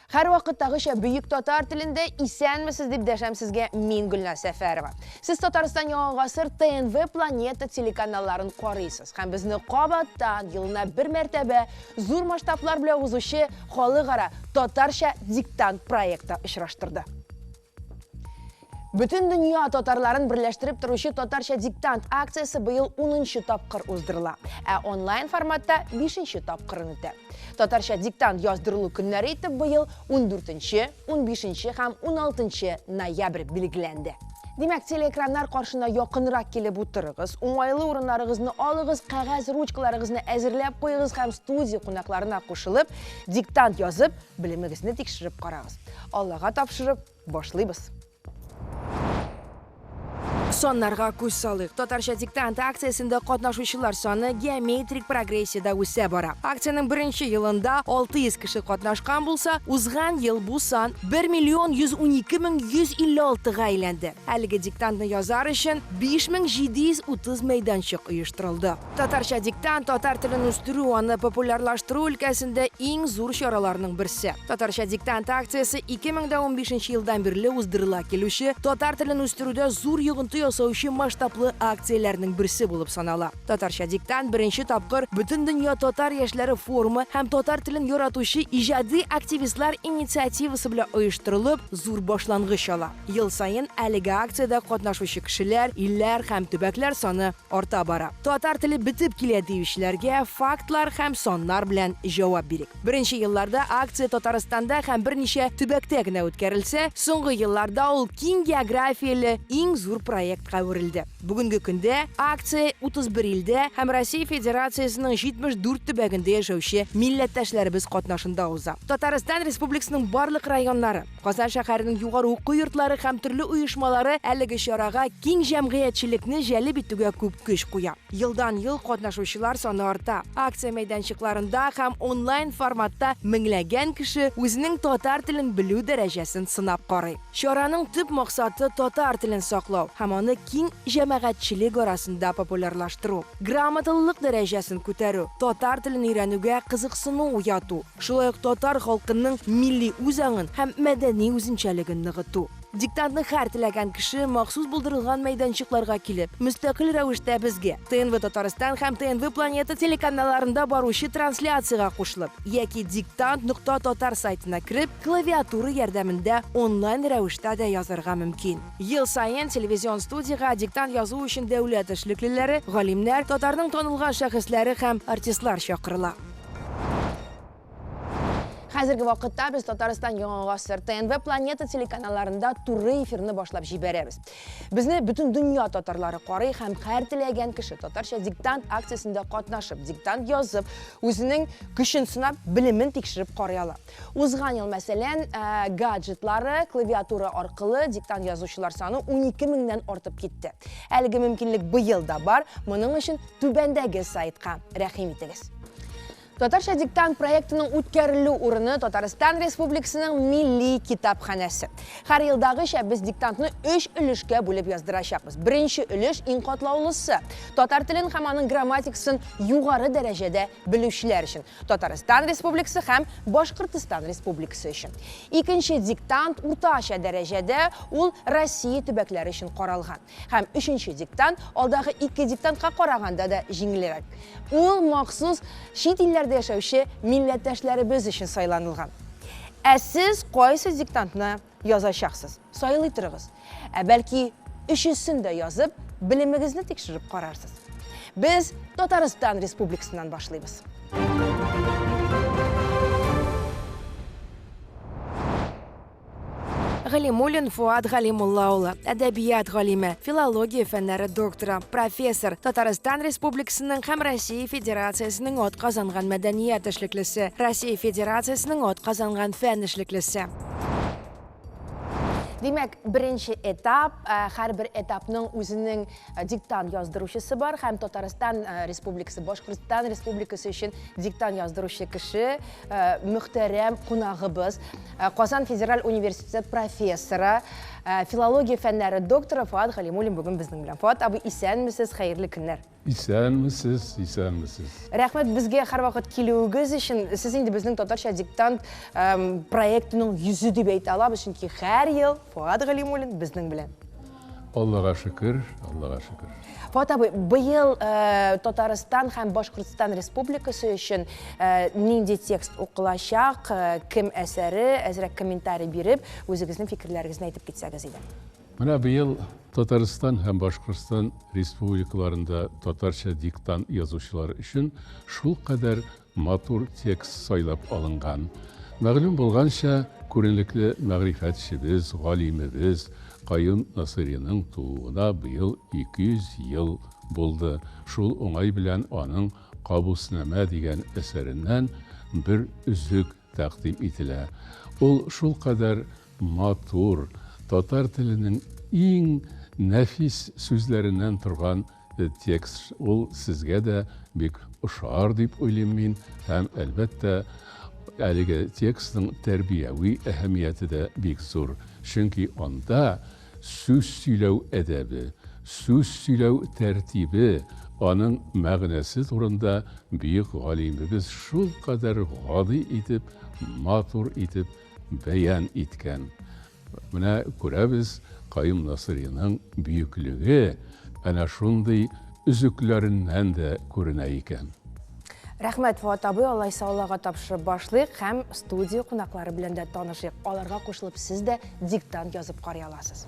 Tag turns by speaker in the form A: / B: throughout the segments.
A: Һәрвакыттагыча бөек татар телендә исәнмесез дип дәшәм сезгә мин Гөлназ Сәфәрова. Сез Татарстан Яңа гасыр ТНВ Планета телеканалларын карыйсыз һәм безне кабаттан елына бер мәртәбә зур масштаблар белән узучы халыкара татарча диктант проекты очраштырды. Бөтен дөнья татарларын берләштереп торучы татарча диктант акциясе быел 10 тапкыр уздырыла, ә онлайн форматта 5 тапкырын үтә. Татарча диктант яздырылу көннәре итеп быел 14, 15 һәм 16 ноябрь билгеләнде. Димәк, телеэкраннар каршына якынрак килеп утырыгыз, уңайлы урыннарыгызны алыгыз, кәгазь ручкаларыгызны әзерләп куегыз һәм студия кунакларына кушылып, диктант язып, белемегезне тикшереп карагыз. Аллага тапшырып, башлыйбыз. Саннарга күз салыйк. Татарча диктант акциясендә катнашучылар саны геометрик прогрессиядә үсә бара. Акциянең беренче елында 600 кеше катнашкан булса, узган ел бу сан 1 миллион 112 мең 156-га әйләнде. Әлеге диктантны язар өчен 5730 мәйданчык оештырылды. Татарча диктант татар телен үстерү, аны популярлаштыру өлкәсендә иң зур чараларның берсе. Татарча диктант акциясе 2015 елдан бирле уздырыла килүче татар телен үстерүдә зур йогынты ясаучы масштаблы акцияләрнең берсе булып санала. Татарча диктант беренче тапкыр Бөтендөнья татар яшьләре форумы һәм татар телен яратучы иҗади активистлар инициативасы белән оештырылып, зур башлангыч ала. Ел саен әлеге акциядә катнашучы кешеләр, илләр һәм төбәкләр саны арта бара. Татар теле бетеп килә диючеләргә фактлар һәм саннар белән җавап бирик. Беренче елларда акция Татарстанда һәм берничә төбәктә генә үткәрелсә, соңгы елларда ул киң географияле иң зур проектка әверелде. Бүгенге көндә акция 31 илдә һәм Россия Федерациясенең 74 төбәгендә яшәүче милләттәшләребез катнашында уза. Татарстан Республикасының барлык районнары, Казан шәһәренең югары уку йортлары һәм төрле оешмалары әлеге чарага киң җәмгыятьчелекне җәлеп итүгә күп көч куя. Елдан-ел катнашучылар саны арта. Акция мәйданчыкларында һәм онлайн форматта меңләгән кеше үзенең татар телен белү дәрәҗәсен сынап карый. Чараның төп максаты татар телен саклау һәм аны киң җәмәгатьчелек арасында популярлаштыру, грамоталылык дәрәҗәсен күтәрү, татар телен өйрәнүгә кызыксыну уяту. Шулай ук татар халкының милли үзаңын һәм мәдәни үзенчәлеген ныгыту. Диктантны һәр теләгән кеше махсус булдырылган мәйданчыкларга килеп, мөстәкыйль рәвештә безгә, ТНВ Татарстан һәм ТНВ Планета телеканалларында баручы трансляциягә кушылып, яки диктант нокта татар сайтына кереп, клавиатура ярдәмендә онлайн рәвештә дә язарга мөмкин. Ел саен телевизион студиягә диктант язу өчен дәүләт эшлеклеләре, галимнәр, татарның танылган шәхесләре һәм артистлар чакырыла. Хәзерге вакытта без Татарстан Яңа гасыр, ТНВ Планета телеканалларында туры эфирны башлап җибәрәбез. Безне бөтен дөнья татарлары карый һәм һәр теләгән кеше татарча диктант акциясендә катнашып, диктант язып, үзенең көчен сынап, белемен тикшереп карый ала. Узган ел, мәсәлән, э, гаджетлары, клавиатура аркылы диктант язучылар саны 12 меңнән артып китте. Әлеге мөмкинлек быел да бар. Моның өчен түбәндәге сайтка рәхим итегез. Татарча диктант проектының үткәрелү урыны Татарстан Республикасының Милли китапханәсе. Һәр елдагыча без диктантны өч өлешкә бүлеп яздырачакбыз. Беренче өлеш иң катлаулысы. Татар телен һәм аның грамматикасын югары дәрәҗәдә белүчеләр өчен. Татарстан Республикасы һәм Башкортстан Республикасы өчен. Икенче диктант уртача дәрәҗәдә, ул Россия төбәкләре өчен каралган. Һәм өченче диктант алдагы ике диктантка караганда да җиңелрәк. Ул махсус чит илләрдә яшәүче милләттәшләребез өчен сайланылган. Ә сез кайсы диктантны язачаксыз? Сайлый торыгыз. Ә бәлки өчесен дә язып, белемегезне тикшереп карарсыз. Без Татарстан Республикасыннан башлыйбыз. Галимуллин Фуат Галимулла улы, әдәбият галиме, филология фәннәре докторы, профессор, Татарстан Республикасының һәм Россия Федерациясенең атказанган мәдәният эшлеклесе, Россия Федерациясенең атказанган фән эшлеклесе. Димәк, беренче этап, э, һәрбер этапның үзенең э, диктант яздыручысы бар һәм Татарстан э, Республикасы, Башкортстан Республикасы өчен диктант яздыручы кеше, мөхтәрәм кунагыбыз Э, Казан федераль университеты профессоры, э, Филология фәннәре докторы Фоат Галимуллин бүген безнең белән. Фоат абый, исәнмесез, хәерле көннәр.
B: Исәнмесез, исәнмесез.
A: Рәхмәт безгә һәрвакыт килүегез өчен. Сез инде безнең Татарча диктант проектының йөзе дип әйтә алабыз, чөнки һәр ел Фоат Галимуллин безнең белән.
B: Аллага шөкер, Аллага шөкер.
A: Фоат абый, быел Татарстан һәм Башкортстан Республикасы өчен нинди текст укылачак, кем әсәре, әзрәк комментарий биреп, үзегезнең фикерләрегезне әйтеп китсәгез иде.
B: Менә быел Татарстан һәм Башкортстан республикаларында татарча диктант язучылар өчен шулкадәр матур текст сайлап алынган. Мәгълүм булганча, күренекле мәгърифәтчебез, галимебез Каюм Насыйриның тууына быел 200 ел булды. Шул уңай белән аның Кабуснамә дигән әсәреннән бер өзек тәкъдим ителә. Ул шулкадәр матур, татар теленең иң нәфис сүзләреннән торган текст. Ул сезгә дә бик ошар дип уйлыйм мин һәм, әлбәттә, әлеге текстның тәрбияви әһәмияте дә бик зур. Чөнки анда сүз сөйләү әдәбе, сүз сөйләү тәртибе, аның мәгънәсе турында бөек галимебез шулкадәр гади итеп, матур итеп бәян иткән. Менә күрәбез, Каюм Насыйриның бөеклеге әнә шундый өзекләреннән дә күренә икән.
A: Рәхмәт, Фоат абый, алайса Аллага тапшырып башлыйк һәм студия кунаклары белән дә танышыйк. Аларга кушылып сез дә диктант язып карый аласыз.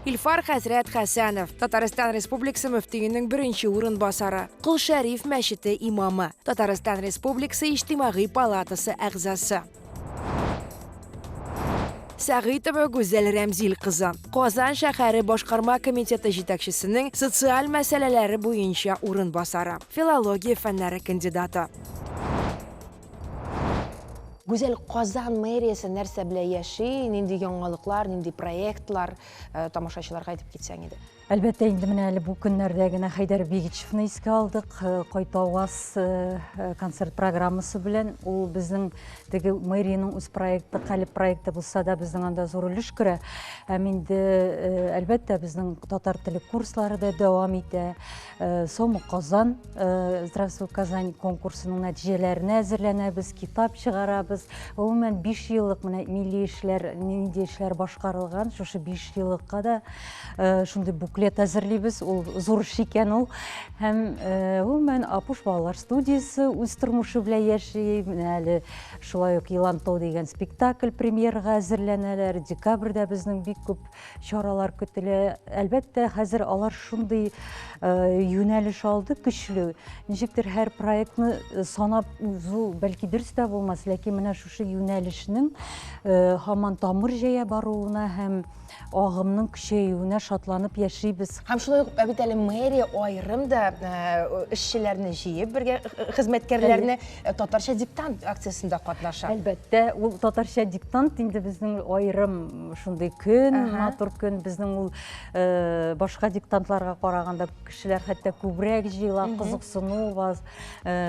A: Илфар хәзрәт Хәсәнов, Татарстан Республикасы мөфтиенең беренче урынбасары, Кол Шәриф мәчете имамы, Татарстан Республикасы Иҗтимагый палатасы әгъзасы. Сәгыйтова Гүзәл Рәмзил кызы, Казан шәһәре башкарма комитеты җитәкчесенең социаль мәсьәләләре буенча урынбасары, филология фәннәре кандидаты. Гүзәл, Казан мэриясе нәрсә белән яши, нинди яңалыклар, нинди проектлар, тамашачыларга әйтеп китсәң иде.
C: Әлбәттә, инде менә әле бу көннәрдә генә Хәйдәр Бигичевны искә алдык. Кайтаваз концерт программасы белән. Ул безнең теге мэриянең үз проекты, Калеб проекты булса да, безнең анда зур өлеш керә. Һәм инде, әлбәттә, безнең татар теле курслары да дәвам итә. Сома Казан, Здравствуй, Казань конкурсының нәтиҗәләренә әзерләнәбез, китап чыгарабыз. Гомумән, 5 еллык менә милли эшләр, нинди эшләр башкарылган, шушы 5 еллыкка да шундый буклет әзерлибез, ул зур эш икән ул. Һәм гомумән Апуш балалар студиясе үз тормышы белән яши. Менә әле шулай ук Елантау дигән спектакль премьерага әзерләнәләр. Декабрьдә безнең бик күп чаралар көтелә. Әлбәттә, хәзер алар шундый юнәлеш алды көчле. Ничектер һәр проектны санап узу бәлки дөрес тә булмас, ләкин менә шушы юнәлешнең һаман тамыр җәя баруына һәм агымның көчәюенә шатланып яшибез.
A: Һәм шулай ук бит әле мэрия аерым да эшчеләрне җыеп бергә хезмәткәрләрне татарча диктант акциясендә катнаша.
C: Әлбәттә, ул татарча диктант инде безнең аерым шундый көн, матур көн. Безнең ул башка диктантларга караганда кешеләр хәтта күбрәк җыела, кызыксыну бар.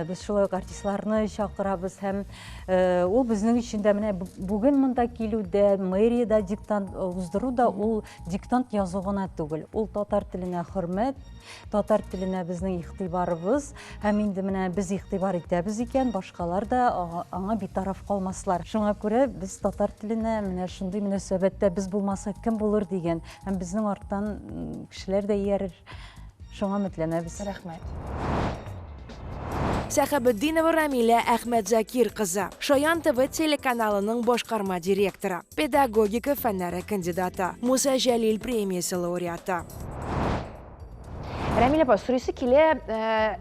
C: Без шулай ук артистларны чакырабыз һәм Ул безнең өчен дә менә бүген монда килү дә, мэриядә диктант уздыру да ул диктант язу гына түгел. Ул татар теленә хөрмәт, татар теленә безнең игътибарыбыз һәм инде менә без игътибар итәбез икән, башкалар да аңа битараф калмаслар. Шуңа күрә без татар теленә менә шундый мөнәсәбәттә без булмаса кем булыр дигән һәм безнең арттан кешеләр дә иярер. Шуңа өметләнәбез.
A: Рәхмәт. Сәхәбетдинова Рамилә Әхмәтзакир кызы, Шаян ТВ телеканалының башкарма директоры, педагогика фәннәре кандидаты, Муса Җәлил премиясе лауреаты. Рәмилә апа, сорыйсы килә,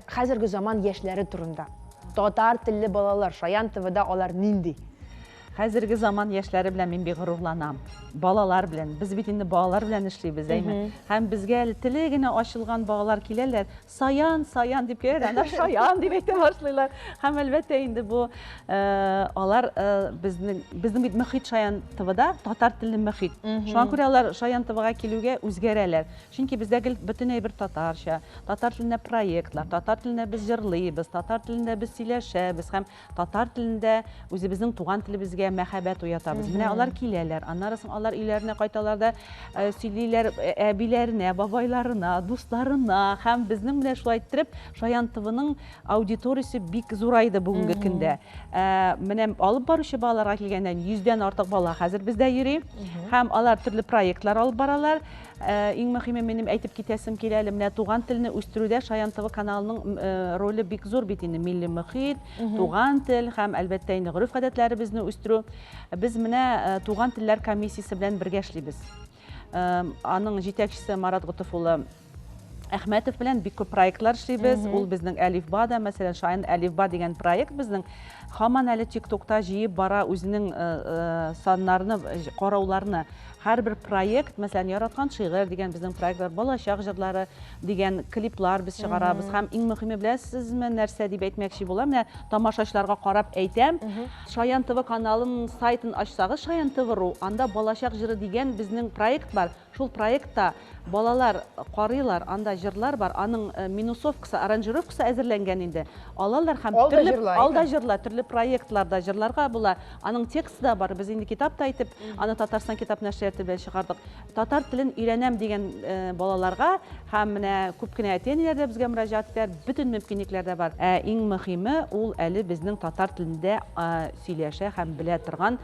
A: хәзерге заман яшьләре турында. Татар телле балалар, Шаян ТВда алар нинди?
D: Хәзерге заман яшьләре белән мин бик горурланам. Балалар белән. Без бит инде балалар белән эшлибез, әйме? Һәм безгә әле теле генә ачылган балалар киләләр. Саян, Саян дип киләләр, анда Шаян дип әйтә башлыйлар. Һәм әлбәттә инде бу алар безнең безнең бит мөхит Шаян ТВда татар телле мөхит. Шуңа күрә алар Шаян ТВга килүгә үзгәрәләр. Чөнки бездә гел бөтен әйбер татарча, татар телендә проектлар, татар телендә без җырлыйбыз, татар телендә без сөйләшәбез һәм Татар телендә үзебезнең туган телебезгә телгә мәхәббәт уятабыз. Менә алар киләләр, аннары соң алар өйләренә кайталар да сөйлиләр әбиләренә, бабайларына, дусларына һәм безнең менә шулай иттереп Шаян ТВның аудиториясе бик зурайды бүгенге көндә. Менә алып баручы балаларга килгәндә 100дән артык бала хәзер бездә йөри һәм алар төрле проектлар алып баралар. Иң мөһиме минем әйтеп китәсем килә әле, менә туган телне үстерүдә Шаян ТВ каналының роле бик зур бит инде, милли мөхит, туган тел һәм әлбәттә инде гореф-гадәтләребезне үстерү. Без менә туган телләр комиссиясе белән бергә эшлибез. Аның җитәкчесе Марат Готыф улы Әхмәтов белән бик күп проектлар эшлибез. Ул безнең Әлифба да, мәсәлән, Шаян Әлифба дигән проект безнең һаман әле ТикТокта җыеп бара үзенең саннарны, карауларны. Һәрбер проект, мәсәлән, Яраткан шигырь дигән безнең проект бар, Балачак җырлары дигән клиплар без чыгарабыз. Һәм иң мөһиме беләсезме, нәрсә дип әйтмәкче булам, менә тамашачыларга карап әйтәм. Шаян ТВ каналын сайтын ачсагыз, Шаян ТВ ру, анда Балачак җыры дигән безнең проект бар. Шул проектта балалар карыйлар, анда җырлар бар, аның минусовкасы, аранжировкасы әзерләнгән инде. Алалар һәм төрле алда җырла, төрле проектларда җырларга була. Аның тексты да бар. Без инде китап та итеп, аны Татарстан китап нәшрияты белән чыгардык. Татар телен өйрәнәм дигән балаларга һәм менә күп кенә әти-әниләр дә безгә мөрәҗәгать итәләр, бөтен мөмкинлекләр дә бар. Ә иң мөһиме, ул әле безнең татар телендә сөйләшә һәм белә торган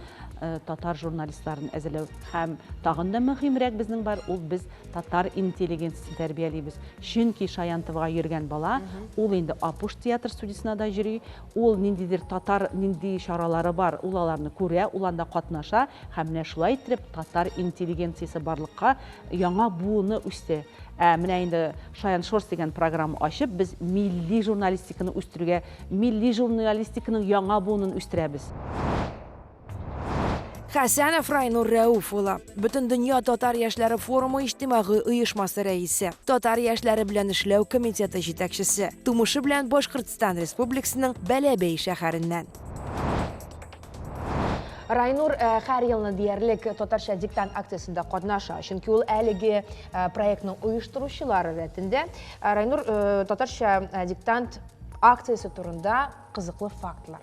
D: татар журналистларын әзерләү. Һәм тагын да мөһимрәк безнең бар, ул без татар интеллигенциясен тәрбиялибез. Чөнки Шаян ТВга йөргән бала, ул инде Апуш театр студиясенә дә йөри, ул ниндидер татар нинди чаралары бар, ул аларны күрә, ул анда катнаша һәм менә шулай иттереп татар интеллигенциясе барлыкка яңа буыны үсте. Ә менә инде Шаян Шорс дигән программа ачып, без милли журналистиканы үстерүгә, милли журналистиканың яңа буынын үстерәбез.
A: Хәсәнов Райнур Рәүф улы, Бөтендөнья татар яшьләре форумы иҗтимагый оешмасы рәисе, татар яшьләре белән эшләү комитеты җитәкчесе, тумышы белән Башкортстан Республикасының Бәләбәй шәһәреннән. Райнур һәр елны диярлек Татарча диктант акциясендә катнаша, чөнки ул әлеге проектның оештыручылары рәтендә. Райнур, Татарча диктант акциясе турында кызыклы фактлар.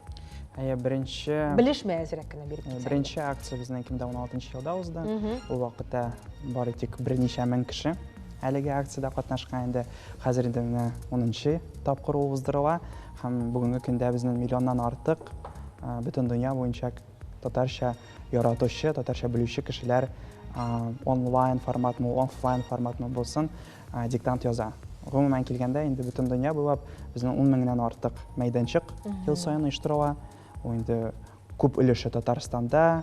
E: Әйе, беренче
A: белешмә әзрәк кенә биреп китсәң.
E: Беренче акция безнең 2016 елда узды. Ул вакытта бары тик берничә мең кеше әлеге акциядә катнашкан инде. Хәзер инде менә 10нчы тапкыр ул уздырыла һәм бүгенге көндә безнең миллионнан артык бөтен дөнья буенча татарча яратучы, татарча белүче кешеләр онлайн форматмы, офлайн форматмы булсын, диктант яза. Гомумән килгәндә, инде бөтен дөнья буйлап безнең 10 меңнән артык мәйданчык ел саен оештырыла. Ул инде күп өлеше Татарстанда,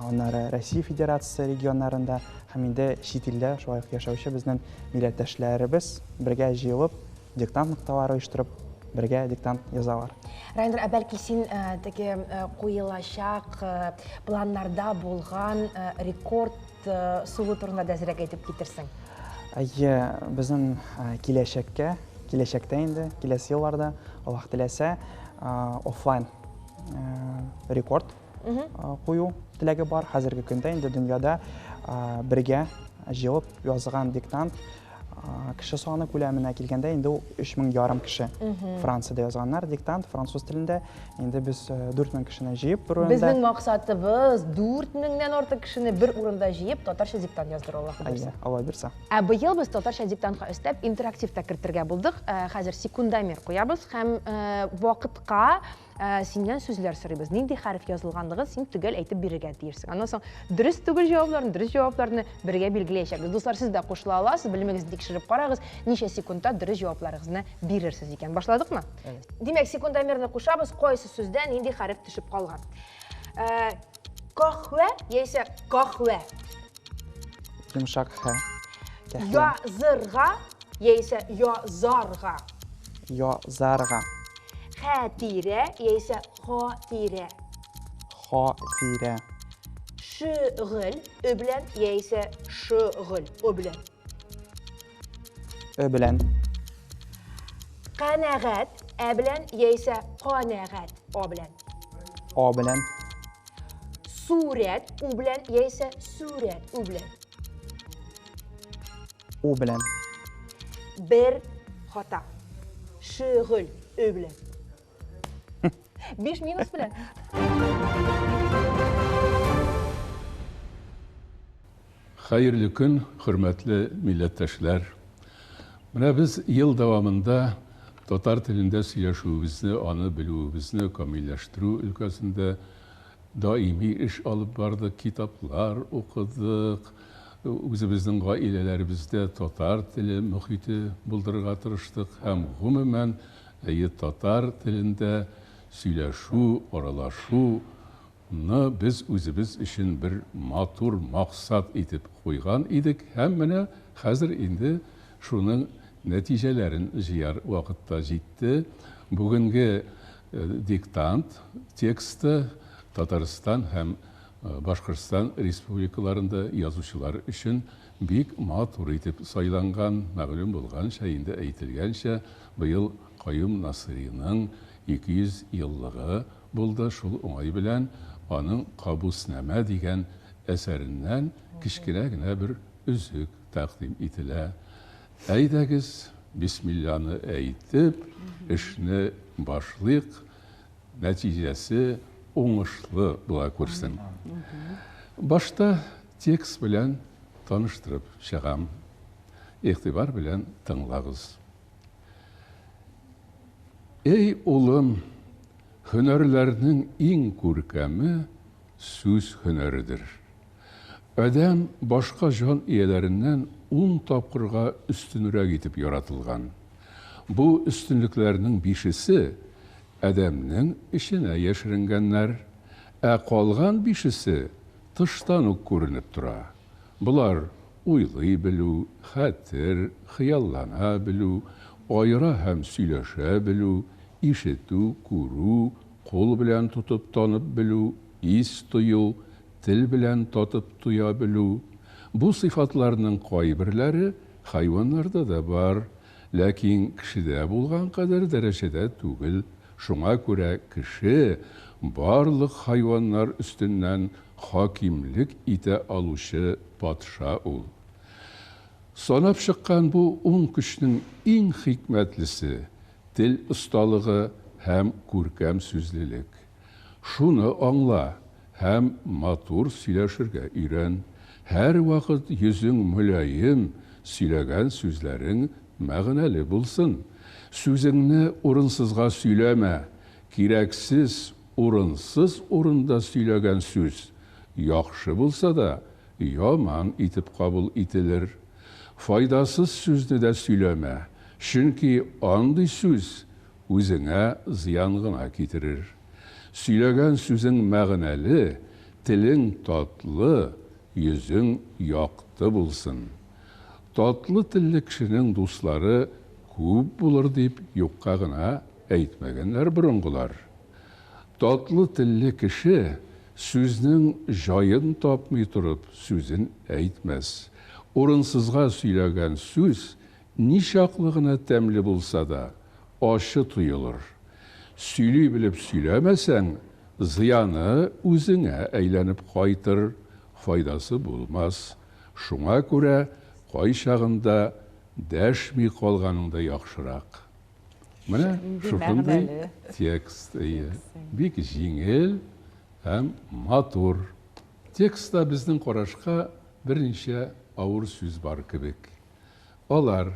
E: аннары Россия Федерациясе регионнарында һәм инде чит илдә шулай ук яшәүче безнең милләттәшләребез бергә җыелып, диктант нокталары оештырып, бергә диктант язалар.
A: Райнур, ә бәлки син теге куелачак планнарда булган рекорд сугу турында да әзрәк әйтеп китерсең?
E: Әйе, безнең киләчәккә, киләчәктә инде, киләсе елларда, Аллаһ теләсә, офлайн рекорд кую теләге бар. Хәзерге көндә инде дөньяда бергә җыелып язган диктант кеше саны күләменә килгәндә инде ул 3500 кеше. Франциядә язганнар диктант француз телендә. Инде без 4000 кешене җыеп бер урында.
A: Безнең максатыбыз 4000ннән артык кешене бер урында җыеп татарча диктант яздыру, Аллаһ бирсә.
E: Алла бирсә.
A: Ә быел без татарча диктантка өстәп интерактив та кертергә булдык. Хәзер секундомер куябыз һәм вакытка синнән сүзләр сорыйбыз. Нинди хәреф язылганлыгын син төгәл әйтеп бирергә тиешсең. Аннан соң дөрес түгел җавапларны, дөрес җавапларны бергә билгеләячәкбез. Дуслар, сез дә кушыла аласыз, белемегезне тикшереп карагыз, ничә секундта дөрес җавапларыгызны бирерсез икән. Башладыкмы? Димәк, секундомерны кушабыз, кайсы сүздә нинди хәреф төшеп калган. Кахвә яисә кахвә.
E: Йомшак х.
A: Язырга яисә язарга.
E: Язарга.
A: Хәтирә яисә хатирә.
E: Хатирә.
A: Шөгыль ö белән яисә шөгыль о белән.
E: Ö белән.
A: Канәгать ә белән яисә канәгать о белән.
E: О белән.
A: Сурәт у белән яисә сүрәт у белән.
E: У белән.
A: Бер хата. Шөгыль ö белән. 5 минус белән.
B: Хәерле көн, хөрмәтле милләттәшләр! Менә без ел дәвамында татар телендә сөйләшүебезне, аны белүебезне камилләштерү өлкәсендә даими эш алып бардык, китаплар укыдык, үзебезнең гаиләләребездә татар теле мохите булдырырга тырыштык һәм гомумән, әйе, татар телендә сөйләшү, аралашу ны без үзебез өчен бер матур максат итеп куйган идек һәм менә хәзер инде шуның нәтиҗәләрен җыяр вакыт та җитте. Бүгенге диктант тексты Татарстан һәм Башкортстан республикаларында язучылар өчен бик матур итеп сайланган. Мәгълүм булганча, инде әйтелгәнчә, быел Каюм Насыйриның 200 еллыгы булды, шул уңай белән аның Кабуснамә дигән әсәреннән кечкенә генә бер өзек тәкъдим ителә. Әйдәгез, бисмилланы әйтеп, эшне башлыйк, нәтиҗәсе уңышлы була күрсен. Башта текст белән таныштырып чыгам. Игътибар белән тыңлагыз. Эй, улым, һөнәрләрнең иң күркәме сүз һөнәредер. Адәм башка җан ияләреннән ун тапкырга өстенрәк итеп яратылган. Бу өстенлекләрнең бишесе адәмнең эченә яшеренгәннәр, ә калган бишесе тыштан ук күренеп тора. Болар, уйлый белү, хәтер, хыяллана белү, аера һәм сөйләшә белү, ишетү, күрү, кул белән тотып танып белү, ис тою, тел белән татып тоя белү. Бу сыйфатларның кайберләре хайваннарда да бар, ләкин кешедә булган кадәр дәрәҗәдә түгел. Шуңа күрә кеше барлык хайваннар өстеннән хакимлек итә алучы патша ул. Санап чыккан бу ун көчнең иң хикмәтлесе, тел осталыгы һәм күркәм сүзлелек. Шуны аңла һәм матур сөйләшергә өйрән. Һәрвакыт йөзең мөлаем, сөйләгән сүзләрең мәгънәле булсын. Сүзеңне урынсызга сөйләмә, кирәксез, урынсыз урында сөйләгән сүз, яхшы булса да, яман итеп кабул ителер. Файдасыз сүзне дә сөйләмә, чөнки андый сүз үзеңә зыян гына китерер. Сөйләгән сүзең мәгънәле, телең татлы, йөзең якты булсын. Татлы телле кешенең дуслары күп булыр дип юкка гына әйтмәгәннәр борынгылар. Татлы телле кеше сүзнең җаен тапмый торып сүзен әйтмәс. Урынсызга сөйләгән сүз ничаклы гына тәмле булса да, ачы тоелыр. Сөйли белеп сөйләмәсәң, зыяны үзеңә әйләнеп кайтыр, файдасы булмас. Шуңа күрә кайчагында дәшми калганың да яхшырак. Менә шушындый текст, әйе. Бик җиңел һәм матур. Текстта безнең карашка берничә авыр сүз бар кебек. Алар,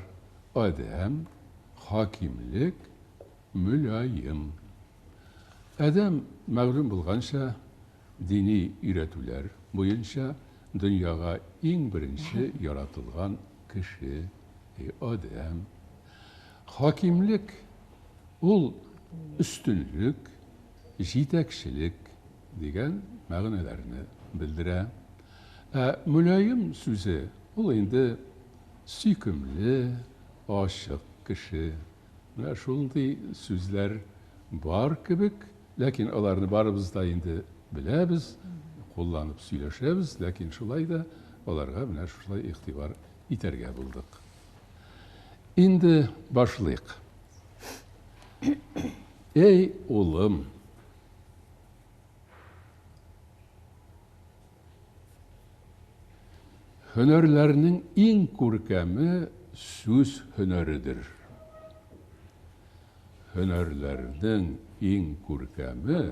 B: адәм, хакимлек, мөлаем. Адәм, мәгълүм булганча, дини өйрәтүләр буенча дөньяга иң беренче яратылган кеше, адәм. Хакимлек ул өстенлек, җитәкчелек дигән мәгънәләрне белдерә. Ә мөлаем сүзе ул инде сөйкемле, ачык кеше. Менә шундый сүзләр бар кебек, ләкин аларны барыбыз да инде беләбез, кулланып сөйләшәбез, ләкин шулай да аларга менә шушылай игътибар итәргә булдык. Инде башлыйк. Эй, улым! Һөнәрләрнең иң күркәме сүз һөнәредер. Һөнәрләрнең иң күркәме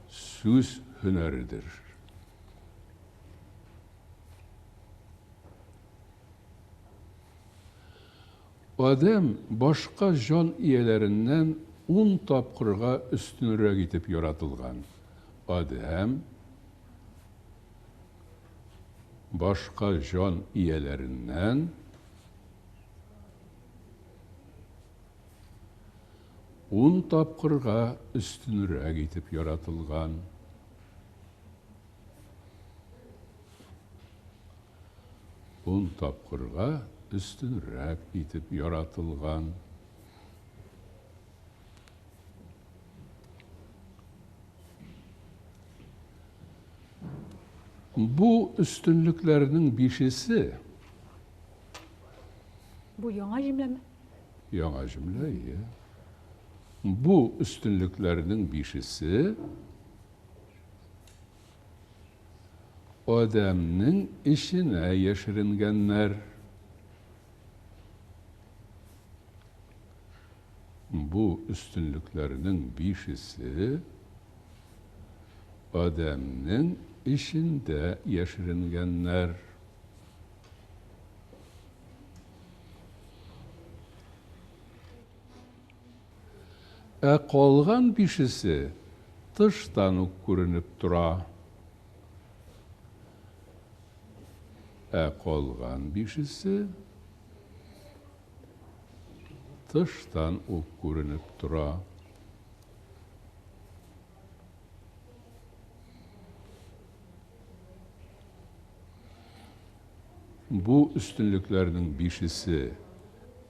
B: сүз һөнәредер. Адәм башка җан ияләреннән ун тапкырга өстенрәк итеп яратылган. Адәм башка җан ияләреннән ун тапкырга өстенрәк итеп яратылган. Ун тапкырга өстенрәк итеп яратылган. Бу өстенлекләрнең бишесе.
C: Бу яңа җөмләме?
B: Яңа җөмлә, ие. Бу өстенлекләрнең бишесе Адәмнең эченә яшеренгәннәр. Бу өстенлекләрнең бишесе Адәмнең эчендә яшеренгәннәр. Ә калган бишесе тыштан ук күренеп тора. Ә калган бишесе тыштан ук күренеп тора. Бу өстенлекләрнең бишесе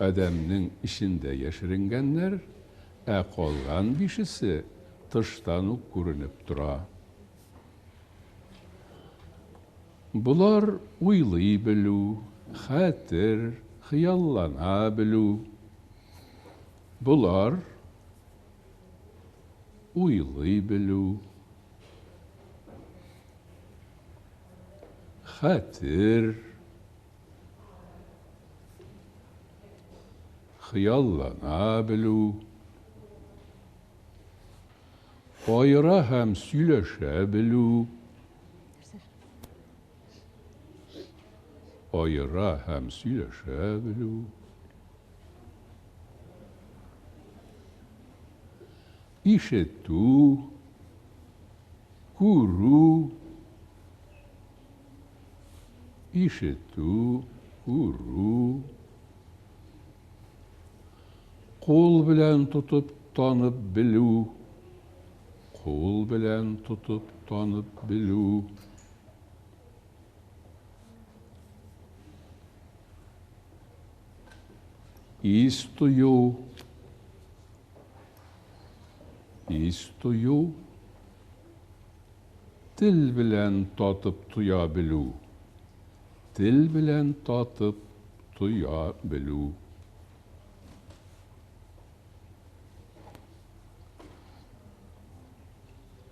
B: Адәмнең эчендә яшеренгәннәр, ә калган бишесе тыштан ук күренеп тора. Болар уйлый белү, хәтер, хыяллана белү. Болар уйлый белү, Хәтер, хыяллана белү, аера һәм сөйләшә белү, аера һәм сөйләшә белү. Ишетү, күрү, ишетү, күрү. Кул белән тотып танып белү, кул белән тотып танып белү. Ис тою, ис тою, тел белән татып тоя белү, тел белән татып тоя белү.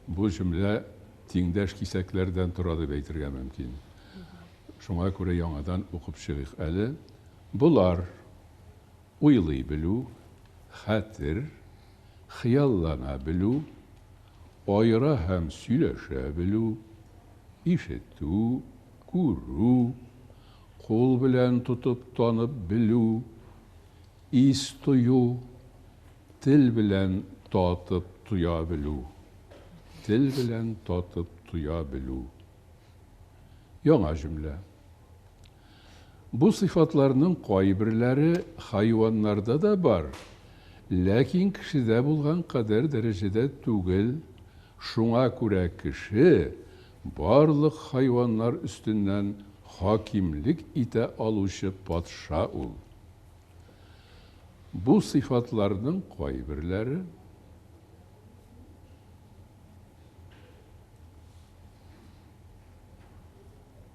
B: Бу җөмлә тиңдәш кисәкләрдән тора дип әйтергә мөмкин. Шуңа күрә яңадан укып чыгыйк әле. Болар, уйлый белү, хәтер, хыяллана белү, аера һәм сөйләшә белү, ишетү, күрү, кул белән тотып танып белү, ис тою, тел белән татып тоя белү. Тел белән татып тоя белү. Яңа җөмлә. Бу сыйфатларның кайберләре хайваннарда да бар, ләкин кешедә булган кадәр дәрәҗәдә түгел. Шуңа күрә кеше барлык хайваннар өстеннән хакимлек итә алучы патша ул. Бу сыйфатларның кайберләре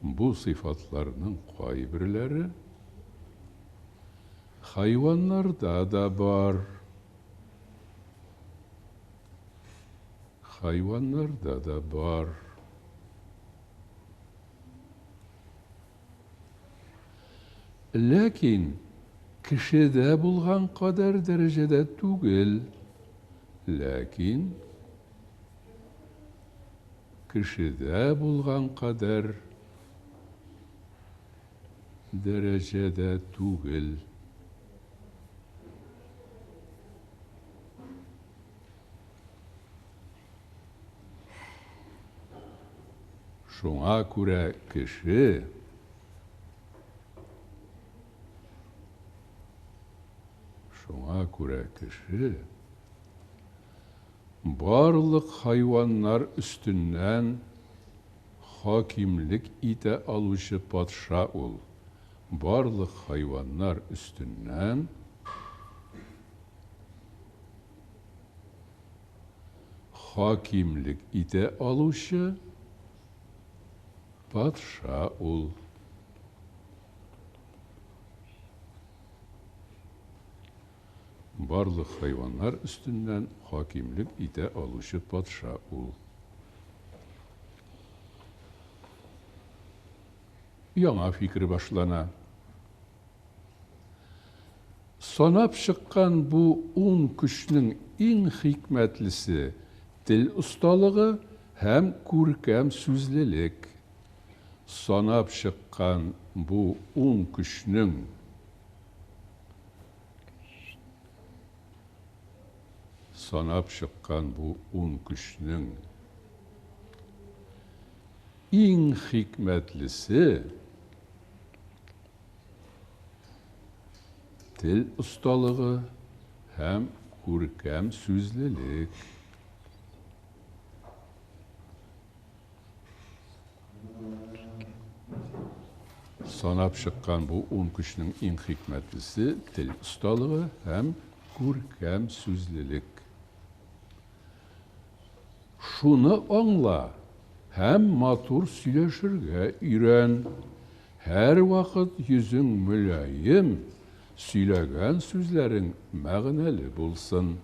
B: Бу сыйфатларның кайберләре хайваннарда да бар. Хайваннарда да бар. Ләкин кешедә булган кадәр дәрәҗәдә түгел. Ләкин кешедә булган кадәр дәрәҗәдә түгел. Шуңа күрә кеше Шуңа күрә кеше барлык хайваннар өстеннән хакимлек итә алучы патша ул. Барлык хайваннар өстеннән хакимлек итә алучы патша ул. Барлык хайваннар өстеннән хакимлек итә алучы патша ул. Яңа фикер башлана. Санап чыккан бу ун көчнең иң хикмәтлесе, тел осталыгы һәм күркәм сүзлелек. Санап чыккан бу ун көчнең Санап чыккан бу ун көчнең иң хикмәтлесе, тел осталыгы һәм күркәм сүзлелек. Санап чыккан бу ун көчнең иң хикмәтлесе тел осталыгы һәм күркәм сүзлелек. Шуны аңла һәм матур сөйләшергә өйрән. Һәрвакыт йөзең мөлаем, сөйләгән сүзләрең мәгънәле булсын.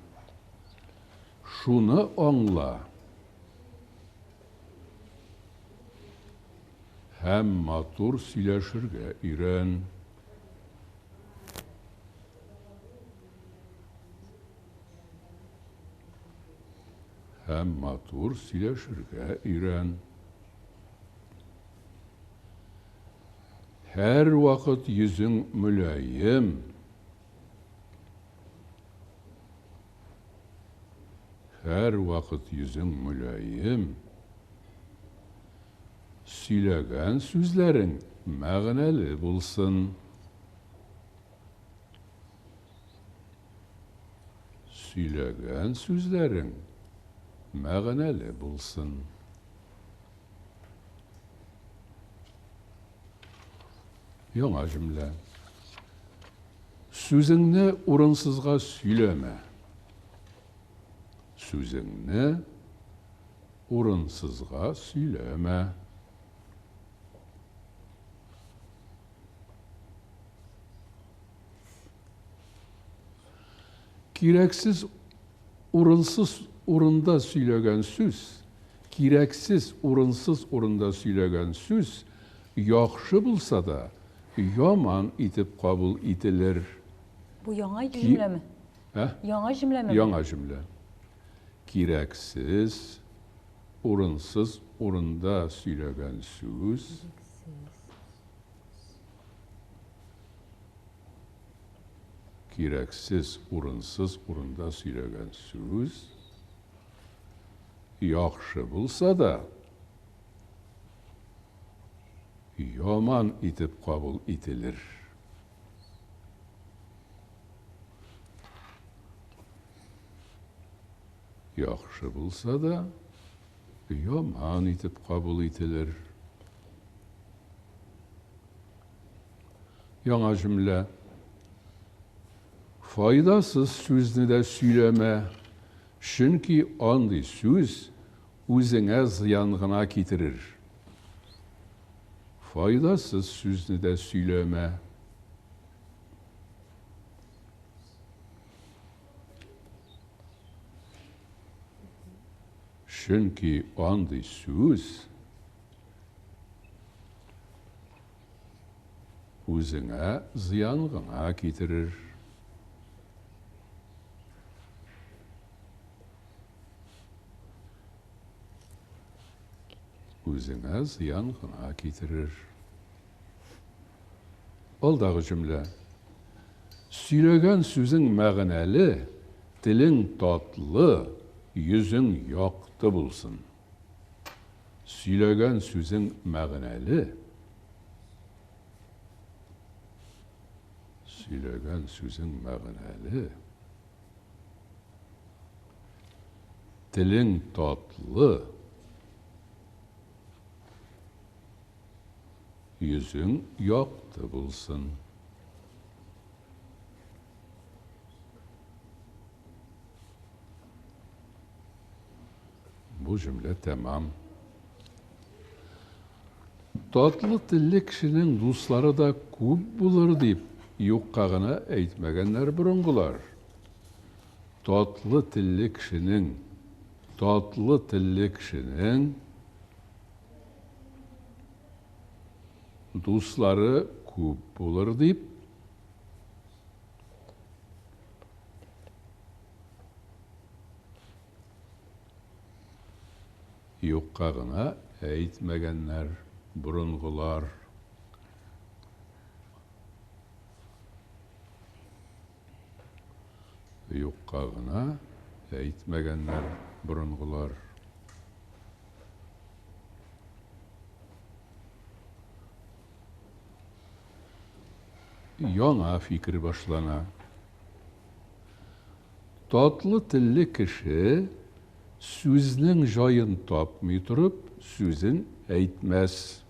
B: Шуны аңла һәм матур сөйләшергә өйрән. Һәм матур сөйләшергә өйрән. Һәрвакыт йөзең мөлаем. Һәрвакыт йөзең мөлаем. Сөйләгән сүзләрең мәгънәле булсын. Сөйләгән сүзләрең мәгънәле булсын. Яңа җөмлә. Сүзеңне урынсызга сөйләмә. Сүзеңне урынсызга сөйләмә. Кирәксез урынсыз урында сөйләгән сүз, кирәксез урынсыз урында сөйләгән сүз яхшы булса да, яман итеп кабул ителер.
C: Бу яңа җөмләме?
B: Ә?
C: Яңа җөмләме?
B: Яңа җөмлә. Кирәксез, урынсыз урында сөйләгән сүз. Кирәксез, урынсыз урында сөйләгән сүз яхшы булса да, яман итеп кабул ителер. Яхшы булса да, яман итеп кабул ителер. Яңа җөмлә. Файдасыз сүзне дә сөйләмә, чөнки андый сүз үзеңә зыян гына китерер. Файдасыз сүзне дә сөйләмә. Чөнки андый сүз Үзеңә зыян гына китерер. Үзеңә зыян гына китерер. Алдагы җөмлә. Сөйләгән сүзең мәгънәле, телең татлы, йөзең якты булсын. Сөйләгән сүзең мәгънәле. Сөйләгән сүзең мәгънәле. Телең татлы. Йөзең якты булсын. Бу җөмлә тәмам. Татлы телле кешенең дуслары да күп булыр дип юкка гына әйтмәгәннәр борынгылар. Татлы телле кешенең, татлы телле кешенең дуслары күп булыр дип Юкка гына әйтмәгәннәр борынгылар. Юкка гына әйтмәгәннәр борынгылар. Яңа фикер башлана. Татлы телле кеше сүзнең җаен тапмый торып, сүзен әйтмәс.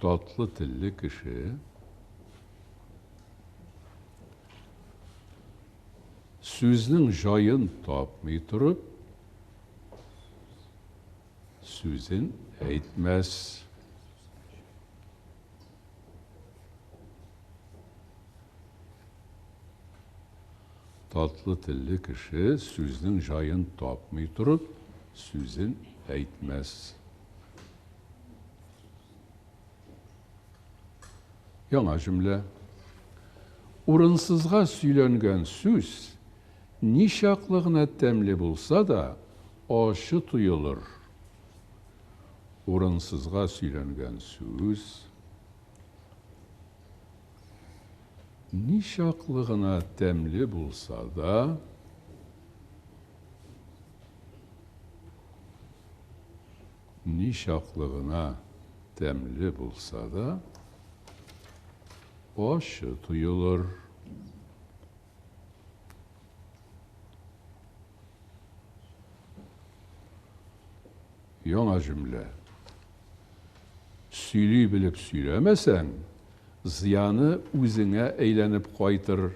B: Татлы телле кеше сүзнең җаен тапмый торып, сүзен әйтмәс. Татлы телле кеше сүзнең җаен тапмый торып, сүзен әйтмәс. Яңа җөмлә. Урынсызга сөйләнгән сүз, ничаклы гына тәмле булса да, ачы тоелыр. Урынсызга сөйләнгән сүз, Ничаклы гына тәмле булса да, ничаклы гына тәмле булса да, ачы тоелыр. Яңа җөмлә. Сөйли белеп сөйләмәсәң, зыяны үзеңә әйләнеп кайтыр,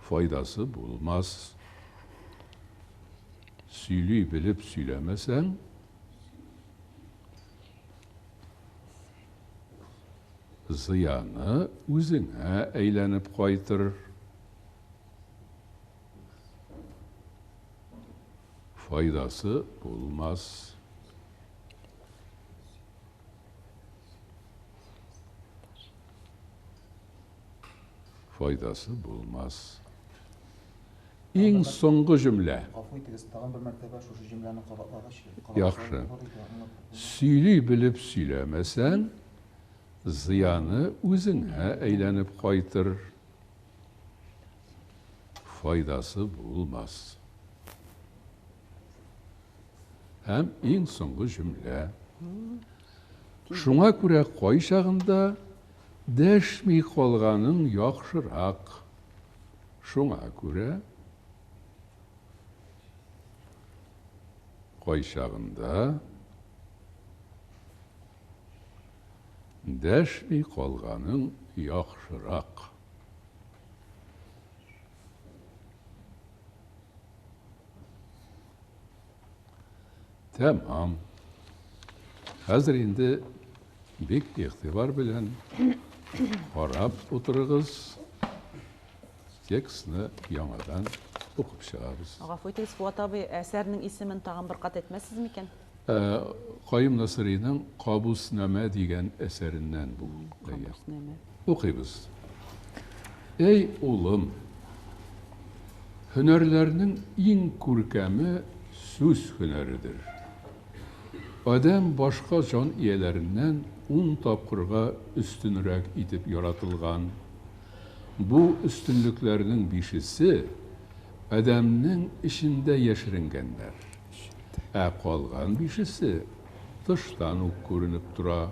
B: файдасы булмас. Сөйли белеп сөйләмәсәң, зыяны үзеңә әйләнеп кайтыр. Файдасы булмас. Файдасы булмас. Иң соңгы җөмлә.
F: Гафу итегез, тагын бер мәртәбә шушы җөмләне кабатлагач.
B: Яхшы. Сөйли белеп сөйләмәсәң, зыяны үзеңә әйләнеп кайтыр. Файдасы булмас. Һәм иң соңгы җөмлә. Шуңа күрә кайчагында дәшми калганың яхшырак. Шуңа күрә кайчагында дәшми калганың яхшырак. Тәмам. Хәзер инде бик игътибар белән карап утырыгыз. Текстны яңадан укып чыгабыз.
D: Гафу итегез, Фуат абый, әсәрнең исемен тагын бер кат әйтмәссез микән?
B: Каюм Насыйриның Кабуснамә дигән әсәреннән бу.
D: Кабуснамә.
B: Укыйбыз. Әй, улым! Һөнәрләрнең иң күркәме сүз һөнәредер. Адәм башка җан ияләреннән ун тапкырга өстенрәк итеп яратылган. Бу өстенлекләрнең бишесе адәмнең эчендә яшеренгәннәр. Ә калган бишесе тыштан ук күренеп тора.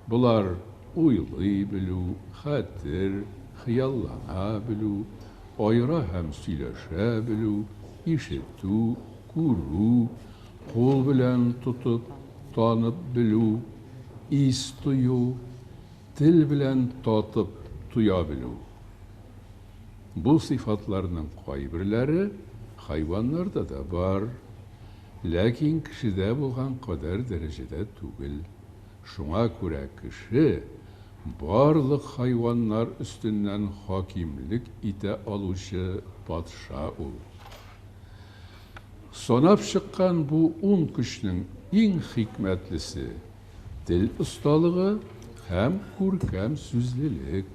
B: Болар, уйлый белү, хәтер, хыяллана белү, аера һәм сөйләшә белү, ишетү, күрү, кул белән тотып, танып белү, ис тою, тел белән татып тоя белү. Бу сыйфатларның кайберләре хайваннарда да бар, ләкин кешедә булган кадәр дәрәҗәдә түгел. Шуңа күрә кеше барлык хайваннар өстеннән хакимлек итә алучы патша ул. Санап чыккан бу ун көчнең иң хикмәтлесе, тел осталыгы һәм күркәм сүзлелек.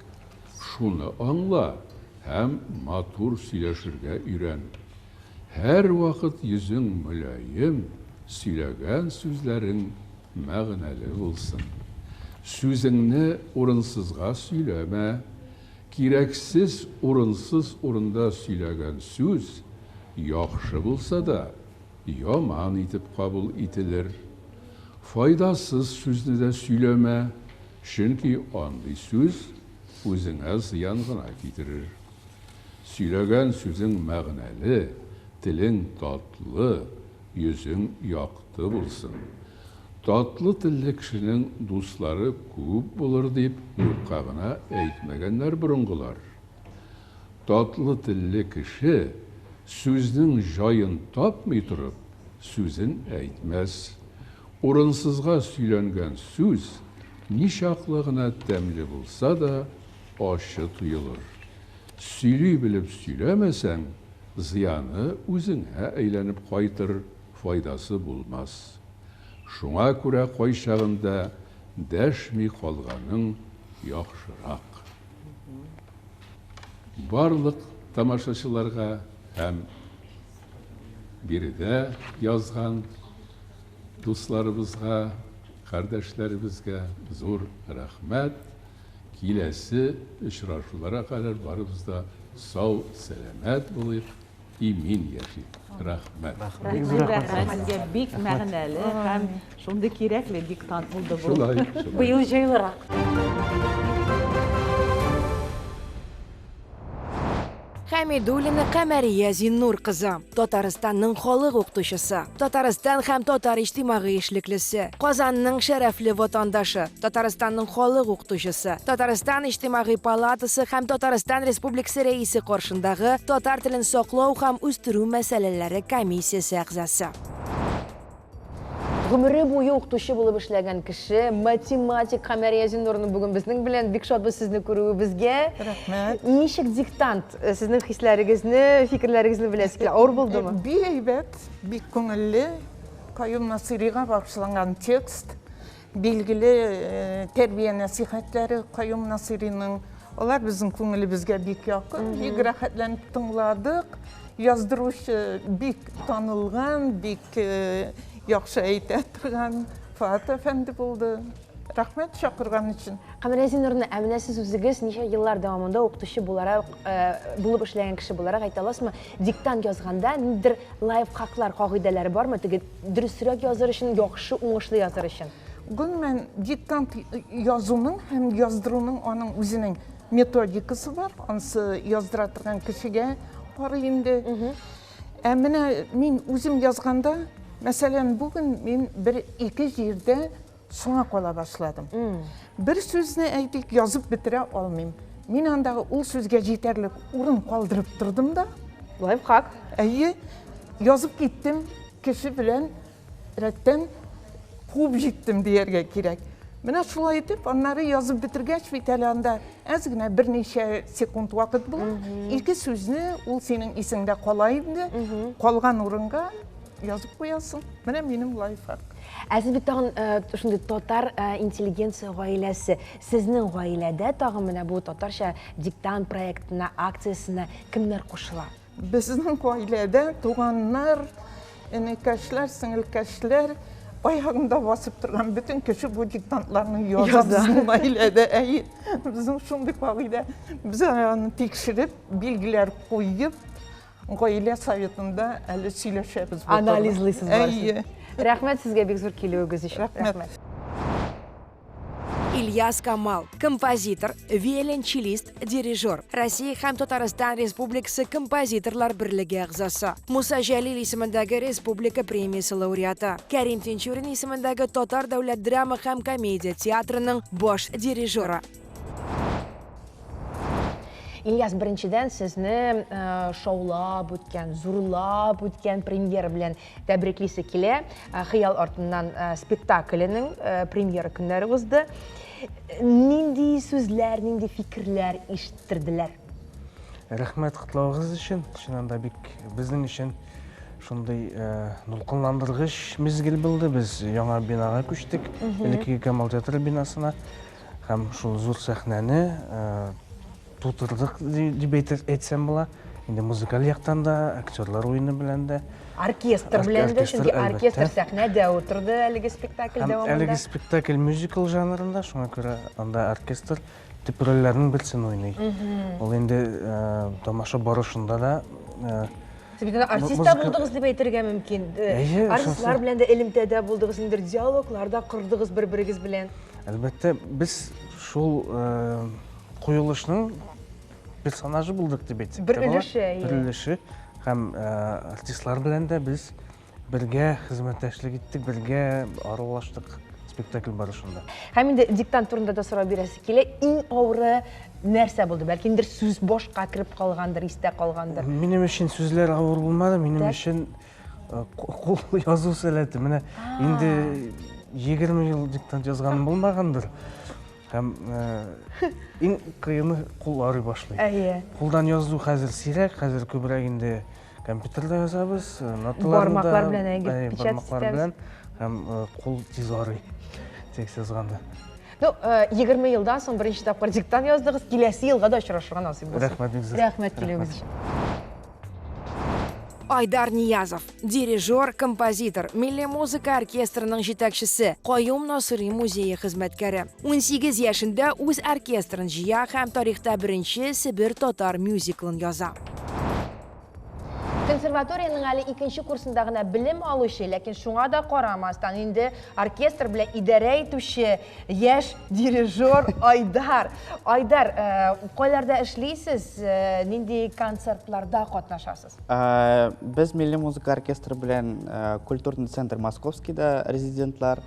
B: Шуны аңла һәм матур сөйләшергә өйрән. Һәрвакыт йөзең мөлаем, сөйләгән сүзләрең мәгънәле булсын. Сүзеңне урынсызга сөйләмә. Кирәксез, урынсыз урында сөйләгән сүз, яхшы булса да, яман итеп кабул ителер. Файдасыз сүзне дә сөйләмә, чөнки андый сүз үзеңә зыян гына китерер. Сөйләгән сүзең мәгънәле, телең татлы, йөзең якты булсын. Татлы телле кешенең дуслары күп булыр дип юкка гына әйтмәгәннәр борынгылар. Татлы телле кеше сүзнең җаен тапмый торып, сүзен әйтмәс. Урынсызга сөйләнгән сүз, ничаклы гына тәмле булса да, ачы тоелыр. Сөйли белеп сөйләмәсәң, зыяны үзеңә әйләнеп кайтыр, файдасы булмас. Шуңа күрә кайчагында дәшми калганың яхшырак. Барлык тамашачыларга һәм биредә язган дусларыбызга, кардәшләребезгә зур рәхмәт. Киләсе очрашуларга кадәр барыбыз да сау, сәламәт булыйк, имин яшик. Рәхмәт.
D: Бик зур рәхмәт сезгә, бик мәгънәле һәм шундый кирәкле диктант булды бу.
B: Шулай, шулай.
C: Быел җайлырак.
A: Хәмидуллина Камәрия Зиннур кызы, Татарстанның халык укытучысы, Татарстан һәм татар иҗтимагый эшлеклесе, Казанның шәрәфле ватандашы, Татарстанның халык укытучысы, Татарстан Иҗтимагый палатасы һәм Татарстан Республикасы Рәисе каршындагы татар телен саклау һәм үстерү мәсьәләләре комиссиясе әгъзасы. Гомере буе укытучы булып эшләгән кеше, математик Камәрия Зиннуровна бүген безнең белән. Бик шатбыз сезне күрүебезгә.
G: Рәхмәт.
A: Ничек диктант? Э, сезнең хисләрегезне, фикерләрегезне беләсе килә. Авыр булдымы?
G: Э, бик әйбәт, бик күңелле. Каюм Насыйрига багышланган текст. Билгеле, э, тәрбия нәсыйхәтләре Каюм Насыйриның. Алар безнең күңелебезгә бик якын, бик рәхәтләнеп тыңладык. Яздыручы бик танылган, бик э, яхшы әйтә торган Фоат әфәнде булды. Рәхмәт чакырган өчен.
A: Камилә Зиннуровна, ә менә сез үзегез ничә еллар дәвамында укытучы буларак, э, булып эшләгән кеше буларак әйтә аласызмы, диктант язганда ниндидер лайфхаклар, кагыйдәләре бармы? Теге дөресрәк языр өчен, яхшы, уңышлы языр өчен.
G: Гомумән, диктант язуның һәм яздыруның аның үзенең методикасы бар. Ансы яздыра торган кешегә карый инде. Ә менә мин үзем язганда, мәсәлән, бүген мин бер ике җирдә соңа кала башладым. Бер сүзне әйтик, язып бетерә алмыйм. Мин андагы ул сүзгә җитәрлек урын калдырып тордым да.
A: Лайфхак.
G: Әйе, язып киттем, кеше белән рәттән куып җиттем дияргә кирәк. Менә шулай итеп, аннары язып бетергәч бит әле анда әз генә берничә секунд вакыт була. Ике сүзне ул синең исеңдә кала инде. Калган урынга язып куясың. Менә минем лайфхак.
A: Ә сез бит тагын э, шундый татар э, интеллигенция гаиләсе. Сезнең гаиләдә тагын менә бу татарча диктант проектына, акциясенә кемнәр кушыла?
G: Безнең гаиләдә туганнар, энекәшләр, сеңелкәшләр, аягында басып торган бөтен кеше бу диктантларны яза безнең гаиләдә. Әйе, безнең шундый кагыйдә. Без аны тикшереп, билгеләр куеп, гаилә советында әле сөйләшәбез.
A: Анализлыйсыз барысын.
G: Әйе.
A: Рәхмәт сезгә бик зур килүегез өчен.
G: Рәхмәт.
A: Ильяс Камал, композитор, виолончелист, дирижер, Россия һәм Татарстан Республикасы композиторлар берлеге әгъзасы, Муса Җәлил исемендәге республика премиясе лауреаты, Кәрим Тинчурин исемендәге Татар дәүләт драма һәм комедия театрының баш дирижеры. Ильяс, беренчедән сезне э, шаулап үткән, зурлап үткән премьера белән тәбриклисе килә. Э, Хыял артыннан э, спектакленең премьера көннәре узды. Нинди сүзләр, нинди фикерләр ишеттерделәр?
H: Рәхмәт котлавыгыз өчен. Чыннан да бик безнең өчен шундый дулкынландыргыч мизгел булды. Без яңа бинага күчтек, элеккеге Камал театры бинасына. Һәм шул зур сәхнәне тутырдык дип әйтсәм була. Инде музыкаль яктан да, актерлар уены белән дә.
A: Оркестр белән дә, чөнки оркестр сәхнәдә утырды әлеге спектакль дәвамында.
H: Әлеге спектакль мюзикл жанрында, шуңа күрә анда оркестр төп рольләрнең берсен уйный. Ул инде тамаша барышында да
A: Сез бит артист та булдыгыз дип әйтергә мөмкин. Артистлар белән дә элемтәдә булдыгыз, ниндидер диалоглар да кордыгыз бер-берегез белән.
H: Әлбәттә, без шул куелышның персонажы булдык дип әйтсәк.
A: Бер өлеше, әйе.
H: Бер өлеше. Һәм артистлар белән дә без бергә хезмәттәшлек иттек, бергә аралаштык спектакль барышында.
A: Һәм инде диктант турында да сорау бирәсе килә. Иң авыры нәрсә булды? Бәлки инде сүз башка кереп калгандыр, истә калгандыр.
H: Минем өчен сүзләр авыр булмады, минем өчен кул язу сәләте. Менә инде 20 ел диктант язганым булмагандыр. Һәм иң кыены кул арый башлый.
A: Әйе.
H: Кулдан язу хәзер сирәк, хәзер күбрәк инде компьютерда язабыз, ноталарны да.
A: Бармаклар белән әйе,
H: бармаклар белән һәм кул тиз арый текст язганда.
A: Ну, 20 елдан соң беренче тапкыр диктант яздыгыз, киләсе елга да очрашырга насыйп булсын.
H: Рәхмәт бик зур.
A: Рәхмәт килүегез өчен. Айдар Ниязов, дирижер, композитор, милли музыка оркестрының җитәкчесе, Каюм Насыйри музее хезмәткәре. 18 яшендә үз оркестрын җыя һәм тарихта беренче Себер татар мюзиклын яза. Консерваториянең әле икенче курсында гына белем алучы, ләкин шуңа да карамастан инде оркестр белән идарә итүче яшь дирижер Айдар. Айдар, кайларда эшлисез, нинди концертларда катнашасыз?
I: Без милли музыка оркестры белән культурный центр Московскийда резидентлар,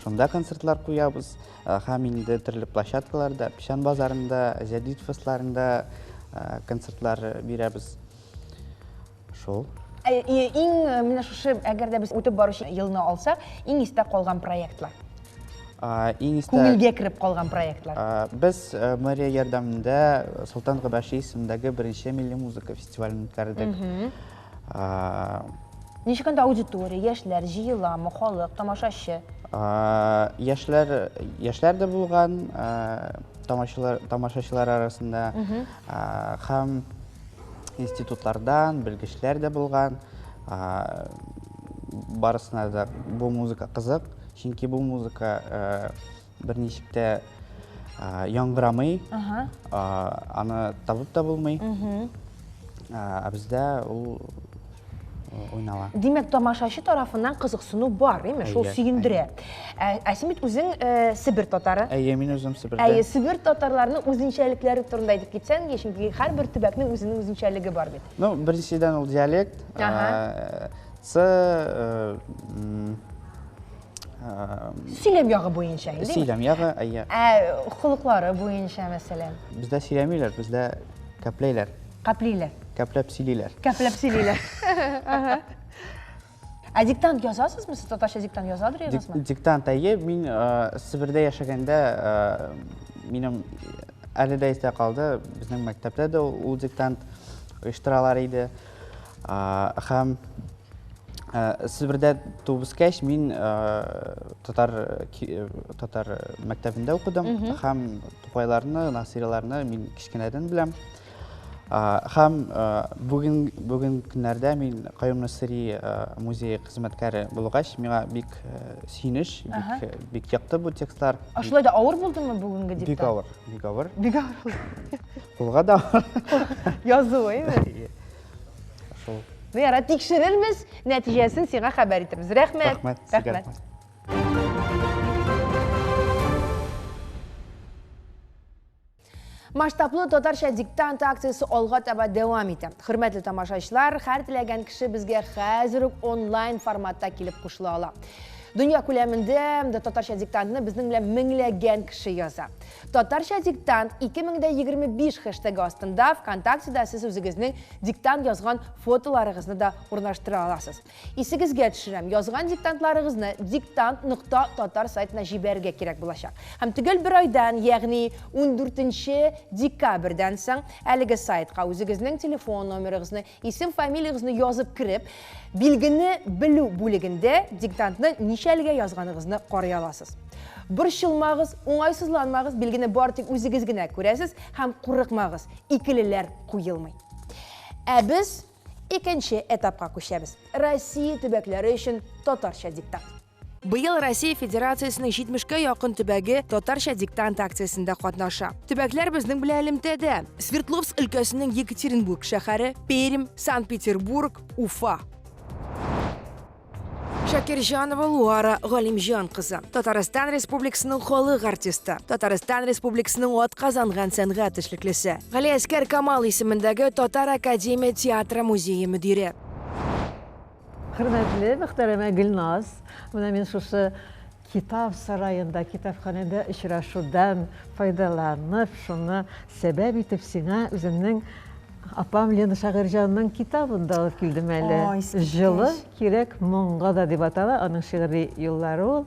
I: шунда концертлар куябыз. Һәм инде төрле площадкаларда, Печән базарында, Җәдит фестларында концертлар бирәбез. Шул.
A: Иң менә шушы, әгәр дә без үтеп баручы елны алсак, иң истә калган проектлар.
I: Иң истә
A: күңелгә кереп калган проектлар.
I: Без мэрия ярдәмендә Солтан Габәши исемендәге беренче милли музыка фестивален үткәрдек.
A: Ничек анда аудитория, яшьләр җыеламы, халык, тамашачы?
I: Яшьләр, яшьләр дә булган, тамашачылар, тамашачылар арасында һәм институтлардан белгечләр дә булган. Барысына да бу музыка кызык, чөнки бу музыка берничек тә яңгырамый, аны табып та булмый. Ә бездә ул уйнала.
A: Димәк, тамашачы тарафыннан кызыксыну бар, әйме? Шул сөендерә. Ә син бит үзең Себер татары.
I: Әйе, мин үзем Себердә.
A: Әйе, Себер татарларының үзенчәлекләре турында әйтеп китсәң, чөнки һәрбер төбәкнең үзенең үзенчәлеге бар бит.
I: Ну, беренчедән ул диалект. Ц
A: Сөйләм ягы буенча, әйеме?
I: Сөйләм ягы, әйе.
A: Ә холыклары буенча, мәсәлән?
I: Бездә сөйләмиләр, бездә кәпләйләр.
A: Кәплиләр.
I: Кәпләп сөйлиләр.
A: Кәпләп сөйлиләр. Ә диктант язасызмы? Сез татарча диктант язадыр идегезме?
I: Диктант, әйе. Мин Себердә яшәгәндә минем әле дә истә калды. Безнең мәктәптә дә ул диктант оештыралар иде. Һәм Себердә туып үскәч, мин татар татар мәктәбендә укыдым һәм Тукайларны, Насыйриларны мин кечкенәдән беләм. Һәм бүген бүген көннәрдә мин Каюм Насыйри музее хезмәткәре булгач, миңа бик сөенеч, бик бик якты бу текстлар.
A: Ә шулай да авыр булдымы бүгенге диктант?
I: Бик авыр, бик авыр.
A: Бик авыр.
I: Кулга да авыр.
A: Язу, әйме?
I: Шул.
A: Ну яра, тикшерербез, нәтиҗәсен сиңа хәбәр итербез. Рәхмәт.
I: Рәхмәт. Сезгә
A: Рәхмәт. Масштаблы татарча диктант акциясе алга таба дәвам итә. Хөрмәтле тамашачылар, һәр теләгән кеше безгә хәзер үк онлайн форматта килеп кушыла ала. Дөнья күләмендә дә татарча диктантны безнең белән меңләгән кеше яза. Татарча диктант 2025 хэштегы астында ВКонтактеда сез үзегезнең диктант язган фотоларыгызны да урнаштыра аласыз. Исегезгә төшерәм, язган диктантларыгызны диктант нокта татар сайтына җибәрергә кирәк булачак. Һәм төгәл бер айдан, ягъни 14 декабрьдән соң әлеге сайтка үзегезнең телефон номерыгызны, исем, фамилиягезне язып кереп, билгене белү бүлегендә диктантны ничәлгә язганыгызны карый аласыз. Борчылмагыз, уңайсызланмагыз, билгене бары тик үзегез генә күрәсез һәм курыкмагыз, икелеләр куелмый. Ә без икенче этапка күчәбез. Россия төбәкләре өчен татарча диктант. Быел Россия Федерациясенең 70-кә якын төбәге татарча диктант акциясендә катнаша. Төбәкләр безнең белән элемтәдә. Свердловск өлкәсенең Екатеринбург шәһәре, Пермь, Санкт-Петербург, Уфа. Шакирҗанова Луара Галимҗан кызы, Татарстан Республикасының халык артисты, Татарстан Республикасының атказанган сәнгать эшлеклесе, Галиәскәр Камал исемендәге Татар академия театры музее мөдире.
J: Хөрмәтле мөхтәрәмә Гөлназ, менә мин шушы китап сараенда, китапханәдә очрашудан файдаланып, шуны сәбәп итеп сиңа үземнең апам Лена Шагыйрьҗанның китабын да алып килдем әле.
A: Ой, искиткеч.
J: Җылы кирәк моңга да дип атала, аның шигъри юллары ул.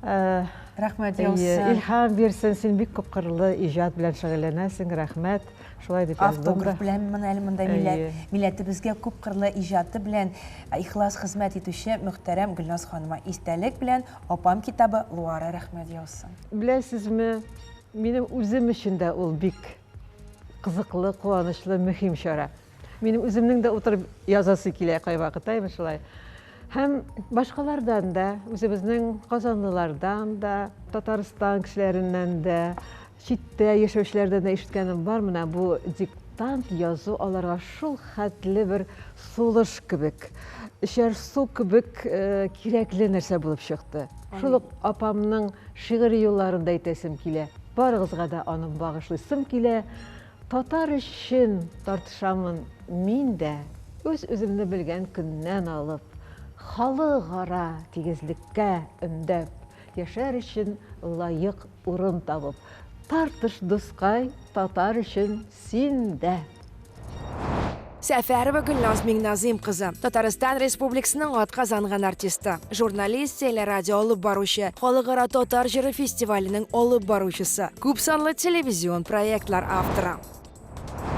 A: Рәхмәт
J: Әйе,
A: яусын.
J: Илһам бирсен, син бик күпкырлы иҗат белән шөгыльләнәсең, рәхмәт. Шулай дип яздым да.
A: Автограф белән моны әле монда
J: Әйе.
A: милләтебезгә күпкырлы иҗаты белән ихлас хезмәт итүче мөхтәрәм Гөлназ ханыма истәлек белән апам китабы Луара рәхмәт яусын.
J: Беләсезме, минем үзем өчен дә ул бик кызыклы, куанычлы, мөһим чара. Минем үземнең дә утырып язасы килә кайвакыт, әйме шулай. Һәм башкалардан да, үзебезнең казанлылардан да, Татарстан кешеләреннән дә, читтә яшәүчеләрдән дә ишеткәнем бар, менә бу диктант язу аларга шул хәтле бер сулыш кебек, эчәр су кебек кирәкле нәрсә булып чыкты. Шул ук апамның шигъри юлларын да әйтәсем килә. Барыгызга да аны багышлыйсым килә. Татар өчен тартышамын мин дә, үз-үземне белгән көннән алып, халыкара тигезлеккә өндәп, яшәр өчен лаек урын табып. Тартыш, дускай, татар өчен син дә.
A: Сәфәрова Гөлназ Миңназыйм кызы, Татарстан Республикасының атказанган артисты, журналист, телерадио алып баручы, Халыкара татар җыры фестиваленең алып баручысы, күпсанлы телевизион проектлар авторы.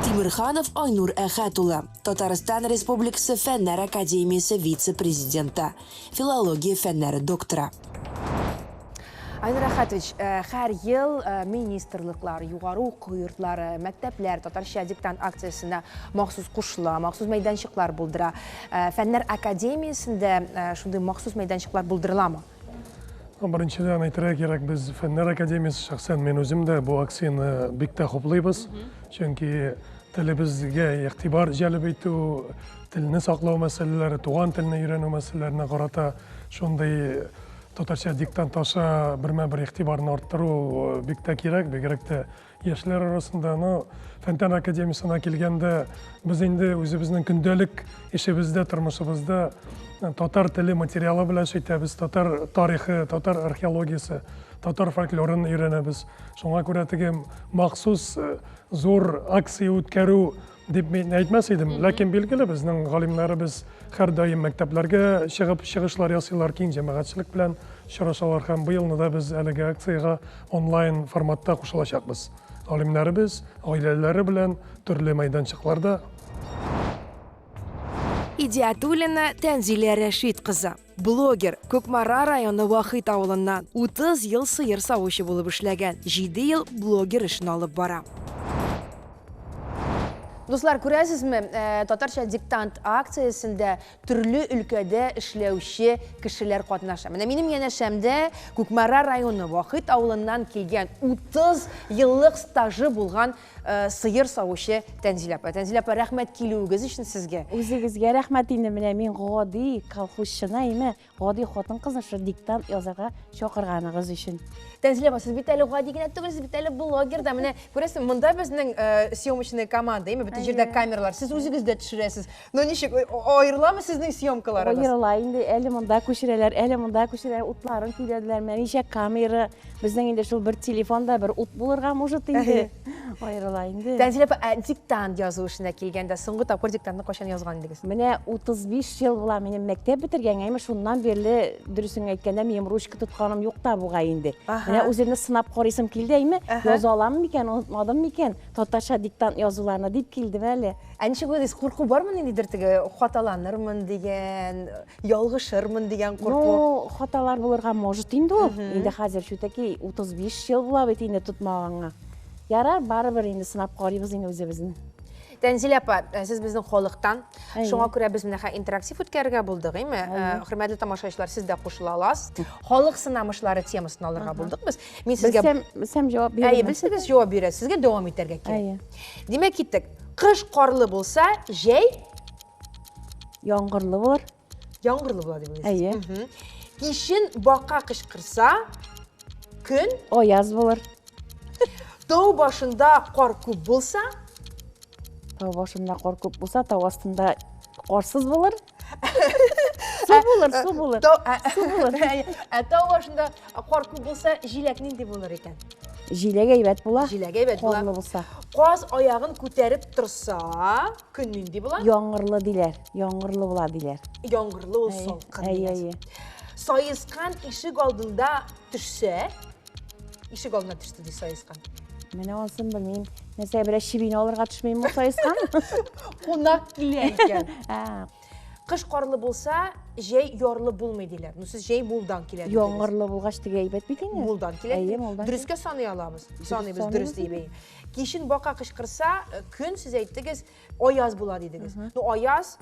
A: Тимерханов Айнур Әхәт улы, Татарстан Республикасы Фәннәр академиясе вице-президенты, филология фәннәре докторы. Айнур Әхәтович, һәр ел министрлыклар, югары уку йортлары, мәктәпләр татарча диктант акциясенә махсус кушыла, махсус мәйданчыклар булдыра. Фәннәр академиясендә шундый махсус мәйданчыклар булдырыламы?
K: Беренчедән әйтергә кирәк, без Фәннәр академиясе шәхсән мин үзем дә бу акцияне бик тә хуплыйбыз. Чөнки телебезгә игътибар җәлеп итү, телне саклау мәсьәләләре, туган телне өйрәнү мәсьәләләренә карата шундый татарча диктант аша бермә-бер игътибарны арттыру бик тә кирәк, бигрәк тә яшьләр арасында. Но Фәннәр академиясенә килгәндә, без инде үзебезнең көндәлек эшебездә, тормышыбызда татар теле материалы белән эш итәбез, татар тарихы, татар археологиясе, татар фольклорын өйрәнәбез. Шуңа күрә теге махсус зур акция үткәрү дип мин әйтмәс идем, ләкин билгеле безнең галимнәребез һәрдаим мәктәпләргә чыгып чыгышлар ясыйлар, киң җәмәгатьчелек белән очрашалар һәм быелны да без әлеге акциягә онлайн форматта кушылачакбыз. Галимнәребез гаиләләре белән төрле мәйданчыкларда.
A: Идиатуллина Тәнзилә Рәшит кызы, блогер, Кукмара районы Вахит авылыннан, 30 ел сыер савучы булып эшләгән, 7 ел блогер эшен алып бара. Дуслар, күрәсезме, татарча диктант акциясендә төрле өлкәдә эшләүче кешеләр катнаша. Менә минем янәшәмдә Кукмара районы Вахит авылыннан килгән 30 еллык стажы булган сыер савучы Тәнзилә апа. Тәнзилә апа, рәхмәт килүегез өчен сезгә.
L: Үзегезгә рәхмәт инде, менә мин гади колхозчыны, әйме, гади хатын-кызны шушы диктант язарга чакырганыгыз өчен.
A: Тәнзилә апа, сез бит әле гади генә түгел, сез бит әле блогер да. Менә күрәсең, монда безнең съемочная команда, әйме, бөтен җирдә камералар. Сез үзегез дә төшерәсез. Ну ничек, аерыламы сезнең съемкаларыгыз?
L: Аерыла инде, әле монда күчерәләр, әле монда күчерәләр, утларын көйләделәр. Менә ничә камера, безнең инде шул бер телефон да бер ут булырга может инде. Аерыла инде.
A: Тәнзилә апа, ә диктант язу эшенә килгәндә, соңгы тапкыр диктантны кайчан язган идегез?
L: Менә 35 ел була минем мәктәп бетергәнгә, әмма шуннан бирле, дөресен әйткәндә, минем ручка тотканым юк та бугай инде. Менә үземне сынап карыйсым килде, әйме, яза алам микән, онытмадым микән татарча диктант язуларны дип килдем әле.
A: Ә ничек уйлыйсыз, курку бармы ниндидер теге хаталанырмын дигән, ялгышырмын дигән курку?
L: Ну, хаталар булырга может инде ул. Инде хәзер чүтәки 35 ел була бит инде тотмаганга. Ярар, барыбер инде сынап карыйбыз инде үзебезне.
A: Тәнзилә апа, сез безнең халыктан. Шуңа күрә без менә интерактив үткәрергә булдык, әйме? Хөрмәтле тамашачылар, сез дә кушыла аласыз. Халык сынамышлары темасын алырга булдык без. Мин сезгә
L: Белсәм, белсәм җавап бирәм.
A: Әйе, белсәгез җавап бирәсез. Сезгә дәвам итәргә кирәк. Димәк, киттек. Кыш карлы булса, җәй
L: яңгырлы булыр.
A: Яңгырлы була дип уйлыйсыз.
L: Әйе.
A: Кичен бака кычкырса, көн
L: аяз булыр.
A: Тау башында кар күп булса,
L: тау башында кар күп булса, тау астында карсыз булыр. Су булыр, су булыр.
A: Су булыр. Ә тау башында кар күп булса, җиләк нинди булыр икән?
L: Җиләк әйбәт була.
A: Җиләк әйбәт була.
L: Карлы булса.
A: Каз аягын күтәреп торса, көн нинди була?
L: Яңгырлы диләр. Яңгырлы була диләр.
A: Яңгырлы ул салкын.
L: Әйе, әйе.
A: Саескан ишек алдында төшсә, ишек алдына төште ди саескан.
L: Менә анысын белмим. Нәрсә, берәр чебине алырга төшмиме ул саескан?
A: Кунак килә икән. Кыш карлы булса, җәй ярлы булмый диләр. Ну сез җәй мулдан килә дидегез.
L: Яңгырлы булгач теге әйбәт бит инде.
A: Мулдан килә.
L: Әйе, мулдан.
A: Дөрескә саный алабыз. Саныйбыз дөрес дип. Кичен бака кычкырса, көн сез әйттегез, аяз була дидегез. Ну аяз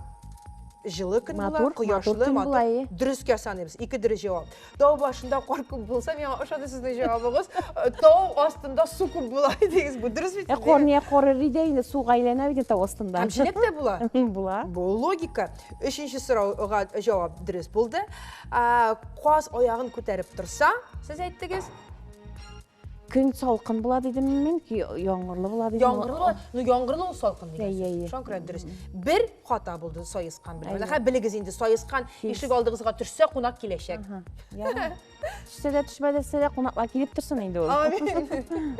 A: җылы көн була, кояшлы, матур. Дөрескә саныйбыз. Ике дөрес җавап. Тау башында кар күп булса, миңа ошады сезнең җавабыгыз. Тау астында су күп була дидегез. Бу дөрес бит.
L: Ә кар нигә кар эри дә инде, суга әйләнә бит тау астында.
A: Һәм җиләк тә була.
L: Була.
A: Бу логика. Өченче сорауга җавап дөрес булды. Каз аягын күтәреп торса, сез әйттегез.
L: Көн салкын була дидем мин, яңгырлы була дидем.
A: Яңгырлы була. Ну, яңгырлы ул салкын дигән сүз. Шуңа күрә дөрес. Бер хата булды саескан белән. Менә хәзер белегез инде, саескан ишек алдыгызга төшсә, кунак киләчәк.
L: Төшсә дә, төшмәсә дә кунаклар килеп торсын инде ул.
A: Амин.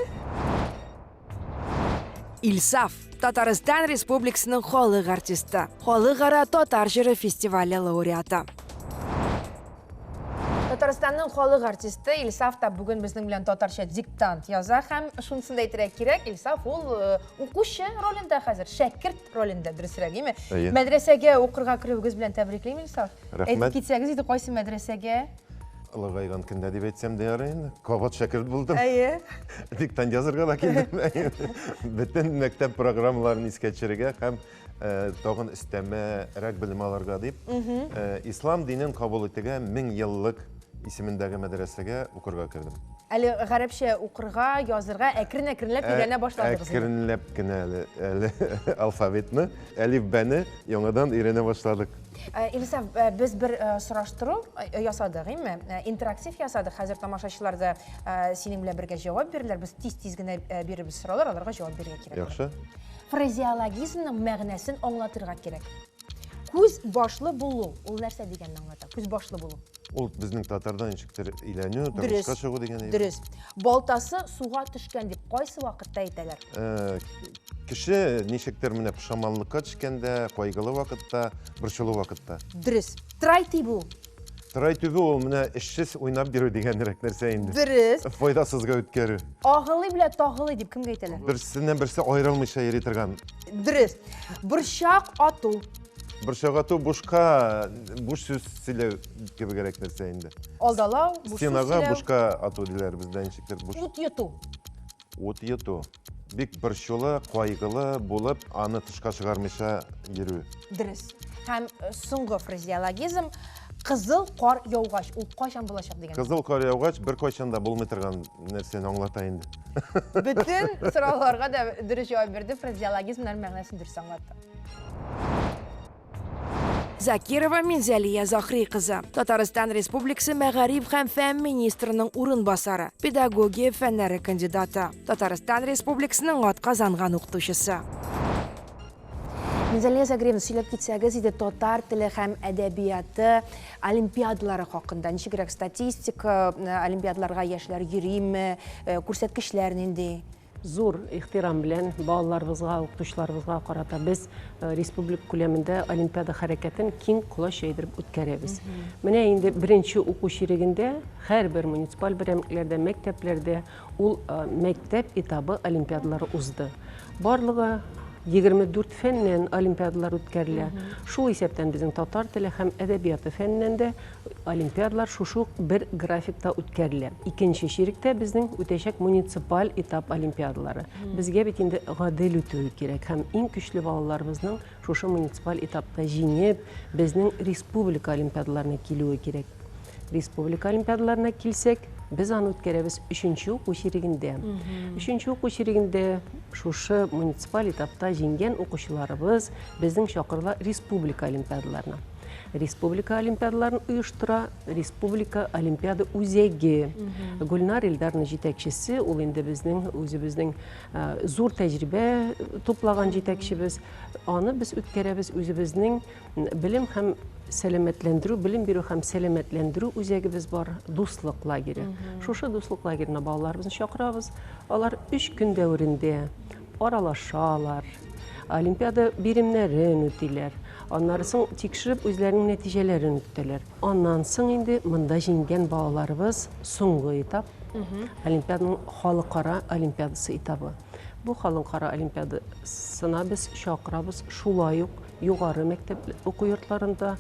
A: Илсаф, Татарстан Республикасының халык артисты, Халыкара татар җыры фестивале лауреаты. Татарстанның халык артисты Илсаф та бүген безнең белән татарча диктант яза һәм шунысын да әйтергә кирәк, Илсаф ул э, укучы ролендә хәзер, шәкерт ролендә, дөресрәк, әйеме?
M: Әйе.
A: Мәдрәсәгә укырга керүегез белән тәбриклим, Илсаф.
M: Рәхмәт.
A: Әйтеп китсәгез иде, кайсы мәдрәсәгә?
M: Олыгайган көндә дип әйтсәм дә ярый инде. Кабат шәкерт булдым.
A: Әйе.
M: Диктант язырга да килдем. Бөтен мәктәп программаларын искә төшерергә һәм тагын өстәмәрәк белем алырга дип, ислам динен кабул итүгә 1000 еллык исемендәге мәдрәсәгә укырга кердем.
A: Әле гарәпчә укырга, язырга әкрен-әкренләп өйрәнә башладыгыз.
M: Әкренләп кенә әле, әле алфавитны, әлифбәне яңадан өйрәнә башладык.
A: Илсаф, без бер сораштыру ясадык, әйме? Интерактив ясадык. Хәзер тамашачылар да синең белән бергә җавап бирерләр. Без тиз-тиз генә бирербез сораулар, аларга җавап бирергә кирәк.
M: Яхшы.
A: Фразеологизмның мәгънәсен аңлатырга кирәк. Күз башлы булу, ул нәрсә дигәнне аңлата? Күз башлы булу.
M: Ул безнең татарда ничектер өйләнү, тормышка чыгу дигән әйбер.
A: Дөрес. Балтасы суга төшкән дип кайсы вакытта әйтәләр?
M: Кеше ничектер менә пошаманлыкка төшкәндә, кайгылы вакытта, борчулы вакытта.
A: Дөрес. Трай тибү.
M: Трай түбе ул менә эшсез уйнап йөрү дигәнрәк нәрсә инде.
A: Дөрес.
M: Файдасызга үткәрү.
A: Агылый белән тагылый дип кемгә әйтәләр?
M: Берсеннән берсе аерылмыйча йөри торган.
A: Дөрес. Борчак ату.
M: Борчак ату бушка, буш сүз сөйләү кебегрәк нәрсә инде.
A: Алдалау, буш сүз
M: Стенага
A: сөйләү.
M: бушка ату диләр бездә ничектер. Буш.
A: Ут йоту.
M: Ут йоту. Бик борчулы, кайгылы булып, аны тышка чыгармыйча йөрү.
A: Дөрес. Һәм соңгы фразеологизм. Кызыл кар яугач, ул кайчан булачак дигән.
M: Кызыл кар яугач, беркайчан да булмый торган нәрсәне аңлата инде.
A: Бөтен сорауларга да дөрес җавап бирде, фразеологизмнар мәгънәсен дөрес аңлатты. Закирова Минзәлия Захри кызы, Татарстан Республикасы мәгариф һәм фән министрының урынбасары, педагогия фәннәре кандидаты, Татарстан Республикасының атказанган укытучысы. Минзәлия Загриевна, сөйләп китсәгез иде татар теле һәм әдәбияты олимпиадалары хакында. Ничегрәк статистика, э, олимпиадаларга яшьләр йөриме, э, күрсәткечләр нинди?
N: Зур ихтирам белән балаларыбызга, укытучыларыбызга карата без э, республика күләмендә олимпиада хәрәкәтен киң колач җәйдереп үткәрәбез. Менә инде беренче уку чирегендә һәрбер муниципаль берәмлекләрдә, мәктәпләрдә ул э, мәктәп этабы олимпиадалары узды. Барлыгы 24 фәннән олимпиадалар үткәрелә. Шул исәптән безнең татар теле һәм әдәбияты фәненнән дә Олимпиадалар шушы ук бер графикта үткәрелә. Икенче чиректә безнең үтәчәк муниципаль этап олимпиадалары. Безгә бит инде гадел үтүе кирәк һәм иң көчле балаларыбызның шушы муниципаль этапта җиңеп, безнең республика олимпиадаларына килүе кирәк. Республика олимпиадаларына килсәк, без аны үткәрәбез өченче уку чирегендә. Өченче уку чирегендә шушы муниципаль этапта җиңгән укучыларыбыз безнең чакырыла республика олимпиадаларына. Республика олимпиадаларын оештыра Республика олимпиада үзәге. Гөлнар Илдарның җитәкчесе, ул инде безнең үзебезнең э, зур тәҗрибә туплаган җитәкчебез. Аны без үткәрәбез үзебезнең белем һәм сәламәтләндерү, белем бирү һәм сәламәтләндерү үзәгебез бар, Дуслык лагере. Шушы Дуслык лагерена балаларыбызны чакырабыз. Алар өч көн дәверендә аралашалар, олимпиада биремнәрен үтиләр. Аннары соң тикшереп үзләренең нәтиҗәләрен үтәләр. Аннан соң инде монда җиңгән балаларыбыз соңгы этап, олимпиаданың халыкара олимпиадасы этабы. Бу халыкара олимпиадасына без чакырабыз шулай ук югары мәктәп уку йортларында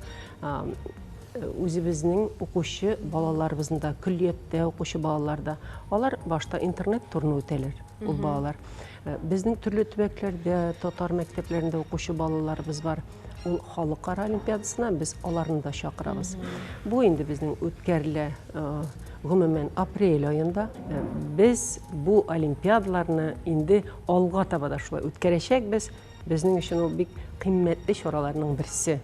N: үзебезнең укучы балаларыбызны да, көллияттә укучы балалар да. Алар башта интернет турны үтәләр, ул балалар. Э, безнең төрле төбәкләрдә татар мәктәпләрендә укучы балаларыбыз бар. Ул халыкара олимпиадасына без аларны да чакырабыз. Бу инде безнең үткәрелә э, гомумән апрель аенда. Э, без бу олимпиадаларны инде алга таба да шулай үткәрәчәкбез. Безнең өчен ул бик кыйммәтле чараларның берсе.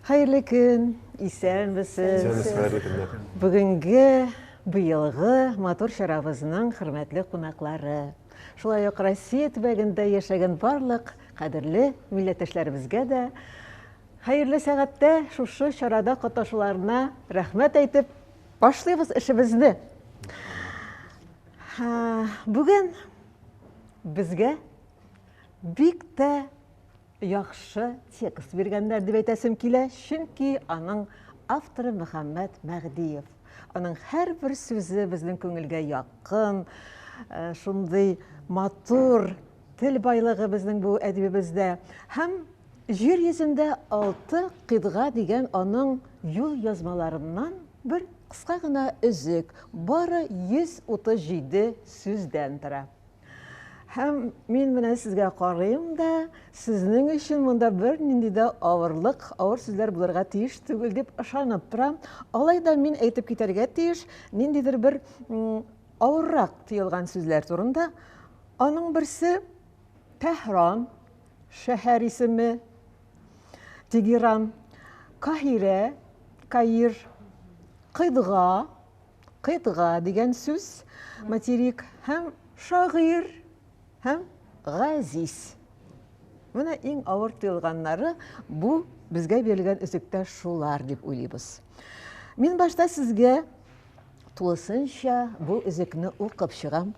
J: Хәерле көн, исәнмесез.
M: Исәнмесез, хәерле көннәр.
J: Бүгенге быелгы матур чарабызның хөрмәтле кунаклары. Шулай ук Россия төбәгендә яшәгән барлык кадерле милләттәшләребезгә дә хәерле сәгатьтә шушы чарада катнашуларына рәхмәт әйтеп башлыйбыз эшебезне. Бүген безгә бик тә Яхшы текст биргәннәр дип әйтәсем килә, чөнки аның авторы Мөхәммәт Мәһдиев. Аның һәрбер сүзе безнең күңелгә якын, э, шундый матур тел байлыгы безнең бу әдибебездә. Һәм җир йөзендә алты кыйтга дигән аның юл язмаларыннан бер кыска гына өзек, бары 137 сүздән тора. Һәм мин менә сезгә карыйм да, сезнең өчен монда бернинди дә авырлык, авыр сүзләр булырга тиеш түгел дип ышанып торам. Алай да мин әйтеп китәргә тиеш, ниндидер бер авыррак тоелган сүзләр турында. Аның берсе Тәһран шәһәр исеме, Тегеран, Каһирә, Каир, Кыйтга, Кыйтга дигән сүз материк һәм шагыйрь һәм газиз. Менә иң авыр тоелганнары бу безгә бирелгән өзектә шулар дип уйлыйбыз. Мин башта сезгә тулысынча бу өзекне укып чыгам.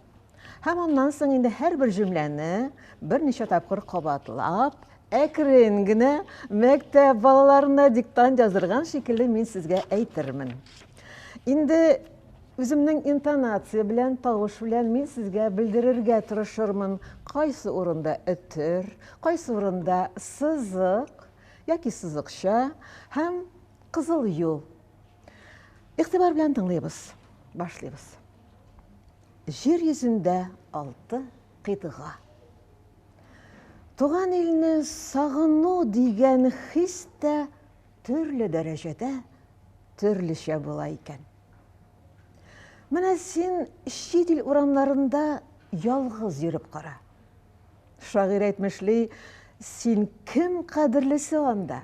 J: Һәм аннан соң инде һәрбер җөмләне берничә тапкыр кабатлап, әкрен генә мәктәп балаларына диктант яздырган шикелле мин сезгә әйтермен. Инде үземнең интонация белән, тавыш белән мин сезгә белдерергә тырышырмын, кайсы урында өтер, кайсы урында сызык яки сызыкча һәм кызыл юл. Игътибар белән тыңлыйбыз. Башлыйбыз. Җир йөзендә алты кыйтга.
O: Туган илне сагыну дигән хис тә төрле дәрәҗәдә, төрлечә була икән. Менә син чит ил урамнарында ялгыз йөреп кара. Шагыйрь әйтмешли, син кем кадерлесе анда?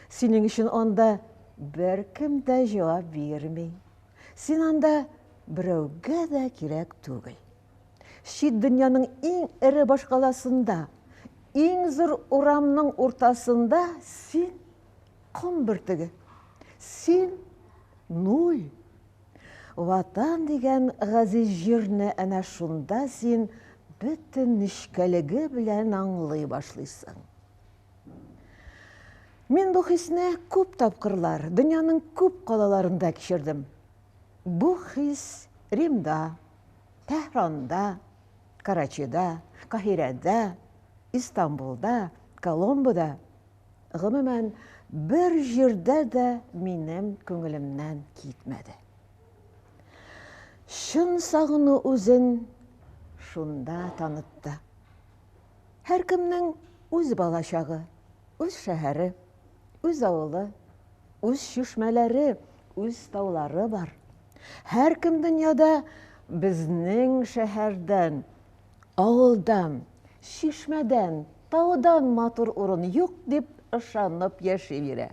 O: Синең өчен анда беркем дә җавап бирми. Син анда берәүгә дә кирәк түгел. Чит дөньяның иң эре башкаласында, иң зур урамның уртасында син ком бөртеге. Син нуль. Ватан дигән газиз җирне әнә шунда син бөтен нечкәлеге белән аңлый башлыйсың. Мин бу хисне күп тапкырлар, дөньяның күп калаларында кичердем. Бу хис Римда, Тәһранда, Карачида, Каһирәдә, Истанбулда, Коломбода, гомумән, бер җирдә дә минем күңелемнән китмәде. Чын сагыну үзен шунда танытты. Һәркемнең үз балачагы, үз шәһәре, үз авылы, үз чишмәләре, үз таулары бар. Һәркем дөньяда безнең шәһәрдән, авылдан, чишмәдән, таудан матур урын юк дип ышанып яши бирә.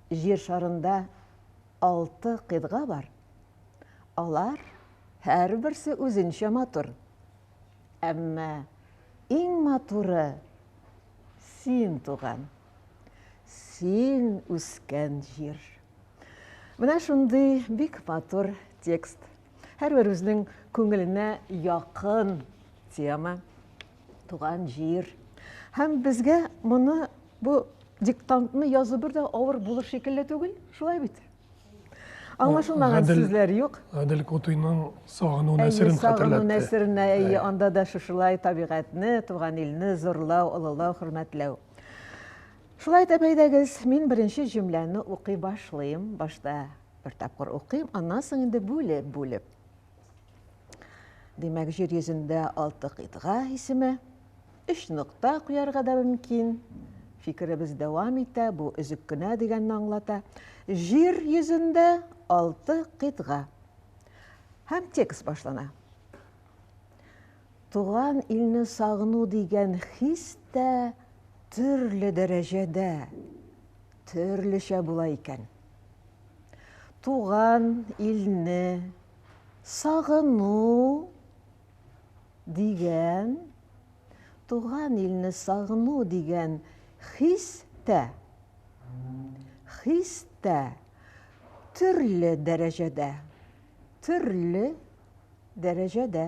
O: Җир шарында алты кыйтга бар. Алар һәрберсе үзенчә матур. Әмма иң матуры син туган, син үскән җир. Менә шундый бик матур текст. Һәрбер үзенең күңеленә якын тема, туган җир. Һәм безгә моны бу диктантны язу бер дә авыр булыр шикелле түгел, шулай бит? Аңлашылмаган сүзләр юк.
K: Гадел Кутуйның сагыну нәсерен хәтерләтте.
O: Сагыну нәсеренә, әйе, анда да шушылай табигатьне, туган илне зурлау, олылау, хөрмәтләү. Шулай итеп, әйдәгез, мин беренче җөмләне укый башлыйм. Башта бер тапкыр укыйм, аннан соң инде бүлеп-бүлеп. Димәк, җир йөзендә алты кыйтга исеме. Өч нокта куярга да мөмкин. Фикеребез дәвам итә, бу өзек кенә дигәнне аңлата. Җир йөзендә алты кыйтга. Һәм текст башлана. Туган илне сагыну дигән хис тә төрле дәрәҗәдә, төрлечә була икән. Туган илне сагыну дигән, туган илне сагыну дигән хис тә, хис тә төрле дәрәҗәдә, төрле дәрәҗәдә.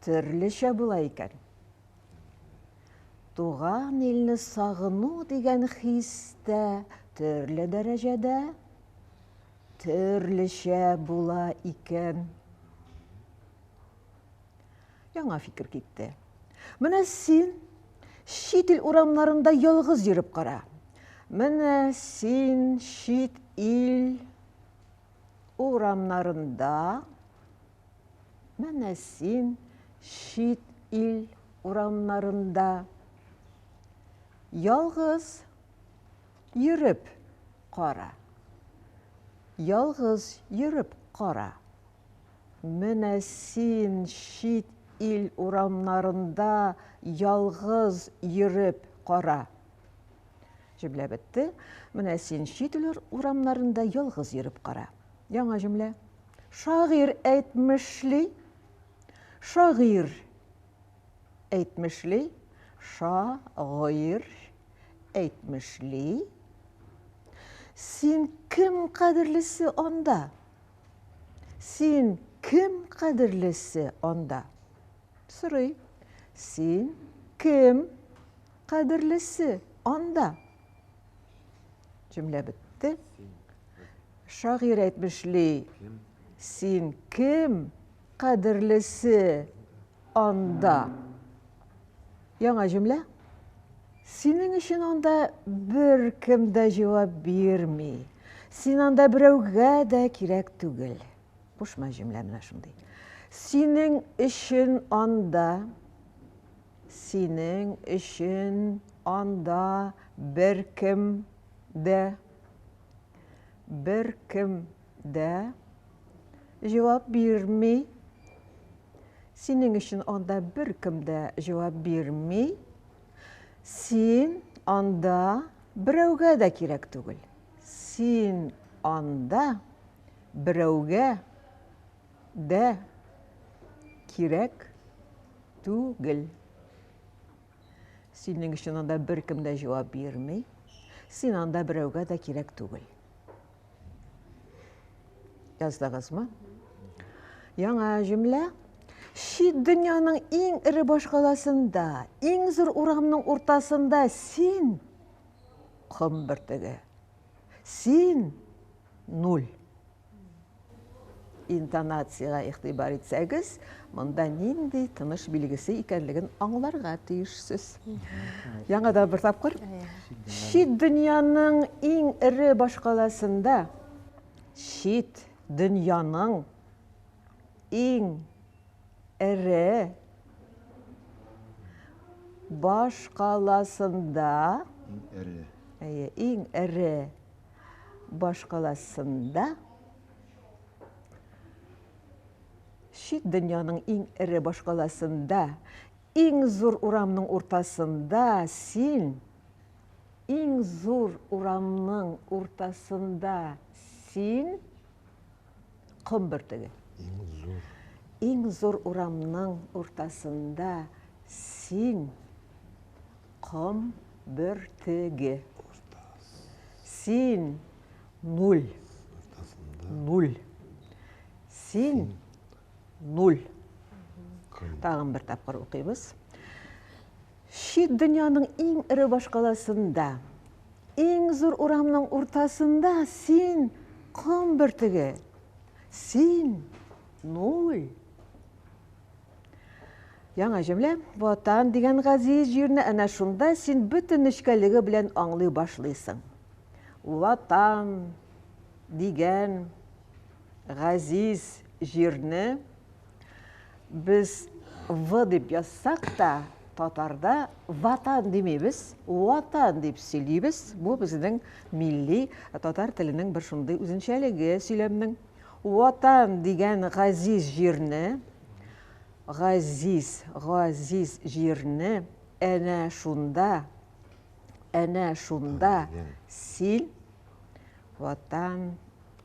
O: Төрлечә була икән. Туган илне сагыну дигән хис тә төрле дәрәҗәдә, төрлечә була икән. Яңа фикер китте. Менә син чит ил урамнарында ялгыз йөреп кара. Менә син чит ил урамнарында менә син чит ил урамнарында ялгыз йөреп кара. Ялгыз йөреп кара. Менә син чит ил урамнарында ялгыз йөреп кара. Җөмлә бетте. Менә син чит ил урамнарында ялгыз йөреп кара. Яңа җөмлә. Шагыйрь әйтмешли, шагыйрь әйтмешли, шагыйрь әйтмешли. Син кем кадерлесе анда? Син кем кадерлесе анда? Сорый. Син кем Кадерлесе анда. Җөмлә бетте. Шагыйрь әйтмешли, син кем кадерлесе анда? Яңа җөмлә. Синең өчен анда беркем дә җавап бирми. Син анда берәүгә дә кирәк түгел. Кушма җөмлә менә шундый. Синең өчен анда, синең өчен анда беркем дә, беркем дә җавап бирми. Синең өчен анда беркем дә җавап бирми. Син анда берәүгә дә кирәк түгел. Син анда берәүгә дә кирәк түгел. Синең өчен анда беркем дә җавап бирми. Син анда берәүгә дә кирәк түгел. Яздыгызмы? Яңа җөмлә. Чит дөньяның иң эре башкаласында, иң зур урамның уртасында син ком бөртеге. Син нуль. Интонациягә игътибар итсәгез, монда нинди тыныш билгесе икәнлеген аңларга тиешсез. Яңадан бер тапкыр. Чит дөньяның иң эре башкаласында, чит дөньяның иң эре башкаласында,
F: иң эре.
O: Әйе, иң эре башкаласында чит дөньяның иң эре башкаласында, иң зур урамның уртасында син, иң зур урамның уртасында син ком бөртеге.
M: Иң зур.
O: Иң зур урамның уртасында син Ком бөртеге. Син нуль. Нуль. Син нуль. Тагын бер тапкыр укыйбыз. Чит дөньяның иң эре башкаласында, иң зур урамның уртасында син ком бөртеге. Син нуль. Яңа җөмлә. Ватан дигән газиз җирне әнә шунда син бөтен нечкәлеге белән аңлый башлыйсың. Ватан дигән газиз җирне без В дип язсак та, татарда ватан димибез, ватан дип сөйлибез. Бу безнең милли татар теленең бер шундый үзенчәлеге сөйләмнең. Ватан дигән газиз җирне, газиз, газиз җирне әнә шунда, әнә шунда син, Ватан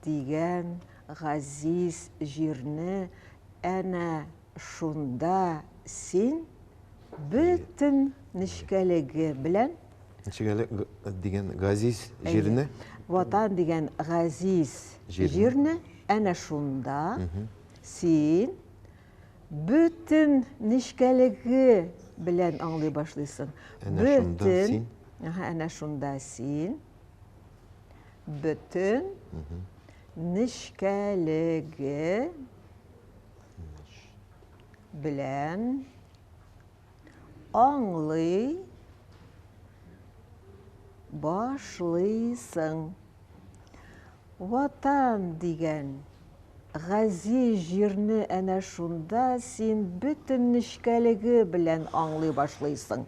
O: дигән газиз җирне әнә шунда син бөтен нечкәлеге белән
M: Ничек әле дигән газиз җирне?
O: Ватан дигән газиз җирне әнә шунда син бөтен нечкәлеге белән аңлый башлыйсың.
M: Әнә шунда син.
O: Әнә шунда син бөтен нечкәлеге белән аңлый башлыйсың. Ватан дигән газиз җирне әнә шунда син бөтен нечкәлеге белән аңлый башлыйсың.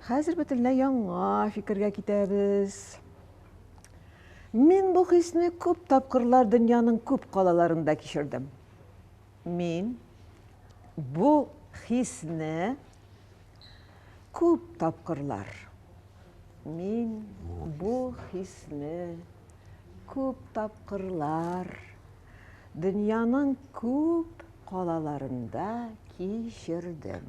O: Хәзер бөтенләй яңа фикергә китәбез. Мин бу хисне күп тапкырлар дөньяның күп калаларында кичердем. Мин бу хисне күп тапкырлар. Мин бу хисне күп тапкырлар дөньяның күп калаларында кичердем.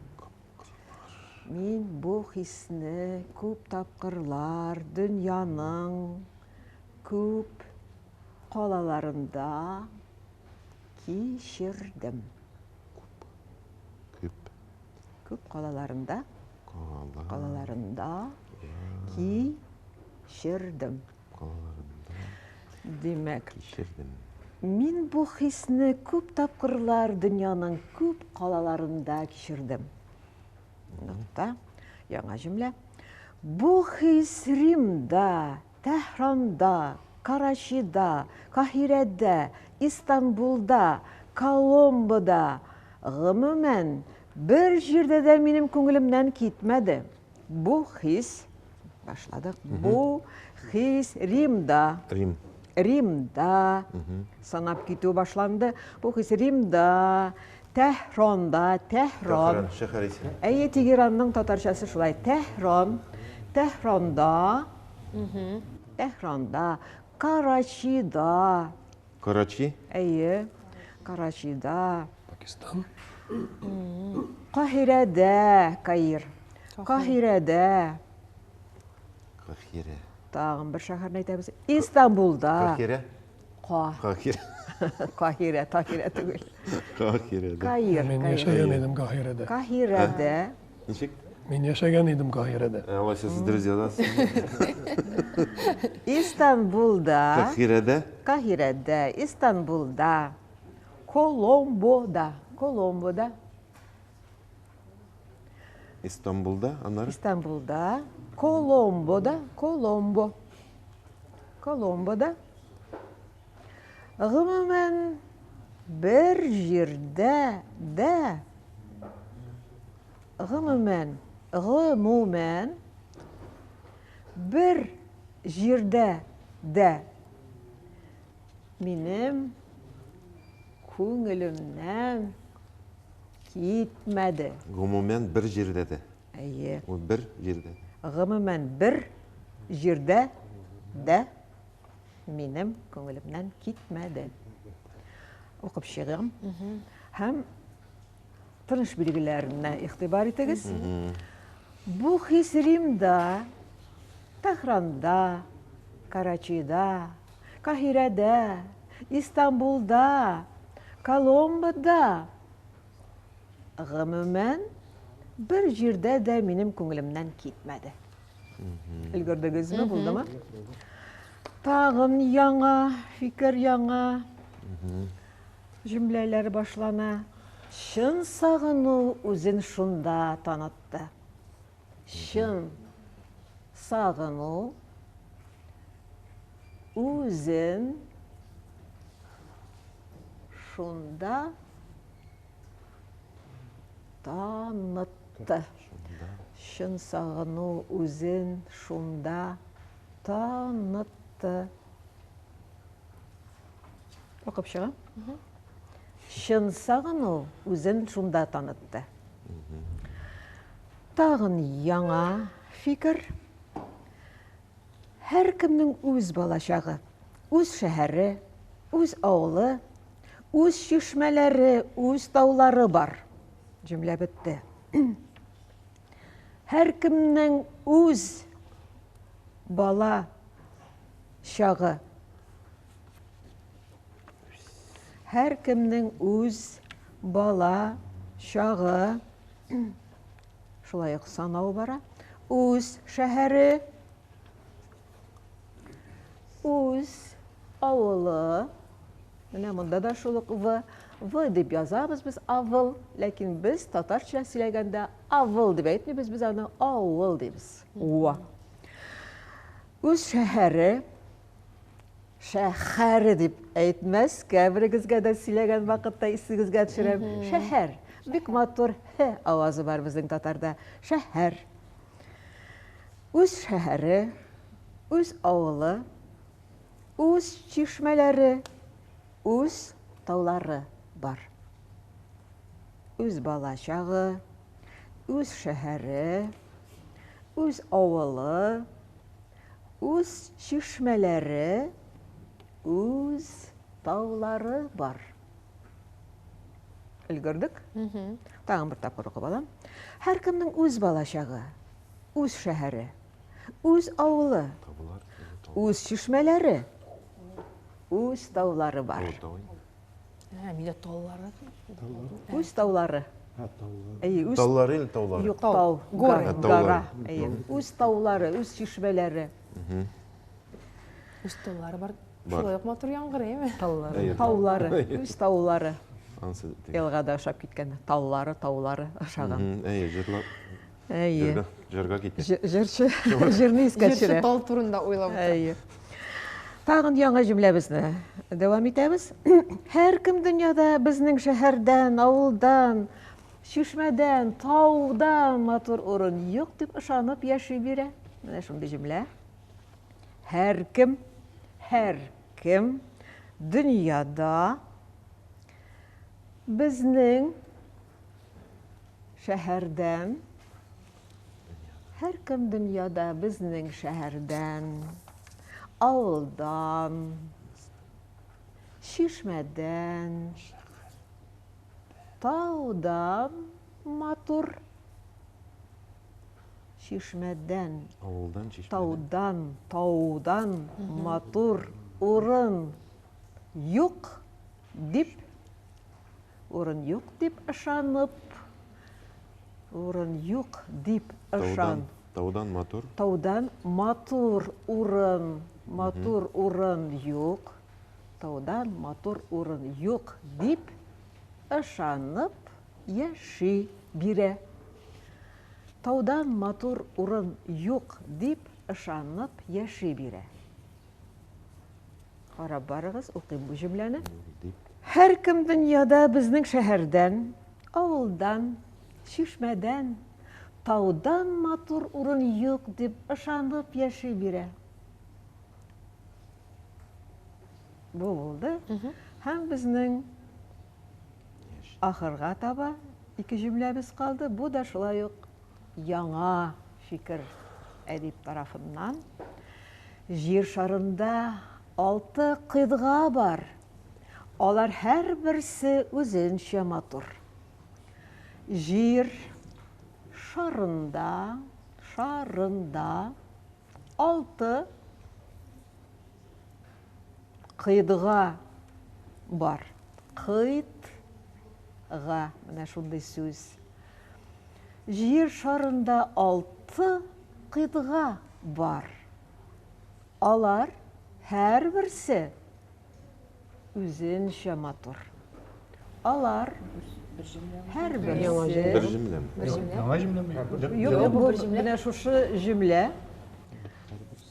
O: Мин бу хисне күп тапкырлар дөньяның күп калаларында Кичердем.
M: Күп. Күп.
O: Күп калаларында.
M: Кала.
O: Калаларында. Кичердем.
M: Калаларында.
O: Димәк.
M: Кичердем.
O: Мин бу хисне күп тапкырлар дөньяның күп калаларында кичердем. Нокта. Яңа җөмлә. Бу хис Римда, Тәһранда. Карачида, Каһирәдә, Истанбулда, Коломбода, гомумән, бер җирдә дә минем күңелемнән китмәде. Бу хис, башладык, бу хис Римда.
M: Рим.
O: Римда санап китү башланды. Бу хис Римда, Тәһранда, Тәһран.
M: Тәһран, шәһәр исеме.
O: Әйе, Тегеранның татарчасы шулай. Тәһран, Тәһранда, Тәһранда, Карачида.
M: Карачи?
O: Әйе, Карачида.
K: Пакистан.
O: Каһирәдә, Каир. Каһирәдә.
M: Каһирә.
O: Тагын бер шәһәрне әйтәбез. Истанбулда.
M: Каһирә?
O: Ка.
M: Каһирә.
O: Каһирә, Таһирә түгел.
M: Каһирәдә.
O: Каир.
K: Мин яшәгән идем Каһирәдә.
O: Каһирәдә.
M: Ничек?
K: Мин яшәгән идем Каһирәдә.
M: Алайса сез дөрес язасыз.
O: Истанбулда.
M: Каһирәдә.
O: Каһирәдә, Истанбулда. Коломбода. Коломбода.
M: Истанбулда, аннары?
O: Истанбулда, Коломбода, Коломбо. Коломбода. Гомумән, бер җирдә дә гомумән, гомумән, бер җирдә дә минем күңелемнән китмәде.
M: Гомумән, бер җирдә дә.
O: Әйе.
M: Ул бер җирдә.
O: Гомумән, бер җирдә дә минем күңелемнән китмәде. Укып чыгам. Һәм тыныш билгеләренә игътибар итегез. Бу хис Римда, Тәһранда, Карачида, Каһирәдә, Истанбулда, Коломбода, гомумән, бер җирдә дә минем күңелемнән китмәде. Өлгердегезме, булдымы? Тагын яңа фикер, яңа җөмләләр башлана. Чын сагыну үзен шунда танытты. Чын сагыну үзен шунда танытты. Чын сагыну үзен шунда танытты. Укып чыгам. Чын сагыну үзен шунда танытты. Тагын яңа фикер. Һәркемнең үз балачагы, үз шәһәре, үз авылы, үз чишмәләре, үз таулары бар. Җөмлә бетте. Һәркемнең үз бала чагы. Һәркемнең үз бала чагы. Шулай ук санау бара. Үз шәһәре, үз авылы. Менә монда да шул ук В. В дип язабыз без авыл, ләкин без татарча сөйләгәндә авыл дип әйтмибез, без аны авыл дибез. Уа. Үз шәһәре, шәһәре дип әйтмәскә, берегезгә дә сөйләгән вакытта исегезгә төшерәм. Шәһәр. Бик матур һ авазы бар безнең татарда. Шәһәр. Үз шәһәре, үз авылы, үз чишмәләре, үз таулары бар. Үз балачагы, үз шәһәре, үз авылы, үз чишмәләре, үз таулары бар. Өлгердек? Тагын бер тапкыр укып алам. Һәркемнең үз балачагы, үз шәһәре, үз авылы, үз чишмәләре, үз таулары бар.
A: Ә, миндә таулары.
O: Үз таулары. Әйе, үз
M: Таулары или таулары?
O: Юк, тау.
A: Горы.
O: Гора. Әйе. Үз таулары, үз чишмәләре.
A: Үз таулары бар.
M: Бар.
A: Шулай ук матур яңгырый, әйме?
O: Таулары. Таулары, үз таулары.
M: Ансы теге.
O: Елгада ашап киткән. Таулары, таулары ашаган.
M: Әйе, җырлап.
O: Әйе.
M: Җырга, җырга китә.
O: Җырчы, җырны искә
A: Җырчы
O: төшерә.
A: тал турында уйлап утыра.
O: Әйе.
J: Тагын яңа җөмләбезне дәвам итәбез. Һәркем дөньяда безнең шәһәрдән, авылдан, чишмәдән, таудан матур урын юк дип ышанып яши бирә. Менә шундый җөмлә. Һәркем, һәркем дөньяда безнең шәһәрдән, һәркем дөньяда безнең шәһәрдән, авылдан, чишмәдән, таудан матур. Чишмәдән,
M: Авылдан, чишмәдән.
J: таудан, таудан матур урын юк дип, урын юк дип ышанып, урын юк дип ышан.
M: Таудан, таудан матур.
J: Таудан матур урын, матур урын юк. Таудан матур урын юк дип ышанып яши бирә. Таудан матур урын юк дип ышанып яши бирә. Карап барыгыз, укыйм бу җөмләне. Һәркем дөньяда безнең шәһәрдән, авылдан, чишмәдән, таудан матур урын юк дип ышанып яши бирә. Бу булды. Һәм безнең ахырга таба ике җөмләбез калды. Бу да шулай ук яңа фикер әдип тарафыннан. Җир шарында алты кыйтга бар. Алар һәрберсе үзенчә матур. Җир шарында, шарында алты кыйтга бар. Кыйтга, менә шундый сүз. Җир шарында алты кыйтга бар. Алар һәрберсе үзенчә матур. Алар һәрберсе.
M: Бер җөмләме?
J: Бер җөмлә.
F: Яңа җөмләме?
J: Юк, бу менә шушы җөмлә.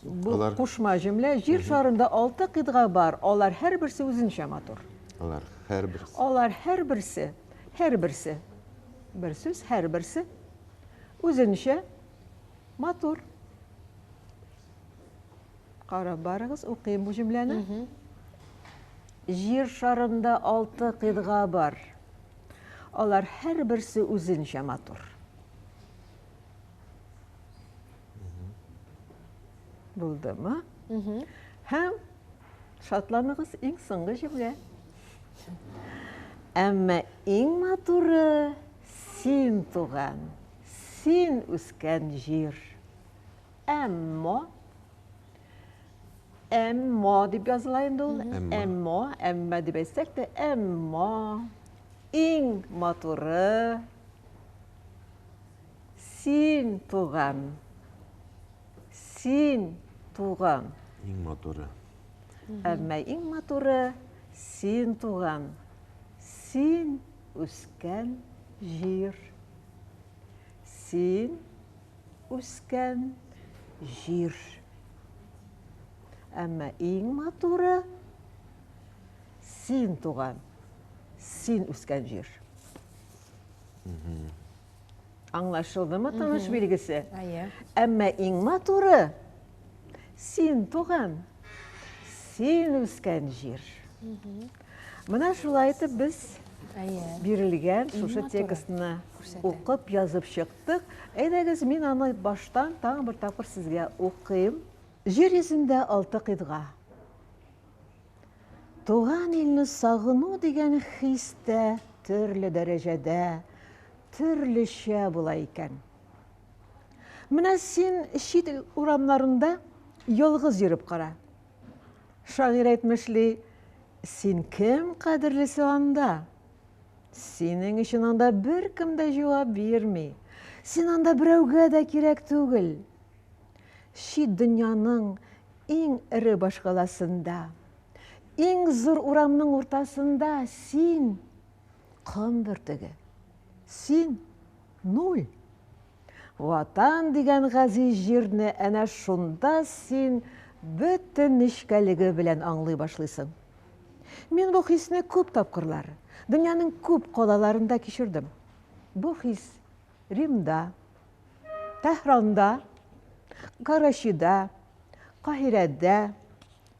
J: Бу кушма җөмлә. Җир шарында алты кыйтга бар. Алар һәрберсе үзенчә матур.
M: Алар һәрберсе.
J: Алар һәрберсе, һәрберсе. Бер сүз, һәрберсе үзенчә матур. Карап барыгыз, укыйм бу җөмләне. Җир шарында алты кыйтга бар. Алар һәрберсе үзенчә матур. Булдымы? Һәм шатланыгыз, иң соңгы җөмлә. Әмма иң матуры син туган, син үскән җир. Әмма әмма дип языла инде ул. Әмма, әмма дип әйтсәк тә, әмма иң матуры син туган. Син туган.
M: Иң матуры.
J: Әмма иң матуры син туган. Син үскән җир. Син үскән җир. Әмма иң матуры син туган, син үскән җир. Аңлашылдымы тыныш билгесе? Әмма иң матуры син туган, син үскән җир. Менә шулай итеп без бирелгән шушы текстны укып язып чыктык. Әйдәгез, мин аны баштан тагын бер тапкыр сезгә укыйм. Җир йөзендә алты кыйтга. Туган илне сагыну дигән хис тә төрле дәрәҗәдә, төрлечә була икән. Менә син чит ил урамнарында ялгыз йөреп кара. Шагыйрь әйтмешли, син кем кадерлесе анда? Синең өчен анда беркем дә җавап бирми. Син анда берәүгә дә кирәк түгел. Чит дөньяның иң эре башкаласында, иң зур урамның уртасында син ком бөртеге. Син нуль. Ватан дигән газиз җирне әнә шунда син
O: бөтен нечкәлеге белән аңлый башлыйсың. Мин бу хисне күп тапкырлар, дөньяның күп калаларында кичердем. Бу хис Римда, Тәһранда, Карачида, Каһирәдә,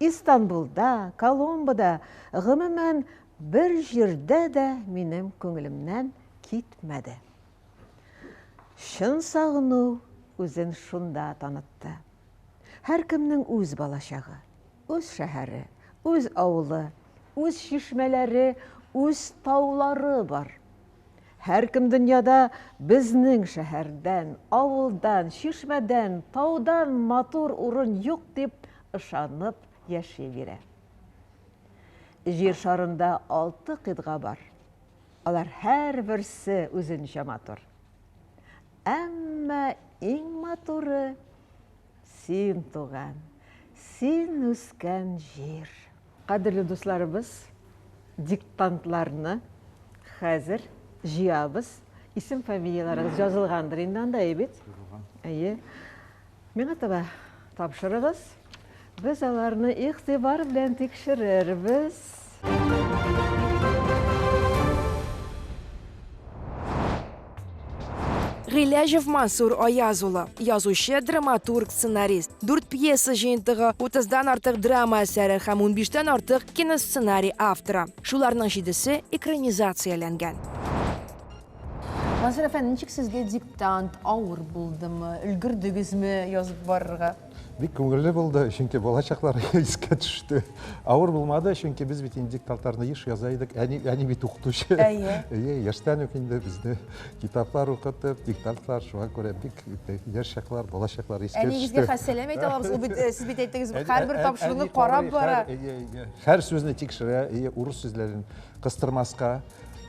O: Истанбулда, Коломбода, гомумән, бер җирдә дә минем күңелемнән китмәде. Чын сагыну үзен шунда танытты. Һәркемнең үз балачагы, үз шәһәре, үз авылы, үз чишмәләре, үз таулары бар. Һәркем дөньяда безнең шәһәрдән, авылдан, чишмәдән, таудан матур урын юк дип ышанып яши бирә. Җир шарында алты кыйтга бар. Алар һәрберсе үзенчә матур. Әмма иң матуры син туган, син үскән җир. Кадерле дусларыбыз, диктантларны хәзер җыябыз. Исем фамилияләрегез язылгандыр инде анда, әйе бит? Язылган. Әйе. Миңа таба тапшырыгыз. Без аларны игътибар белән тикшерербез.
A: Гыйләҗев Мансур Аяз улы, язучы, драматург, сценарист. Дүрт пьеса җыентыгы, утыздан артык драма әсәре һәм унбиштән артык киносценарий авторы. Шуларның җидесе экранизацияләнгән.
P: Мансур әфәнде, ничек сезгә диктант? Авыр булдымы? Өлгердегезме язып барырга?
Q: Бик күңелле булды, чөнки балачаклар искә төште. Авыр булмады, чөнки без бит инде диктантларны еш яза идек. Әни, әни бит укытучы.
P: Әйе.
Q: Әйе, яшьтән үк инде безне китаплар укытып, диктантлар, шуңа күрә бик яшь чаклар, балачаклар искә төште.
P: Әниегезгә хәзер сәлам әйтә алабыз. Ул бит, э, сез бит әйттегез, һәрбер тапшыруны карап бара.
Q: Әйе, әйе. Һәр сүзне тикшерә, әйе, урыс сүзләрен кыстырмаска.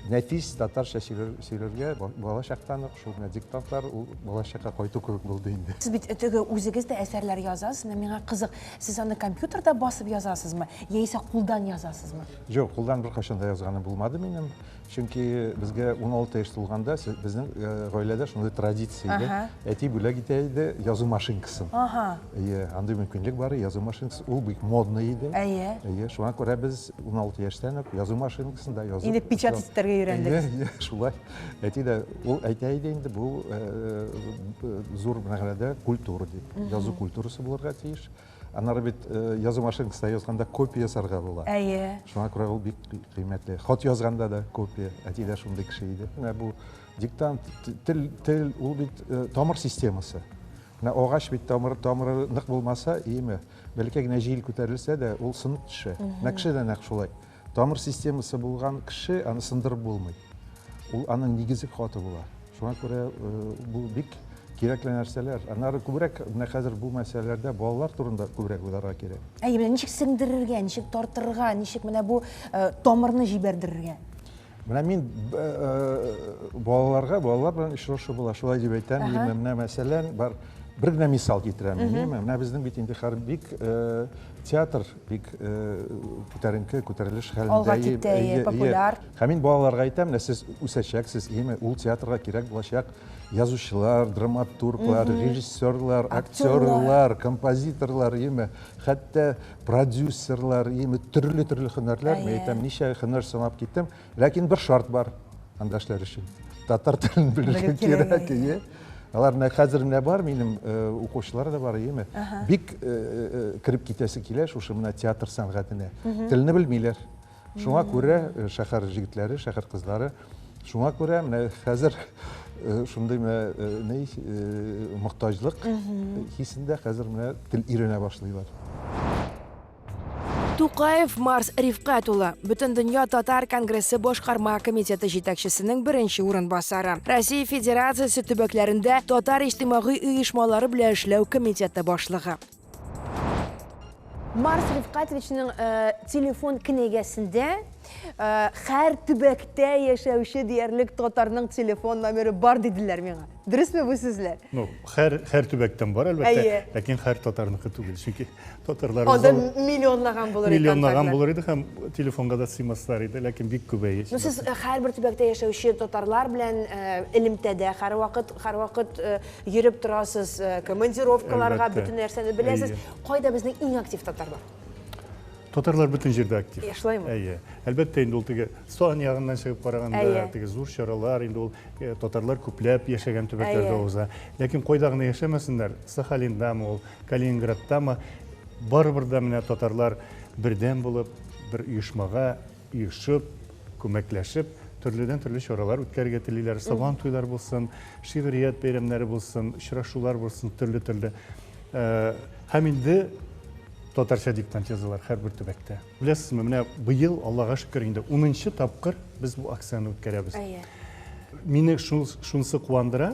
Q: Нәфис татарча сөйләргә бала чактан ук шул менә диктантлар ул бала чакка кайту кебек булды инде.
A: Сез бит теге үзегез дә әсәрләр язасыз, менә миңа кызык, сез аны компьютерда басып язасызмы, яисә кулдан язасызмы?
Q: Юк, кулдан беркайчан да язганым булмады минем. Чөнки безгә 16 яшь тулганда безнең гаиләдә шундый традиция иде. Әти бүләк итә иде язу машинкасын.
A: Ага.
Q: Әйе, андый мөмкинлек бар, язу машинкасы ул бик модный иде.
A: Әйе.
Q: Әйе, шуңа күрә без 16 яшьтән үк язу машинкасында язып.
P: Инде печать итәргә өйрәндегез.
Q: Әйе, шулай. Әти дә ул әйтә иде инде бу э, э, зур мәгънәдә культура дип. Язу культурасы булырга тиеш. Аннары бит э, язу машинкасында язганда копия ясарга була.
A: Әйе.
Q: Шуңа күрә ул бик кыйммәтле. Хат язганда да копия. Әти дә шундый кеше иде. Менә бу диктант, тел, тел ул бит тамыр системасы. Менә агач бит тамыры, тамыры нык булмаса, иеме, бәләкәй генә җил күтәрелсә дә, ул сынып төшә. Менә кеше дә нәкъ шулай. Тамыр системасы булган кеше аны сындырып булмый. Ул аның нигезе каты була. Шуңа күрә э, бу бик кирәкле нәрсәләр. Аннары күбрәк менә хәзер бу мәсьәләләрдә балалар турында күбрәк уйларга кирәк.
A: Әйе, менә ничек сеңдерергә, ничек тартырга, ничек менә бу э, тамырны җибәрдерергә?
Q: Менә мин балаларга, балалар белән очрашу була, шулай дип әйтәм. Менә мәсәлән, бар бер генә мисал китерәм. Менә безнең бит инде хәзер бик театр бик күтәренке, күтәрелеш хәлендә.
A: Алга китте, популяр.
Q: Һәм мин балаларга әйтәм, менә сез үсәчәксез, име, ул театрга кирәк булачак язучылар, драматурглар, режиссерлар, актерлар, композиторлар, име, хәтта продюсерлар, име, төрле-төрле һөнәрләр, мин әйтәм, ничә һөнәр санап киттем, ләкин бер шарт бар анда эшләр өчен. Татар телен белергә кирәк, ие. Алар менә хәзер менә бар, минем э, укучылар да бар, иеме. Бик э, э, кереп китәсе килә шушы менә театр сәнгатенә. Телне белмиләр. Шуңа күрә шәһәр җегетләре, шәһәр кызлары, шуңа күрә менә хәзер шундый менә ни мохтаҗлык хисендә хәзер менә тел өйрәнә башлыйлар.
A: Тукаев Марс Рифкать улы, Бөтендөнья татар конгрессы башкарма комитеты җитәкчесенең беренче урынбасары, Россия Федерациясе төбәкләрендә татар иҗтимагый оешмалары белән эшләү комитеты башлыгы. Марс Рифкатовичның э, телефон кенәгәсендә Һәр төбәктә яшәүче диярлек татарның телефон номеры бар диделәр миңа. Дөресме бу сүзләр?
R: Ну, һәр һәр төбәктән бар әлбәттә, ләкин һәр татарныкы түгел. Чөнки татарлар
A: Анда миллионлаган булыр иде.
R: Миллионлаган булыр иде һәм телефонга да сыймаслар иде, ләкин бик күбәе.
A: Ну, сез һәрбер төбәктә яшәүче татарлар белән элемтәдә һәрвакыт һәрвакыт йөреп торасыз, командировкаларга бөтен нәрсәне беләсез. Кайда безнең иң актив татарлар?
R: Татарлар бөтен җирдә актив.
A: Ә, шулаймы?
R: Әйе. Әлбәттә инде ул теге сан ягыннан чыгып караганда, теге зур чаралар инде ул э, татарлар күпләп яшәгән төбәкләрдә уза. Ләкин кайда гына яшәмәсеннәр, Сахалиндамы ул, Калининградтамы, барыбер дә менә татарлар бердәм булып, бер оешмага оешып, күмәкләшеп, төрледән-төрле чаралар үткәрергә телиләр. Сабан туйлар булсын, шигърият бәйрәмнәре булсын, очрашулар булсын, төрле-төрле. Э, һәм инде татарча диктант язалар һәрбер төбәктә. Беләсезме, менә быел, Аллага шөкер, инде 10 тапкыр без бу акцияне үткәрәбез. Мине шунысы куандыра,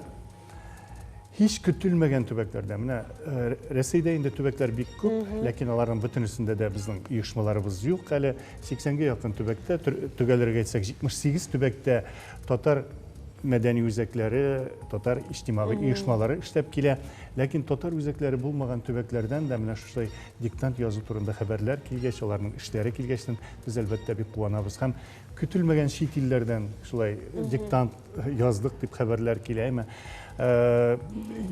R: һич көтелмәгән төбәкләрдә, менә э, Рәсәйдә инде төбәкләр бик күп, ләкин аларның бөтенесендә дә безнең оешмаларыбыз юк әле. 80-гә якын төбәктә, төгәлрәк әйтсәк, 78 төбәктә татар мәдәни үзәкләре, татар иҗтимагый оешмалары эшләп килә. Ләкин татар үзәкләре булмаган төбәкләрдән дә менә шушылай диктант язу турында хәбәрләр килгәч, аларның эшләре килгәчтен без әлбәттә бик куанабыз. Һәм көтелмәгән чит илләрдән шулай диктант яздык дип хәбәрләр килә. Әмма э,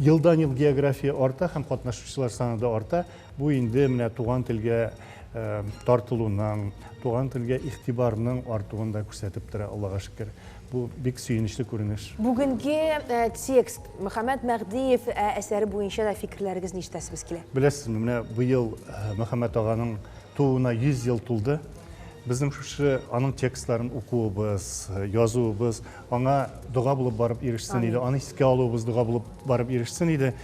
R: елдан-ел география арта һәм катнашучылар саны да арта. Бу инде менә туган телгә э, тартылуның, туган телгә игътибарның артуын да күрсәтеп тора, Аллага шөкер. Бу бик сөенечле күренеш.
A: Бүгенге э, текст Мөхәммәт Мәһдиев э, әсәре буенча да фикерләрегезне ишетәсебез килә.
R: Беләсезме, менә быел э, Мөхәммәт аганың тууына 100 ел тулды. Безнең шушы аның текстларын укуыбыз, язуыбыз аңа дога булып барып ирешсен иде, аны искә алуыбыз дога булып барып ирешсен иде.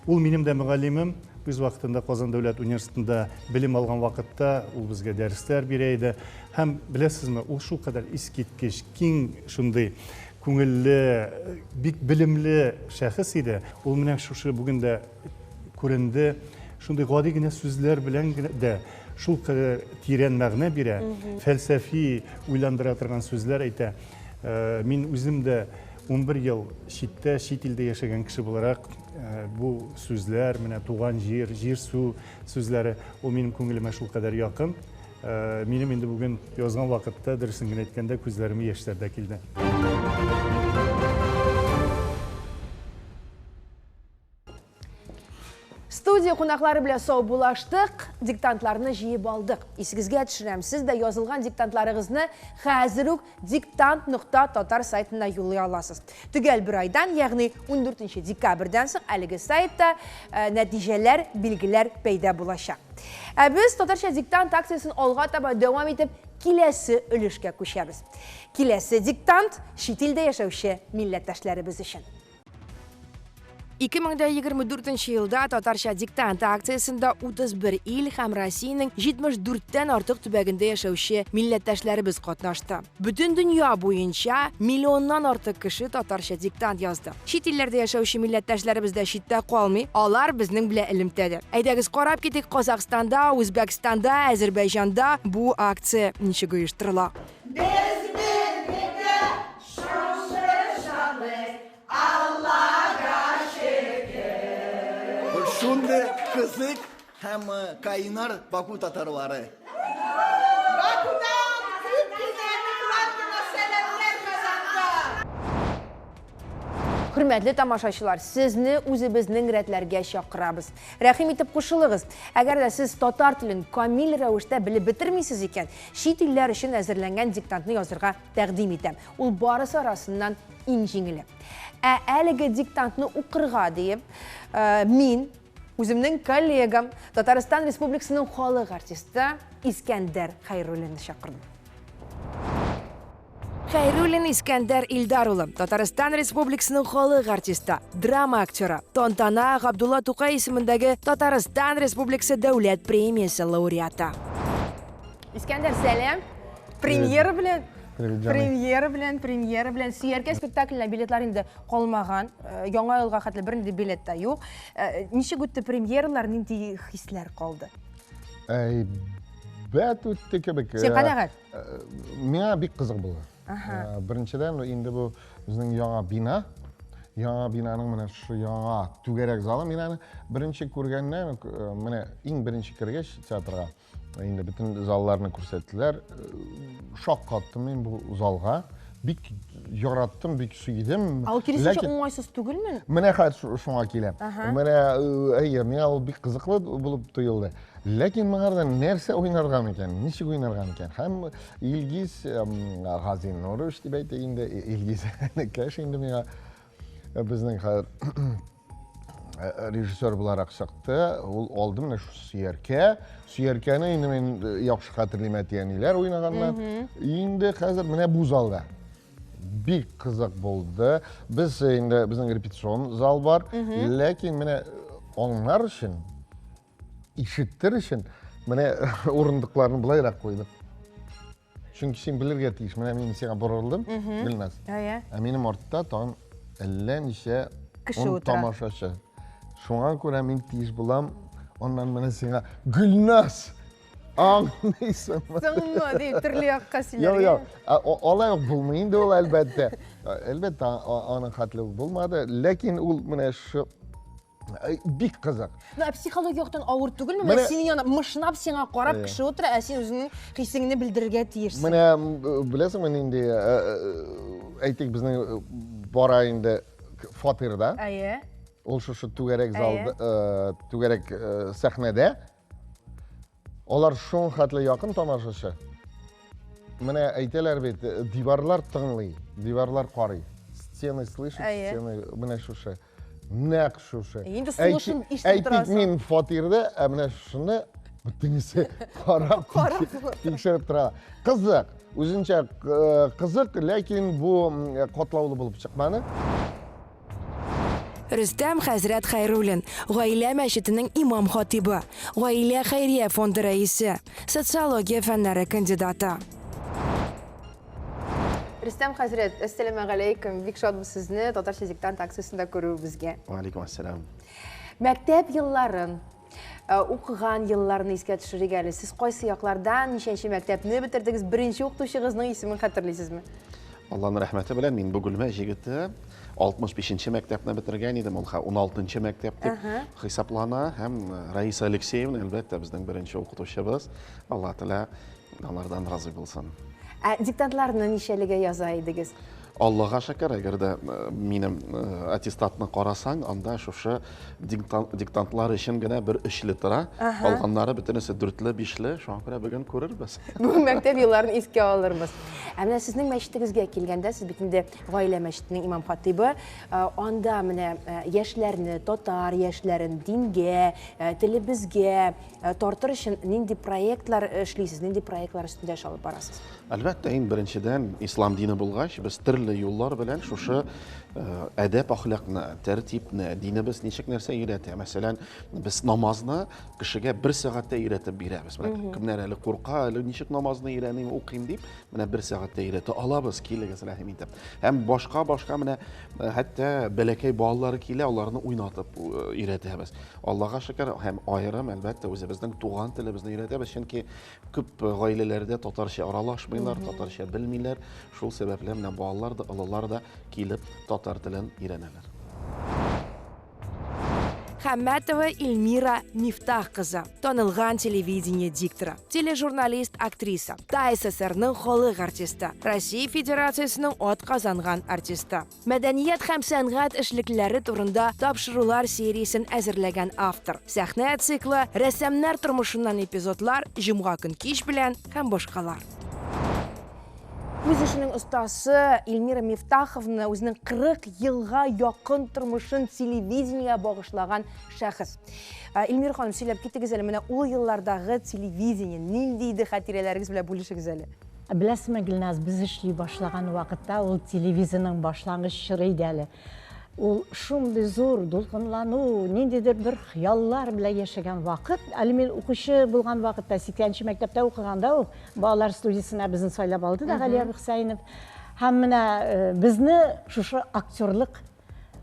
R: Ул минем дә мөгаллимем. Үз вакытында Казан дәүләт университетында белем алган вакытта ул безгә дәресләр бирә иде. Һәм беләсезме, ул шулкадәр искиткеч, киң шундый күңелле, бик белемле шәхес иде. Ул менә шушы бүген дә күренде. Шундый гади генә сүзләр белән генә дә шулкадәр тирән мәгънә бирә, фәлсәфи уйландыра торган сүзләр әйтә. Э, мин үзем дә 11 ел читтә, чит илдә яшәгән кеше буларак, э, бу сүзләр, менә туган җир, җир-су сүзләре, ул минем күңелемә шулкадәр якын. Э, минем инде бүген язган вакытта, дөресен генә әйткәндә, күзләремә яшьләр дә килде.
A: Студия кунаклары белән саубуллаштык, диктантларны җыеп алдык. Исегезгә төшерәм, сез дә язылган диктантларыгызны хәзер үк диктант нокта татар сайтына юллый аласыз. Төгәл бер айдан, ягъни 14 декабрьдән соң әлеге сайтта э, нәтиҗәләр, билгеләр пәйда булачак. Ә без татарча диктант акциясен алга таба дәвам итеп киләсе өлешкә күчәбез. Киләсе диктант чит илдә яшәүче милләттәшләребез өчен. 2024 елда Татарча диктант акциясендә 31 ил һәм Россиянең 74 тән артык төбәгендә яшәүче милләттәшләребез катнашты. Бөтен дөнья буенча миллионнан артык кеше татарча диктант язды. Чит илләрдә яшәүче милләттәшләребез дә читтә калмый, алар безнең белән элемтәдә. Әйдәгез карап китик, Казахстанда, Үзбәкстанда, Әзербәйҗанда бу акция ничек оештырыла.
S: Без берлектә шушы шатлык, Аллага шөкер.
F: Шундый кызык һәм кайнар Баку татарлары.
S: Бакудан күп кенә Микландова сәламнәр Казанга.
A: Хөрмәтле тамашачылар, сезне үзебезнең рәтләргә чакырабыз. Рәхим итеп кушылыгыз. Әгәр дә сез татар телен камил рәвештә белеп бетермисез икән, чит илләр өчен әзерләнгән диктантны язырга тәкъдим итәм. Ул барысы арасыннан иң җиңеле. Ә әлеге диктантны укырга диеп, э, мин үземнең коллегам, Татарстан Республикасының халык артисты Искәндәр Хәйруллинны чакырдым. Хәйруллин Искәндәр Илдар улы, Татарстан Республикасының халык артисты, драма актеры, Тантана Габдулла Тукай исемендәге Татарстан Республикасы дәүләт премиясе лауреаты. Искәндәр, сәлам. Премьера белән. Премьера белән, премьера белән. Сөяркә спектакленә билетлар инде калмаган. Э, яңа елга хәтле бернинди билет та юк. Э, ничек үтте премьералар, нинди хисләр калды?
Q: Әй,
T: Әйбәт үтте кебек.
P: Син канәгать?
T: Миңа бик кызык булды. Беренчедән, инде бу безнең яңа бина. Яңа бинаның менә шушы яңа түгәрәк залы. Мин аны беренче күргәннән үк, менә иң беренче кергәч театрга, инде бөтен залларны күрсәттеләр. Шаккаттым мин бу залга. Бик яраттым, бик сөйдем.
P: Ә ул киресенчә уңайсыз түгелме?
T: Менә хәзер шуңа киләм. Менә, әйе, миңа ул бик кызыклы булып тоелды. Ләкин моңарда нәрсә уйнарга микән, ничек уйнарга микән? Һәм Илгиз Газинурович дип әйтик инде, Илгиз энекәш инде миңа безнең хәзер режиссер буларак чыкты. Ул алды менә шу сөяркә. Сөяркәне инде мин яхшы хәтерлим әти-әниләр уйнаганнар. Инде хәзер менә бу залда. Бик кызык булды. Без инде безнең репетицион зал бар, ләкин менә аңлар өчен, ишетер өчен менә урындыкларны былайрак куйдык. Чөнки син белергә тиеш. Менә мин сиңа борылдым, Гөлназ.
P: Әйе.
T: Ә минем артта тагын әллә ничә
P: кеше утыра.
T: Тамашачы. Шуңа күрә мин тиеш булам. Аннан менә сиңа Гөлназ! Аңлыйсыңмы?
P: Соңмы дип төрле якка сөйләргә.
T: Юк, юк. Алай ук булмый инде ул әлбәттә. Әлбәттә, аның хәтле үк булмады. Ләкин ул менә шу бик кызык.
P: Ну, ә психологик яктан авыр түгелме? Менә синең янына мышнап сиңа карап кеше утыра, ә син үзеңнең хисеңне белдерергә тиешсең.
T: Менә беләсеңме нинди, әйтик, безнең бара инде фатирда.
P: Әйе.
T: Ул шушы түгәрәк залда, түгәрәк сәхнәдә. Алар шуның хәтле якын тамашачы. Менә әйтәләр бит, диварлар тыңлый, диварлар карый. Стены слышат, стены менә шушы. Нәкъ шушы.
P: Инде сулышын ишетеп торасың.
T: Әйтик, мин фатирда, ә менә шуны бөтенесе карап, тикшереп тора. Кызык, үзенчә кызык, ләкин бу катлаулы булып чыкмады.
A: Рөстәм хәзрәт Хәйруллин, Гаилә мәчетенең имам-хатибы, Гаилә хәйрия фонды рәисе, социология фәннәре кандидаты.
P: Рөстәм хәзрәт, әссәламегаләйкүм. Бик шатбыз сезне Татарча диктант акциясендә күрүебезгә.
U: Вәаләйкүм әссәлам.
A: Мәктәп елларын, укыган елларны искә төшерик әле. Сез кайсы яклардан, ничәнче мәктәпне бетердегез? Беренче укытучыгызның исемен хәтерлисезме?
U: Алланың рәхмәте белән мин Бөгелмә җегете, 65 мәктәпне бетергән идем, ул 16 мәктәп дип хисаплана. Һәм Раиса Алексеевна, әлбәттә, безнең беренче укытучыбыз. Алла Тәгалә алардан разый булсын.
A: Ә диктантларны ничәлегә яза идегез?
U: Аллага шөкер, әгәр дә минем аттестатны карасаң, анда шушы диктантлар өчен генә бер өчле тора. Калганнары бөтенесе дүртле, бишле. Шуңа күрә бүген күрербез.
A: Бүген мәктәп елларын искә алырбыз. Ә менә сезнең мәчетегезгә килгәндә, сез бит инде гаилә мәчетенең имам-хатыйбы. Анда менә яшьләрне, татар яшьләрен дингә, телебезгә тартыр өчен нинди проектлар эшлисез, нинди проектлар өстендә эш алып барасыз?
U: Әлбәттә, иң беренчедән, ислам дине булгач, без төрле юллар белән шушы әдәп-әхлакны, тәртипне, динебез ничек нәрсә өйрәтә. Мәсәлән, без намазны кешегә бер сәгатьтә өйрәтеп бирәбез. Менә кемнәр әле курка, әле ничек намазны өйрәним, укыйм дип, менә бер сәгатьтә өйрәтә алабыз, килегез, рәхим итеп. Һәм башка-башка менә хәтта бәләкәй балалар килә, аларны уйнатып өйрәтәбез. Аллага шөкер, һәм аерым, әлбәттә, үзебезнең туган телебезне өйрәтәбез, чөнки күп гаиләләрдә татарча аралашмыйлар, татарча белмиләр. Шул сәбәпле менә балалар да, олылар да килеп татар телен өйрәнәләр.
A: Хәммәтова Эльмира Мифтах кызы, танылган телевидение дикторы, тележурналист, актриса, ТАССРның халык артисты, Россия Федерациясенең атказанган артисты. Мәдәният һәм сәнгать эшлеклеләре турында тапшырулар сериясен әзерләгән автор. Сәхнә циклы, рәссамнар тормышыннан эпизодлар, җомга көн кич белән һәм башкалар. Үз эшенең остасы Эльмира Мифтаховна үзенең 40 елга якын тормышын телевидениегә багышлаган шәхес. Эльмира ханым, сөйләп китегез әле, менә ул еллардагы телевидение нинди иде, хатирәләрегез белән бүлешегез әле.
C: Беләсезме, Гөлназ, без эшли башлаган вакытта ул телевизорның башлангыч чоры иде әле. Ул шундый зур дулкынлану, ниндидер бер хыяллар белән яшәгән вакыт. Әле мин укучы булган вакытта, 80 мәктәптә укыганда ук балалар студиясенә безне сайлап алды да Гали абый Хөсәенов. Һәм менә безне шушы актерлык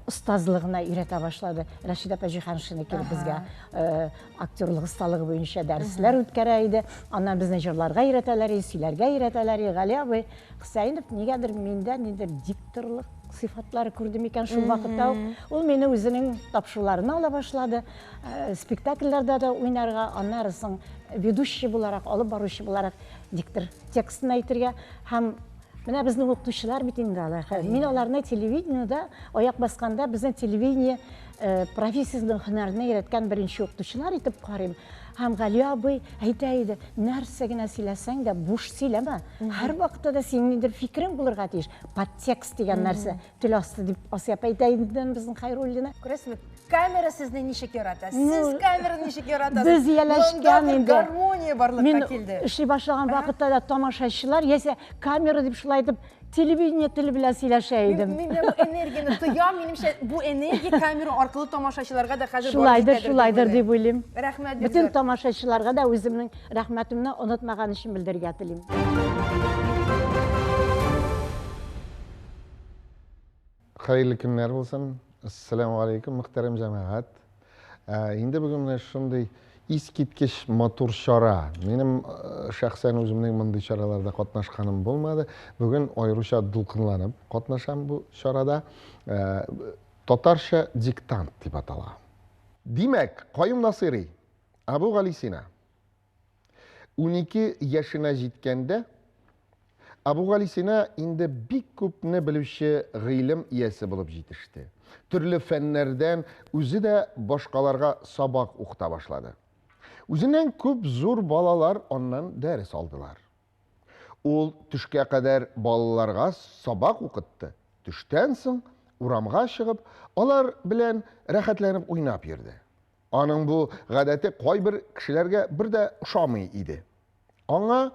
E: остазлыгына өйрәтә башлады. Рәшидә апа Җиһаншина килеп безгә актерлык осталыгы буенча дәресләр үткәрә иде. Аннан безне җырларга өйрәтәләр иде, сөйләргә өйрәтәләр иде. Гали абый Хөсәенов нигәдер миндә ниндидер дикторлык сыйфатлары күрде микән шул вакытта ук. Ул мине үзенең тапшыруларына ала башлады. Спектакльләрдә дә уйнарга, аннары соң ведущий буларак, алып баручы буларак диктор текстын әйтергә һәм менә безнең укытучылар бит инде алар. Мин аларны телевидениедә аяк басканда безнең телевидение профессиясенең һөнәренә өйрәткән беренче укытучылар итеп карыйм. Һәм Гали абый әйтә иде, нәрсә генә сөйләсәң дә, буш сөйләмә. Һәрвакытта да синең ниндидер фикерең булырга тиеш. Подтекст дигән нәрсә, тел асты дип Асия апа әйтә иде безнең Хәйруллина.
P: Күрәсезме, камера сезне ничек ярата, сез камераны ничек яратасыз.
E: Без ияләшкән инде.
P: Гармония барлыкка килде.
E: Мин эшли башлаган вакытта да тамашачылар, яисә камера дип шулай итеп телевидение теле белән сөйләшә идем.
P: Мин бу энергияне тоям, минемчә, бу энергия камера аркылы тамашачыларга да хәзер
E: Шулайдыр, шулайдыр дип уйлыйм.
P: Рәхмәт.
E: Бөтен тамашачыларга да үземнең рәхмәтемне онытмаган өчен белдерергә телим.
T: Хәерле көннәр булсын. Ассаламу алейкум, мөхтәрәм җәмәгать. Инде бүген менә шундый искиткеч матур чара. Минем шәхсән үземнең мондый чараларда катнашканым булмады. Бүген аеруча дулкынланып катнашам бу чарада. Татарча диктант дип атала. Димәк, Каюм Насыйри, Әбүгалисина 12 яшенә җиткәндә, Әбүгалисина инде бик күпне белүче гыйлем иясе булып җитеште. Төрле фәннәрдән үзе дә башкаларга сабак укыта башлады. Үзеннән күп зур балалар аннан дәрес алдылар. Ул төшкә кадәр балаларга сабак укытты, төштән соң, урамга чыгып, алар белән рәхәтләнеп уйнап йөрде. Аның бу гадәте кайбер кешеләргә бер дә ошамый иде. Аңа,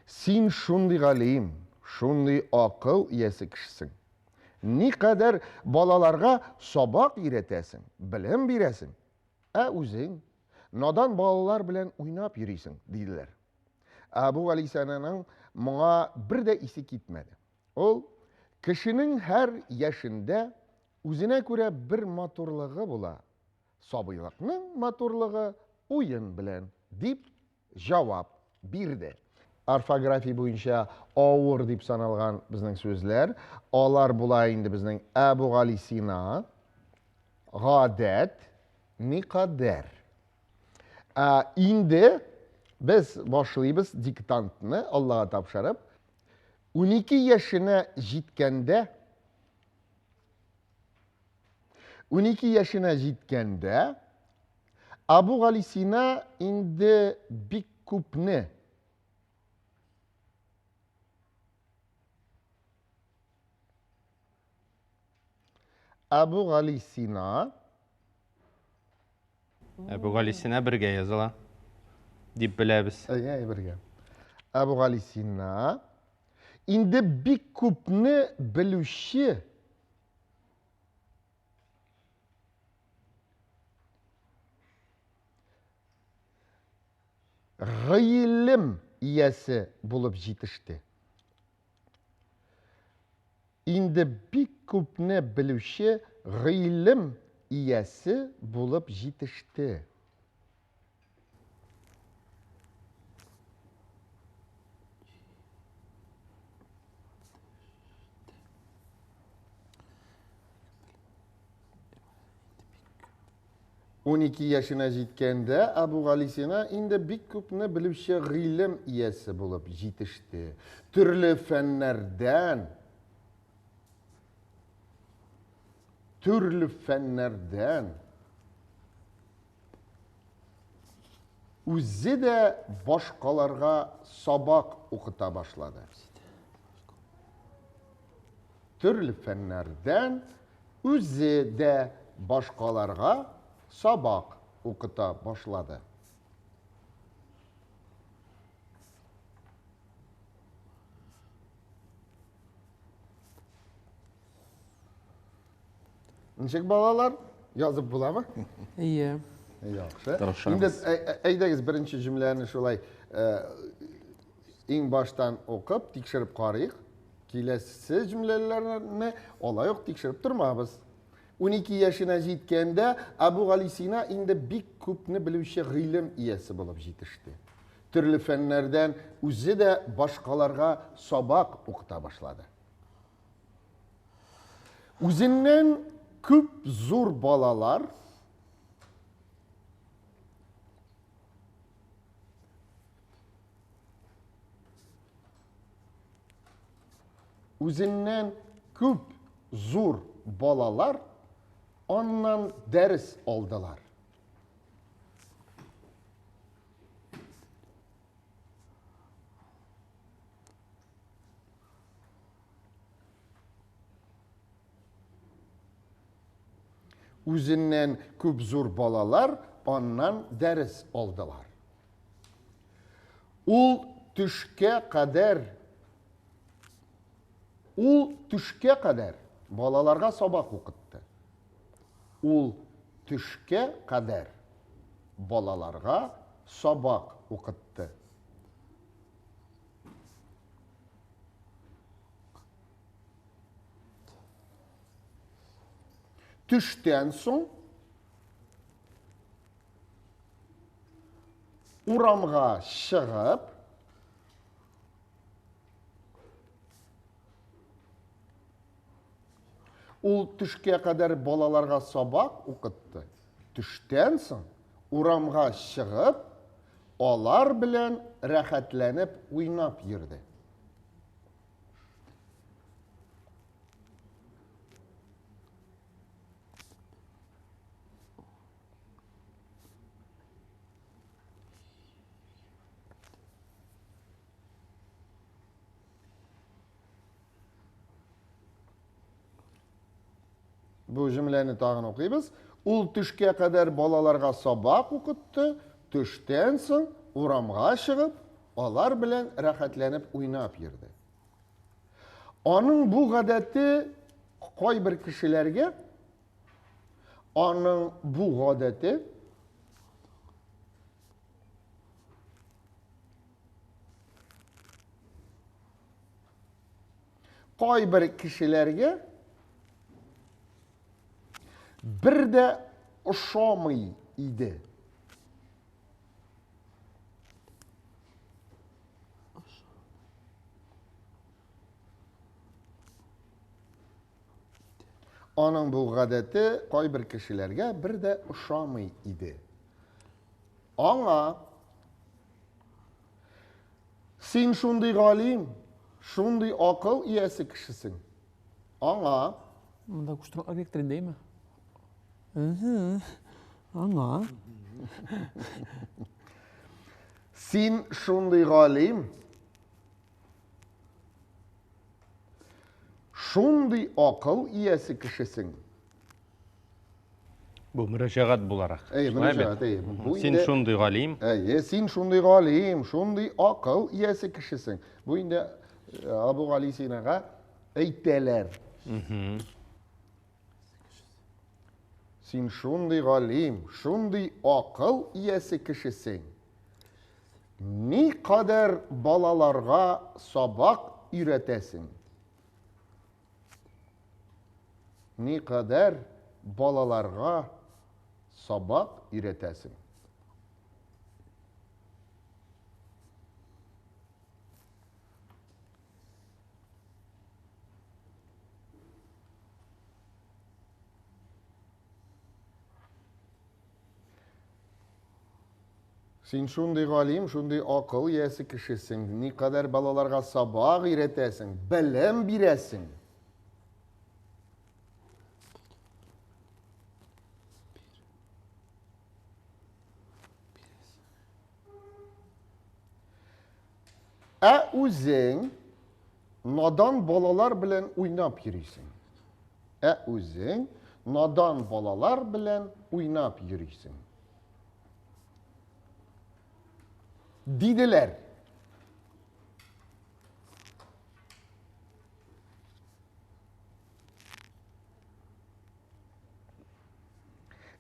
T: Син шундый галим, шундый акыл иясе кешесең. Никадәр балаларга сабак өйрәтәсең, белем бирәсең, ә үзең надан балалар белән уйнап йөрисең, диделәр. Әбүгалисинаның моңа бер дә исе китмәде. Ул, Кешенең һәр яшендә үзенә күрә бер матурлыгы була, Сабыйлыкның матурлыгы уен белән, дип җавап бирде. Орфография буенча авыр дип саналган безнең сүзләр, алар була инде безнең Әбүгалисина, гадәт, никадәр. Ә инде без башлыйбыз диктантны Аллага тапшырып. 12 яшенә җиткәндә 12 яшенә җиткәндә, Әбүгалисина инде бик күпне Әбүгалисина
V: Әбүгалисина бергә языла дип беләбез.
T: Әйе, бергә. Әбүгалисина инде бик күпне белүче Гыйлем иясе булып җитеште. Инде бик күпне белүче гыйлем иясе булып җитеште. 12 яшенә җиткәндә Әбүгалисина инде бик күпне белүче гыйлем иясе булып җитеште. Төрле фәннәрдән төрле фәннәрдән үзе дә башкаларга сабак укыта башлады. Төрле фәннәрдән үзе дә башкаларга сабак укыта башлады. Ничек балалар? Язып буламы?
H: Әйе.
T: Яхшы. Инде әйдәгез беренче җөмләне шулай иң баштан укып, тикшереп карыйк. Киләсе җөмләләрне алай ук тикшереп тормабыз. 12 яшенә җиткәндә Әбүгалисина инде бик күпне белүче гыйлем иясе булып җитеште. Төрле фәннәрдән үзе дә башкаларга сабак укыта башлады. Үзеннән күп зур балалар Үзеннән күп зур балалар аннан дәрес алдылар. Үзеннән күп зур балалар аннан дәрес алдылар. Ул төшкә кадәр Ул төшкә кадәр балаларга сабак укытты. Ул төшкә кадәр балаларга сабак укытты. Төштән соң урамга чыгып, Ул төшкә кадәр балаларга сабак укытты. Төштән соң урамга чыгып, алар белән рәхәтләнеп уйнап йөрде. Бу җөмләне тагын укыйбыз. Ул төшкә кадәр балаларга сабак укытты, төштән соң урамга чыгып, алар белән рәхәтләнеп уйнап йөрде. Аның бу гадәте кайбер кешеләргә аның бу гадәте Кайбер кешеләргә бер дә ошамый иде. Аның бу гадәте кайбер кешеләргә бер дә ошамый иде. Аңа Син шундый галим, шундый акыл иясе кешесең. Аңа
B: Монда куштыру объект инде, Аңа.
T: Син шундый галим, шундый акыл иясе кешесең.
V: Бу мөрәҗәгать буларак.
T: Әйе, мөрәҗәгать, әйе.
V: Бу син шундый галим.
T: Әйе, син шундый галим, шундый акыл иясе кешесең. Бу инде э, Абу Гали Синага әйтәләр. Син шундый галим, шундый акыл иясе кешесең. Ни кадәр балаларга сабак өйрәтәсең? Никадәр балаларга сабак өйрәтәсең? Син шундый галим, шундый акыл иясе кешесең, никадәр балаларга сабак өйрәтәсең, белем бирәсең. Ә үзең надан балалар белән уйнап йөрисең. Ә үзең надан балалар белән уйнап йөрисең. Диделәр.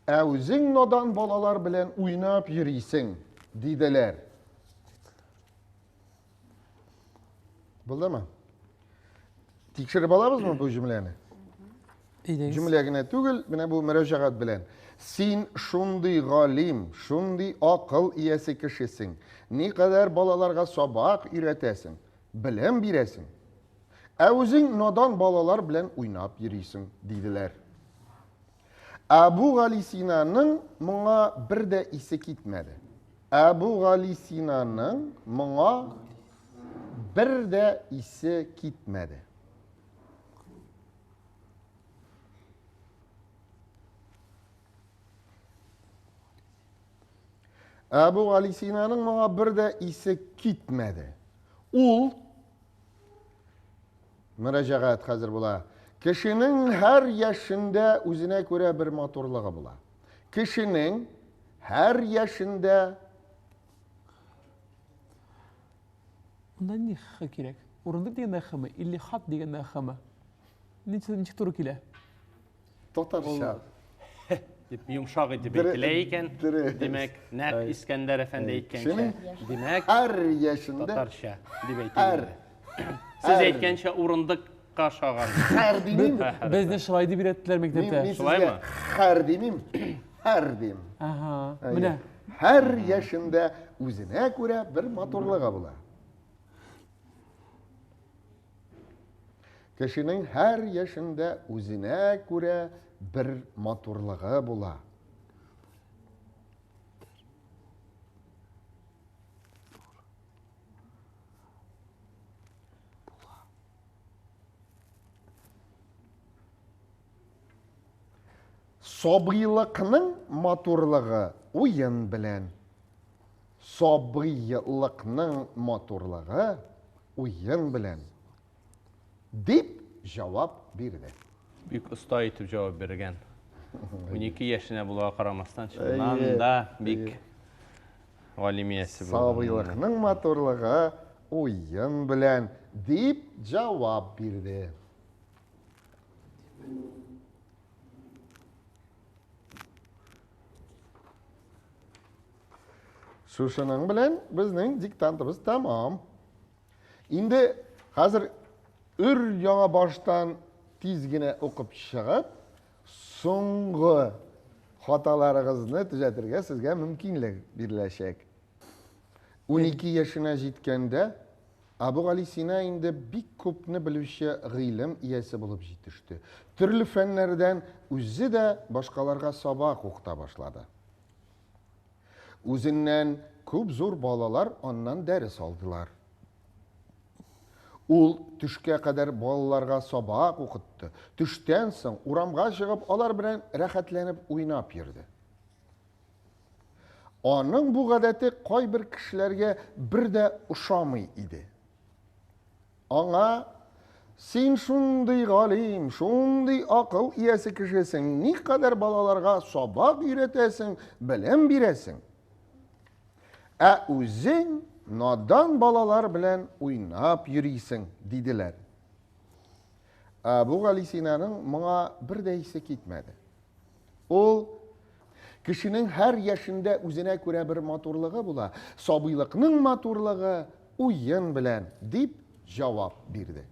T: Ә үзең надан балалар белән уйнап йөрисең, диделәр. Булдымы? Тикшереп алабызмы бу җөмләне? Җөмлә генә түгел, менә бу мөрәҗәгать белән. Син шундый галим, шундый акыл иясе кешесең. Никадәр балаларга сабак өйрәтәсең, белем бирәсең. Ә үзең надан балалар белән уйнап йөрисең, диделәр. Әбүгалисинаның моңа бер дә исе китмәде. Әбүгалисинаның моңа бер дә исе китмәде. Әбүгалисинаның моңа бер дә исе китмәде. Ул Мөрәҗәгать хәзер була. Кешенең һәр яшендә үзенә күрә бер матурлыгы була. Кешенең һәр яшендә
B: Монда ни х кирәк? Урындык дигәндә хмы или хат дигәндә хмы? Ничек ничек туры килә?
T: Татарча.
V: Дип йомшак итеп әйтелә икән. Димәк, нәкъ Искәндәр әфәнде әйткәнчә. Димәк,
T: һәр яшендә
V: татарча дип әйтелә. Сез әйткәнчә урындыкка ошаган.
T: Хәр димим.
B: Безне шулай дип өйрәттеләр мәктәптә.
V: Шулаймы?
T: Хәр димим. Һәр дим.
B: Ага. Менә.
T: Һәр яшендә үзенә күрә бер матурлыгы була. Кешенең һәр яшендә үзенә күрә бер матурлыгы була. Сабыйлыкның матурлыгы уен белән. Сабыйлыкның матурлыгы уен белән. Дип җавап бирде.
V: Бик оста итеп җавап биргән. 12 яшенә булуга карамастан, чыннан да бик галим иясе
T: булган. Сабыйлыкның матурлыгы уен белән, дип җавап бирде. Шушының белән безнең диктантыбыз тәмам. Инде хәзер өр яңа баштан тиз генә укып чыгып, соңгы хаталарыгызны төзәтергә сезгә мөмкинлек биреләчәк. 12 яшенә җиткәндә Әбүгалисина инде бик күпне белүче гыйлем иясе булып җитеште. Төрле фәннәрдән үзе дә башкаларга сабак укыта башлады. Үзеннән күп зур балалар аннан дәрес алдылар. Ул төшкә кадәр балаларга сабак укытты. Төштән соң урамга чыгып алар белән рәхәтләнеп уйнап йөрде. Аның бу гадәте кайбер кешеләргә бер дә ошамый иде. Аңа Син шундый галим, шундый акыл иясе кешесең, никадәр балаларга сабак өйрәтәсең, белем бирәсең. Ә үзең надан балалар белән уйнап йөрисең, диделәр. Әбүгалисинаның моңа бер дә исе китмәде. Ул кешенең һәр яшендә үзенә күрә бер матурлыгы була. Сабыйлыкның матурлыгы уен белән, дип җавап бирде.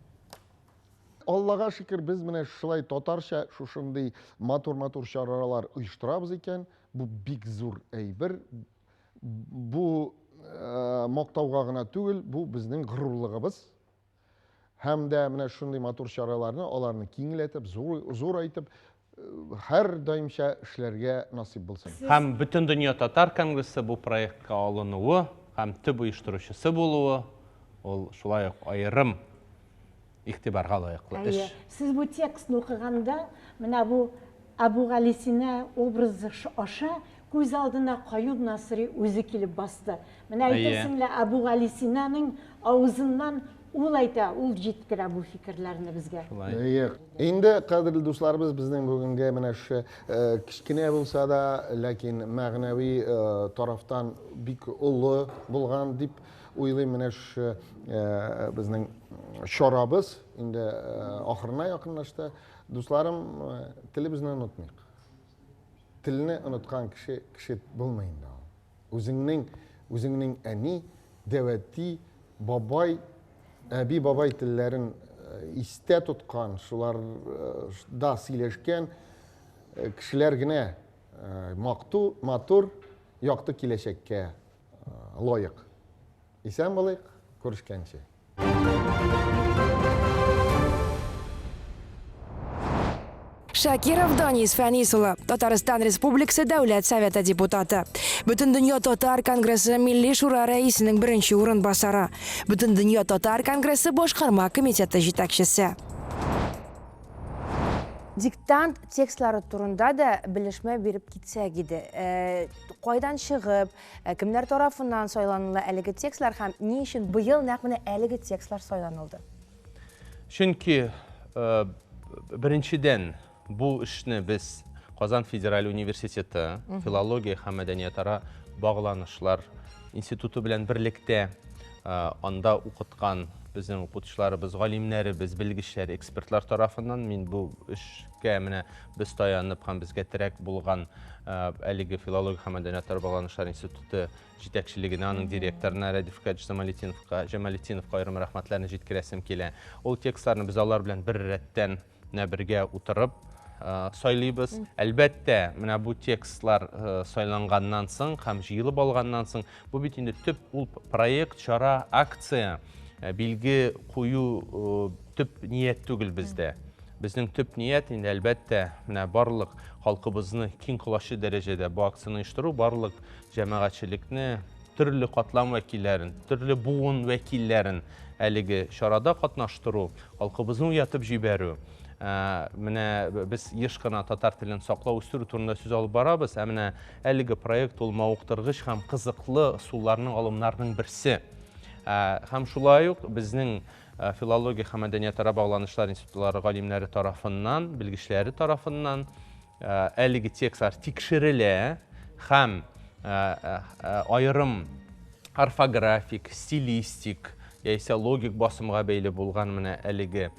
T: Аллага шөкер, без менә шулай татарча шушындый матур-матур чаралар оештырабыз икән. Бу бик зур әйбер. Бу мактауга гына түгел, бу безнең горурлыгыбыз. Һәм дә менә шундый матур чараларны, аларны киңләтеп, зурайтып, һәр даимча эшләргә насыйп булсын.
V: Һәм Бөтендөнья татар конгрессы бу проектка алынуы һәм төп оештыручысы булуы, ул шулай ук аерым игътибарга лаеклы эш.
E: Әйе, сез бу текстны укыганда, менә бу Әбүгалисина образы аша күз алдына Каюм Насыйри үзе килеп басты. Менә әйтерсең лә Әбүгалисинаның авызыннан ул әйтә, ул җиткерә бу фикерләрне безгә.
T: Әйе. Инде, кадерле дусларыбыз, безнең бүгенге менә шушы кечкенә булса да, ләкин мәгънәви тарафтан бик олы булган дип уйлыйм, менә шушы безнең чарабыз инде ахырына якынлашты. Дусларым, телебезне онытмыйк. Телне оныткан кеше кеше булмый инде ул. Үзеңнең, үзеңнең әни, дәвәти, бабай, әби, бабай телләрен. истә тоткан, шуларда сөйләшкән кешеләр генә макту, матур, якты киләчәккә лаек. Исән булыйк, күрешкәнче.
A: Шакиров Данис Фәнис улы, Татарстан Республикасы Дәүләт Советы депутаты. Бөтендөнья татар конгрессы Милли шура рәисенең беренче урынбасары. Бөтендөнья татар конгрессы башкарма комитеты җитәкчесе. Диктант текстлары турында да белешмә биреп китсәк иде. Э, кайдан чыгып, э, кемнәр тарафыннан сайланыла әлеге текстлар һәм ни өчен быел нәкъ менә әлеге текстлар сайланылды?
V: Чөнки, э, беренчедән, бу эшне без Казан федераль университеты, филология һәм мәдәниятара багланышлар институты белән берлектә э, анда укыткан безнең укытучыларыбыз, галимнәребез, белгечләр, экспертлар тарафыннан мин бу эшкә менә без таянып һәм безгә терәк булган э, әлеге филология һәм мәдәниятара багланышлар институты җитәкчелегенә, аның директорына Рәдиф Фкатович Замалетдиновка, Җамалетдиновка аерым рәхмәтләрне җиткерәсем килә. Ул текстларны без алар белән бер рәттән менә бергә утырып сайлыйбыз. Әлбәттә, менә бу текстлар сайланганнан соң һәм җыелып алганнан соң, бу бит инде төп ул проект, чара, акция, билге кую төп ният түгел бездә. Безнең төп ният инде, әлбәттә, менә барлык халкыбызны киң колачлы дәрәҗәдә бу акцияне оештыру, барлык җәмәгатьчелекне, төрле катлам вәкилләрен, төрле буын вәкилләрен әлеге чарада катнаштыру, халкыбызны уятып җибәрү. Ә, менә без еш кына татар телен саклау, үстерү турында сүз алып барабыз, ә менә әлеге проект ул мавыктыргыч һәм кызыклы ысулларның, алымнарның берсе. Ә, һәм шулай ук безнең филология һәм мәдәниятара багланышлар институтлары галимнәре тарафыннан, белгечләре тарафыннан Әлеге текстлар тикшерелә һәм аерым орфографик, стилистик яисә логик басымга бәйле булган менә әлеге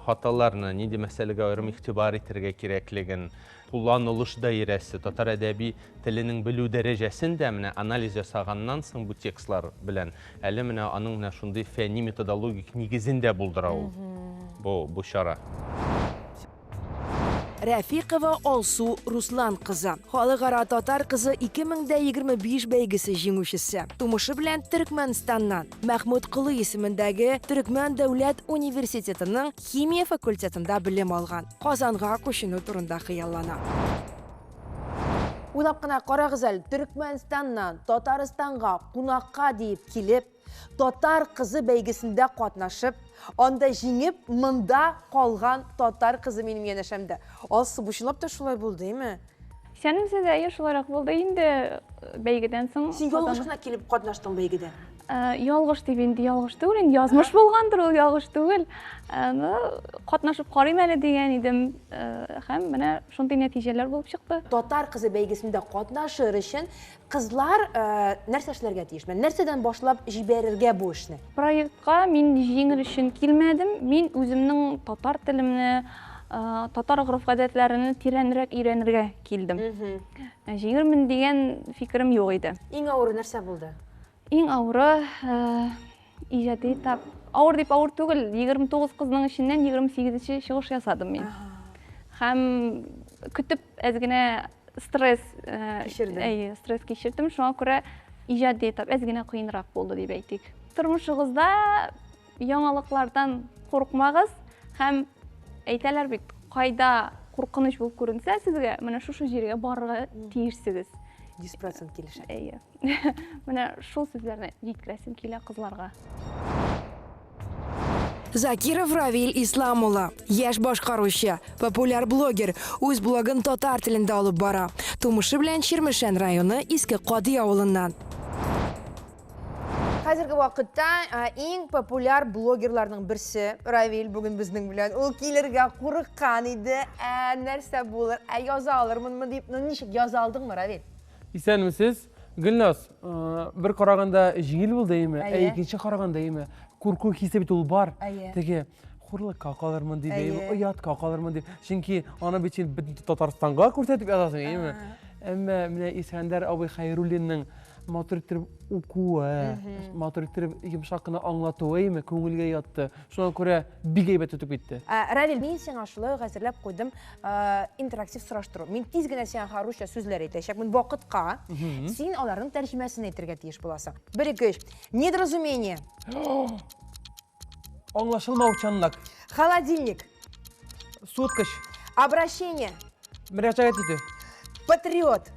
V: хаталарны, нинди мәсьәләгә аерым игътибар итәргә кирәклеген, кулланылыш даирәсе, татар әдәби теленең белү дәрәҗәсен дә менә анализ ясаганнан соң бу текстлар белән әле менә аның менә шундый фәнни методологик нигезен дә булдыра ул бу, бу чара.
A: Рәфикова Алсу Руслан кызы. Халыкара татар кызы 2025 бәйгесе җиңүчесе. Тумышы белән Төркмәнстаннан. Мәхмүт Колый исемендәге Төркмән дәүләт университетының химия факультетында белем алган. Казанга күченү турында хыяллана. Уйлап кына карагыз әле, Төркмәнстаннан Татарстанга кунакка диеп килеп, Татар кызы бәйгесендә катнашып, анда җиңеп, монда калган татар кызы минем янәшәмдә. Алсу, бу чынлап та шулай булды, әйме?
D: Исәнмесез, әйе, шулайрак булды инде бәйгедән соң.
A: Син ялгыш кына килеп катнаштың бәйгедә.
D: Э, ялгыш дип инде ялгыш түгел, инде язмыш булгандыр ул, ялгыш түгел. Э, ну, катнашып карыйм әле дигән идем, э, һәм менә шундый нәтиҗәләр булып чыкты.
A: Татар кызы бәйгесендә катнашыр өчен Кызлар нәрсә эшләргә тиеш? Менә нәрсәдән башлап җибәрергә бу эшне?
D: Проектка мин җиңел өчен килмәдем. Мин үземнең татар телемне, татар гореф-гадәтләрен тирәнрәк өйрәнергә килдем. Җиңермен дигән фикерем юк иде.
A: Иң авыры нәрсә булды?
D: Иң авыры иҗади этап. Авыр дип авыр түгел, 29 кызның эченнән 28-нче чыгыш ясадым мин. Һәм көтеп әз генә стресс
A: кичердем.
D: Әйе, стресс кичердем. Шуңа күрә иҗади этап әз генә кыенрак булды дип әйтик. Тормышыгызда яңалыклардан курыкмагыз һәм әйтәләр бит, кайда куркыныч булып күренсә сезгә, менә шушы җиргә барырга тиешсегез.
A: 100% килешәм.
D: Әйе. Менә шул сүзләрне җиткерәсем килә кызларга.
A: Закиров Равил Ислам улы, яшь башкаручы, популяр блогер, үз блогын татар телендә алып бара. Тумышы белән Чирмешән районы Иске Кади авылыннан. Хәзерге вакытта иң популяр блогерларның берсе Равил бүген безнең белән. Ул килергә курыккан иде. Ә нәрсә булыр? Ә яза алырмынмы дип. Ну ничек яза алдыңмы, Равил?
B: Исәнмесез. Гөлназ, бер караганда җиңел булды, әйеме? Ә икенче караганда, әйеме? Курку хисе бит ул бар. Теге хурлыкка калырмын дип, әйеме? Оятка калырмын дип. Чөнки аны бит син бөтен Татарстанга күрсәтеп язасың, әйеме? Әмма менә Искәндәр абый Хәйруллинның матур иттереп укуы, матур иттереп йомшак кына аңлатуы име күңелгә ятты. Шуңа күрә бик әйбәт үтеп китте.
A: Равил, мин сиңа шулай ук әзерләп куйдым интерактив сораштыру. Мин тиз генә сиңа русча сүзләр әйтәчәкмен вакытка. Син аларның тәрҗемәсен әйтергә тиеш буласың. Бер, ике, өч. Недоразумение.
B: Аңлашылмаучанлык.
A: Холодильник.
B: Суыткыч.
A: Обращение.
B: Мөрәҗәгать итү.
A: Патриот.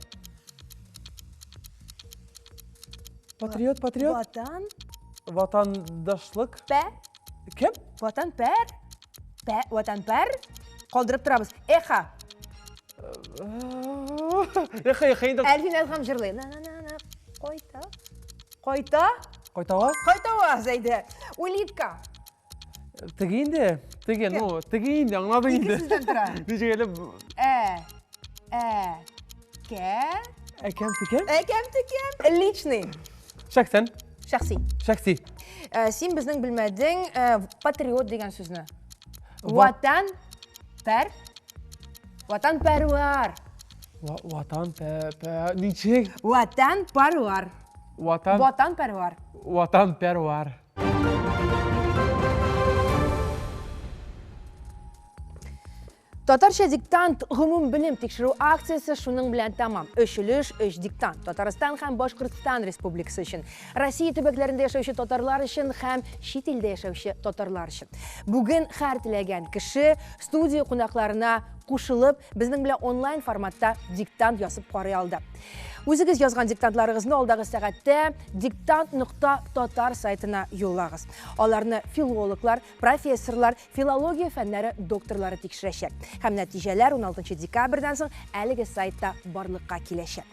B: Патриот, патриот.
A: Ватан.
B: Ватандашлык.
A: Пә.
B: Кем?
A: Ватанпәр. Пә, ватанпәр. Калдырып торабыз. Эхо.
B: Эхо, эхо инде.
A: Әлфин Әдһәм җырлый. На на на на. Кайта. Кайта.
B: Кайтаваз.
A: Кайтаваз, әйдә. Улитка.
B: Теге инде, теге, ну, теге инде, аңладың инде.
A: Ике сүздән тора.
B: Ничек әле?
A: Ә, ә, кә.
B: Әкәм текәм?
A: Әкәм текәм. Личный.
B: Шәхсән.
A: Шәхси.
B: Шәхси.
A: Ә, син безнең белмәдең ә, патриот дигән сүзне. Ватан пәр. Ватан пәрвар.
B: Ватан пә, пә, ничек?
A: Ватан пәрвар.
B: Ватан.
A: Ватан пәрвар.
B: Ватан пәрвар.
A: Татарча диктант гомум белем тикшерү акциясе шуның белән тәмам. Өч өлеш, өч диктант. Татарстан һәм Башкортстан Республикасы өчен, Россия төбәкләрендә яшәүче татарлар өчен һәм чит илдә яшәүче татарлар өчен. Бүген һәр теләгән кеше студия кунакларына кушылып, безнең белән онлайн форматта диктант язып карый алды. Үзегез язган диктантларыгызны алдагы сәгатьтә диктант нокта татар сайтына юллагыз. Аларны филологлар, профессорлар, филология фәннәре докторлары тикшерәчәк. Һәм нәтиҗәләр 16 декабрьдән соң әлеге сайтта барлыкка киләчәк.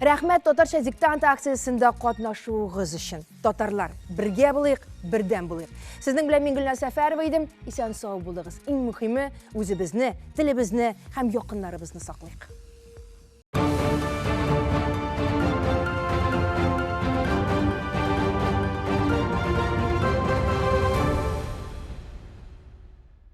A: Рәхмәт татарча диктант акциясендә катнашуыгыз өчен. Татарлар, бергә булыйк, бердәм булыйк. Сезнең белән мин Гөлназ Сәфәрова идем. Исән сау булыгыз. Иң мөһиме, үзебезне, телебезне һәм якыннарыбызны саклыйк.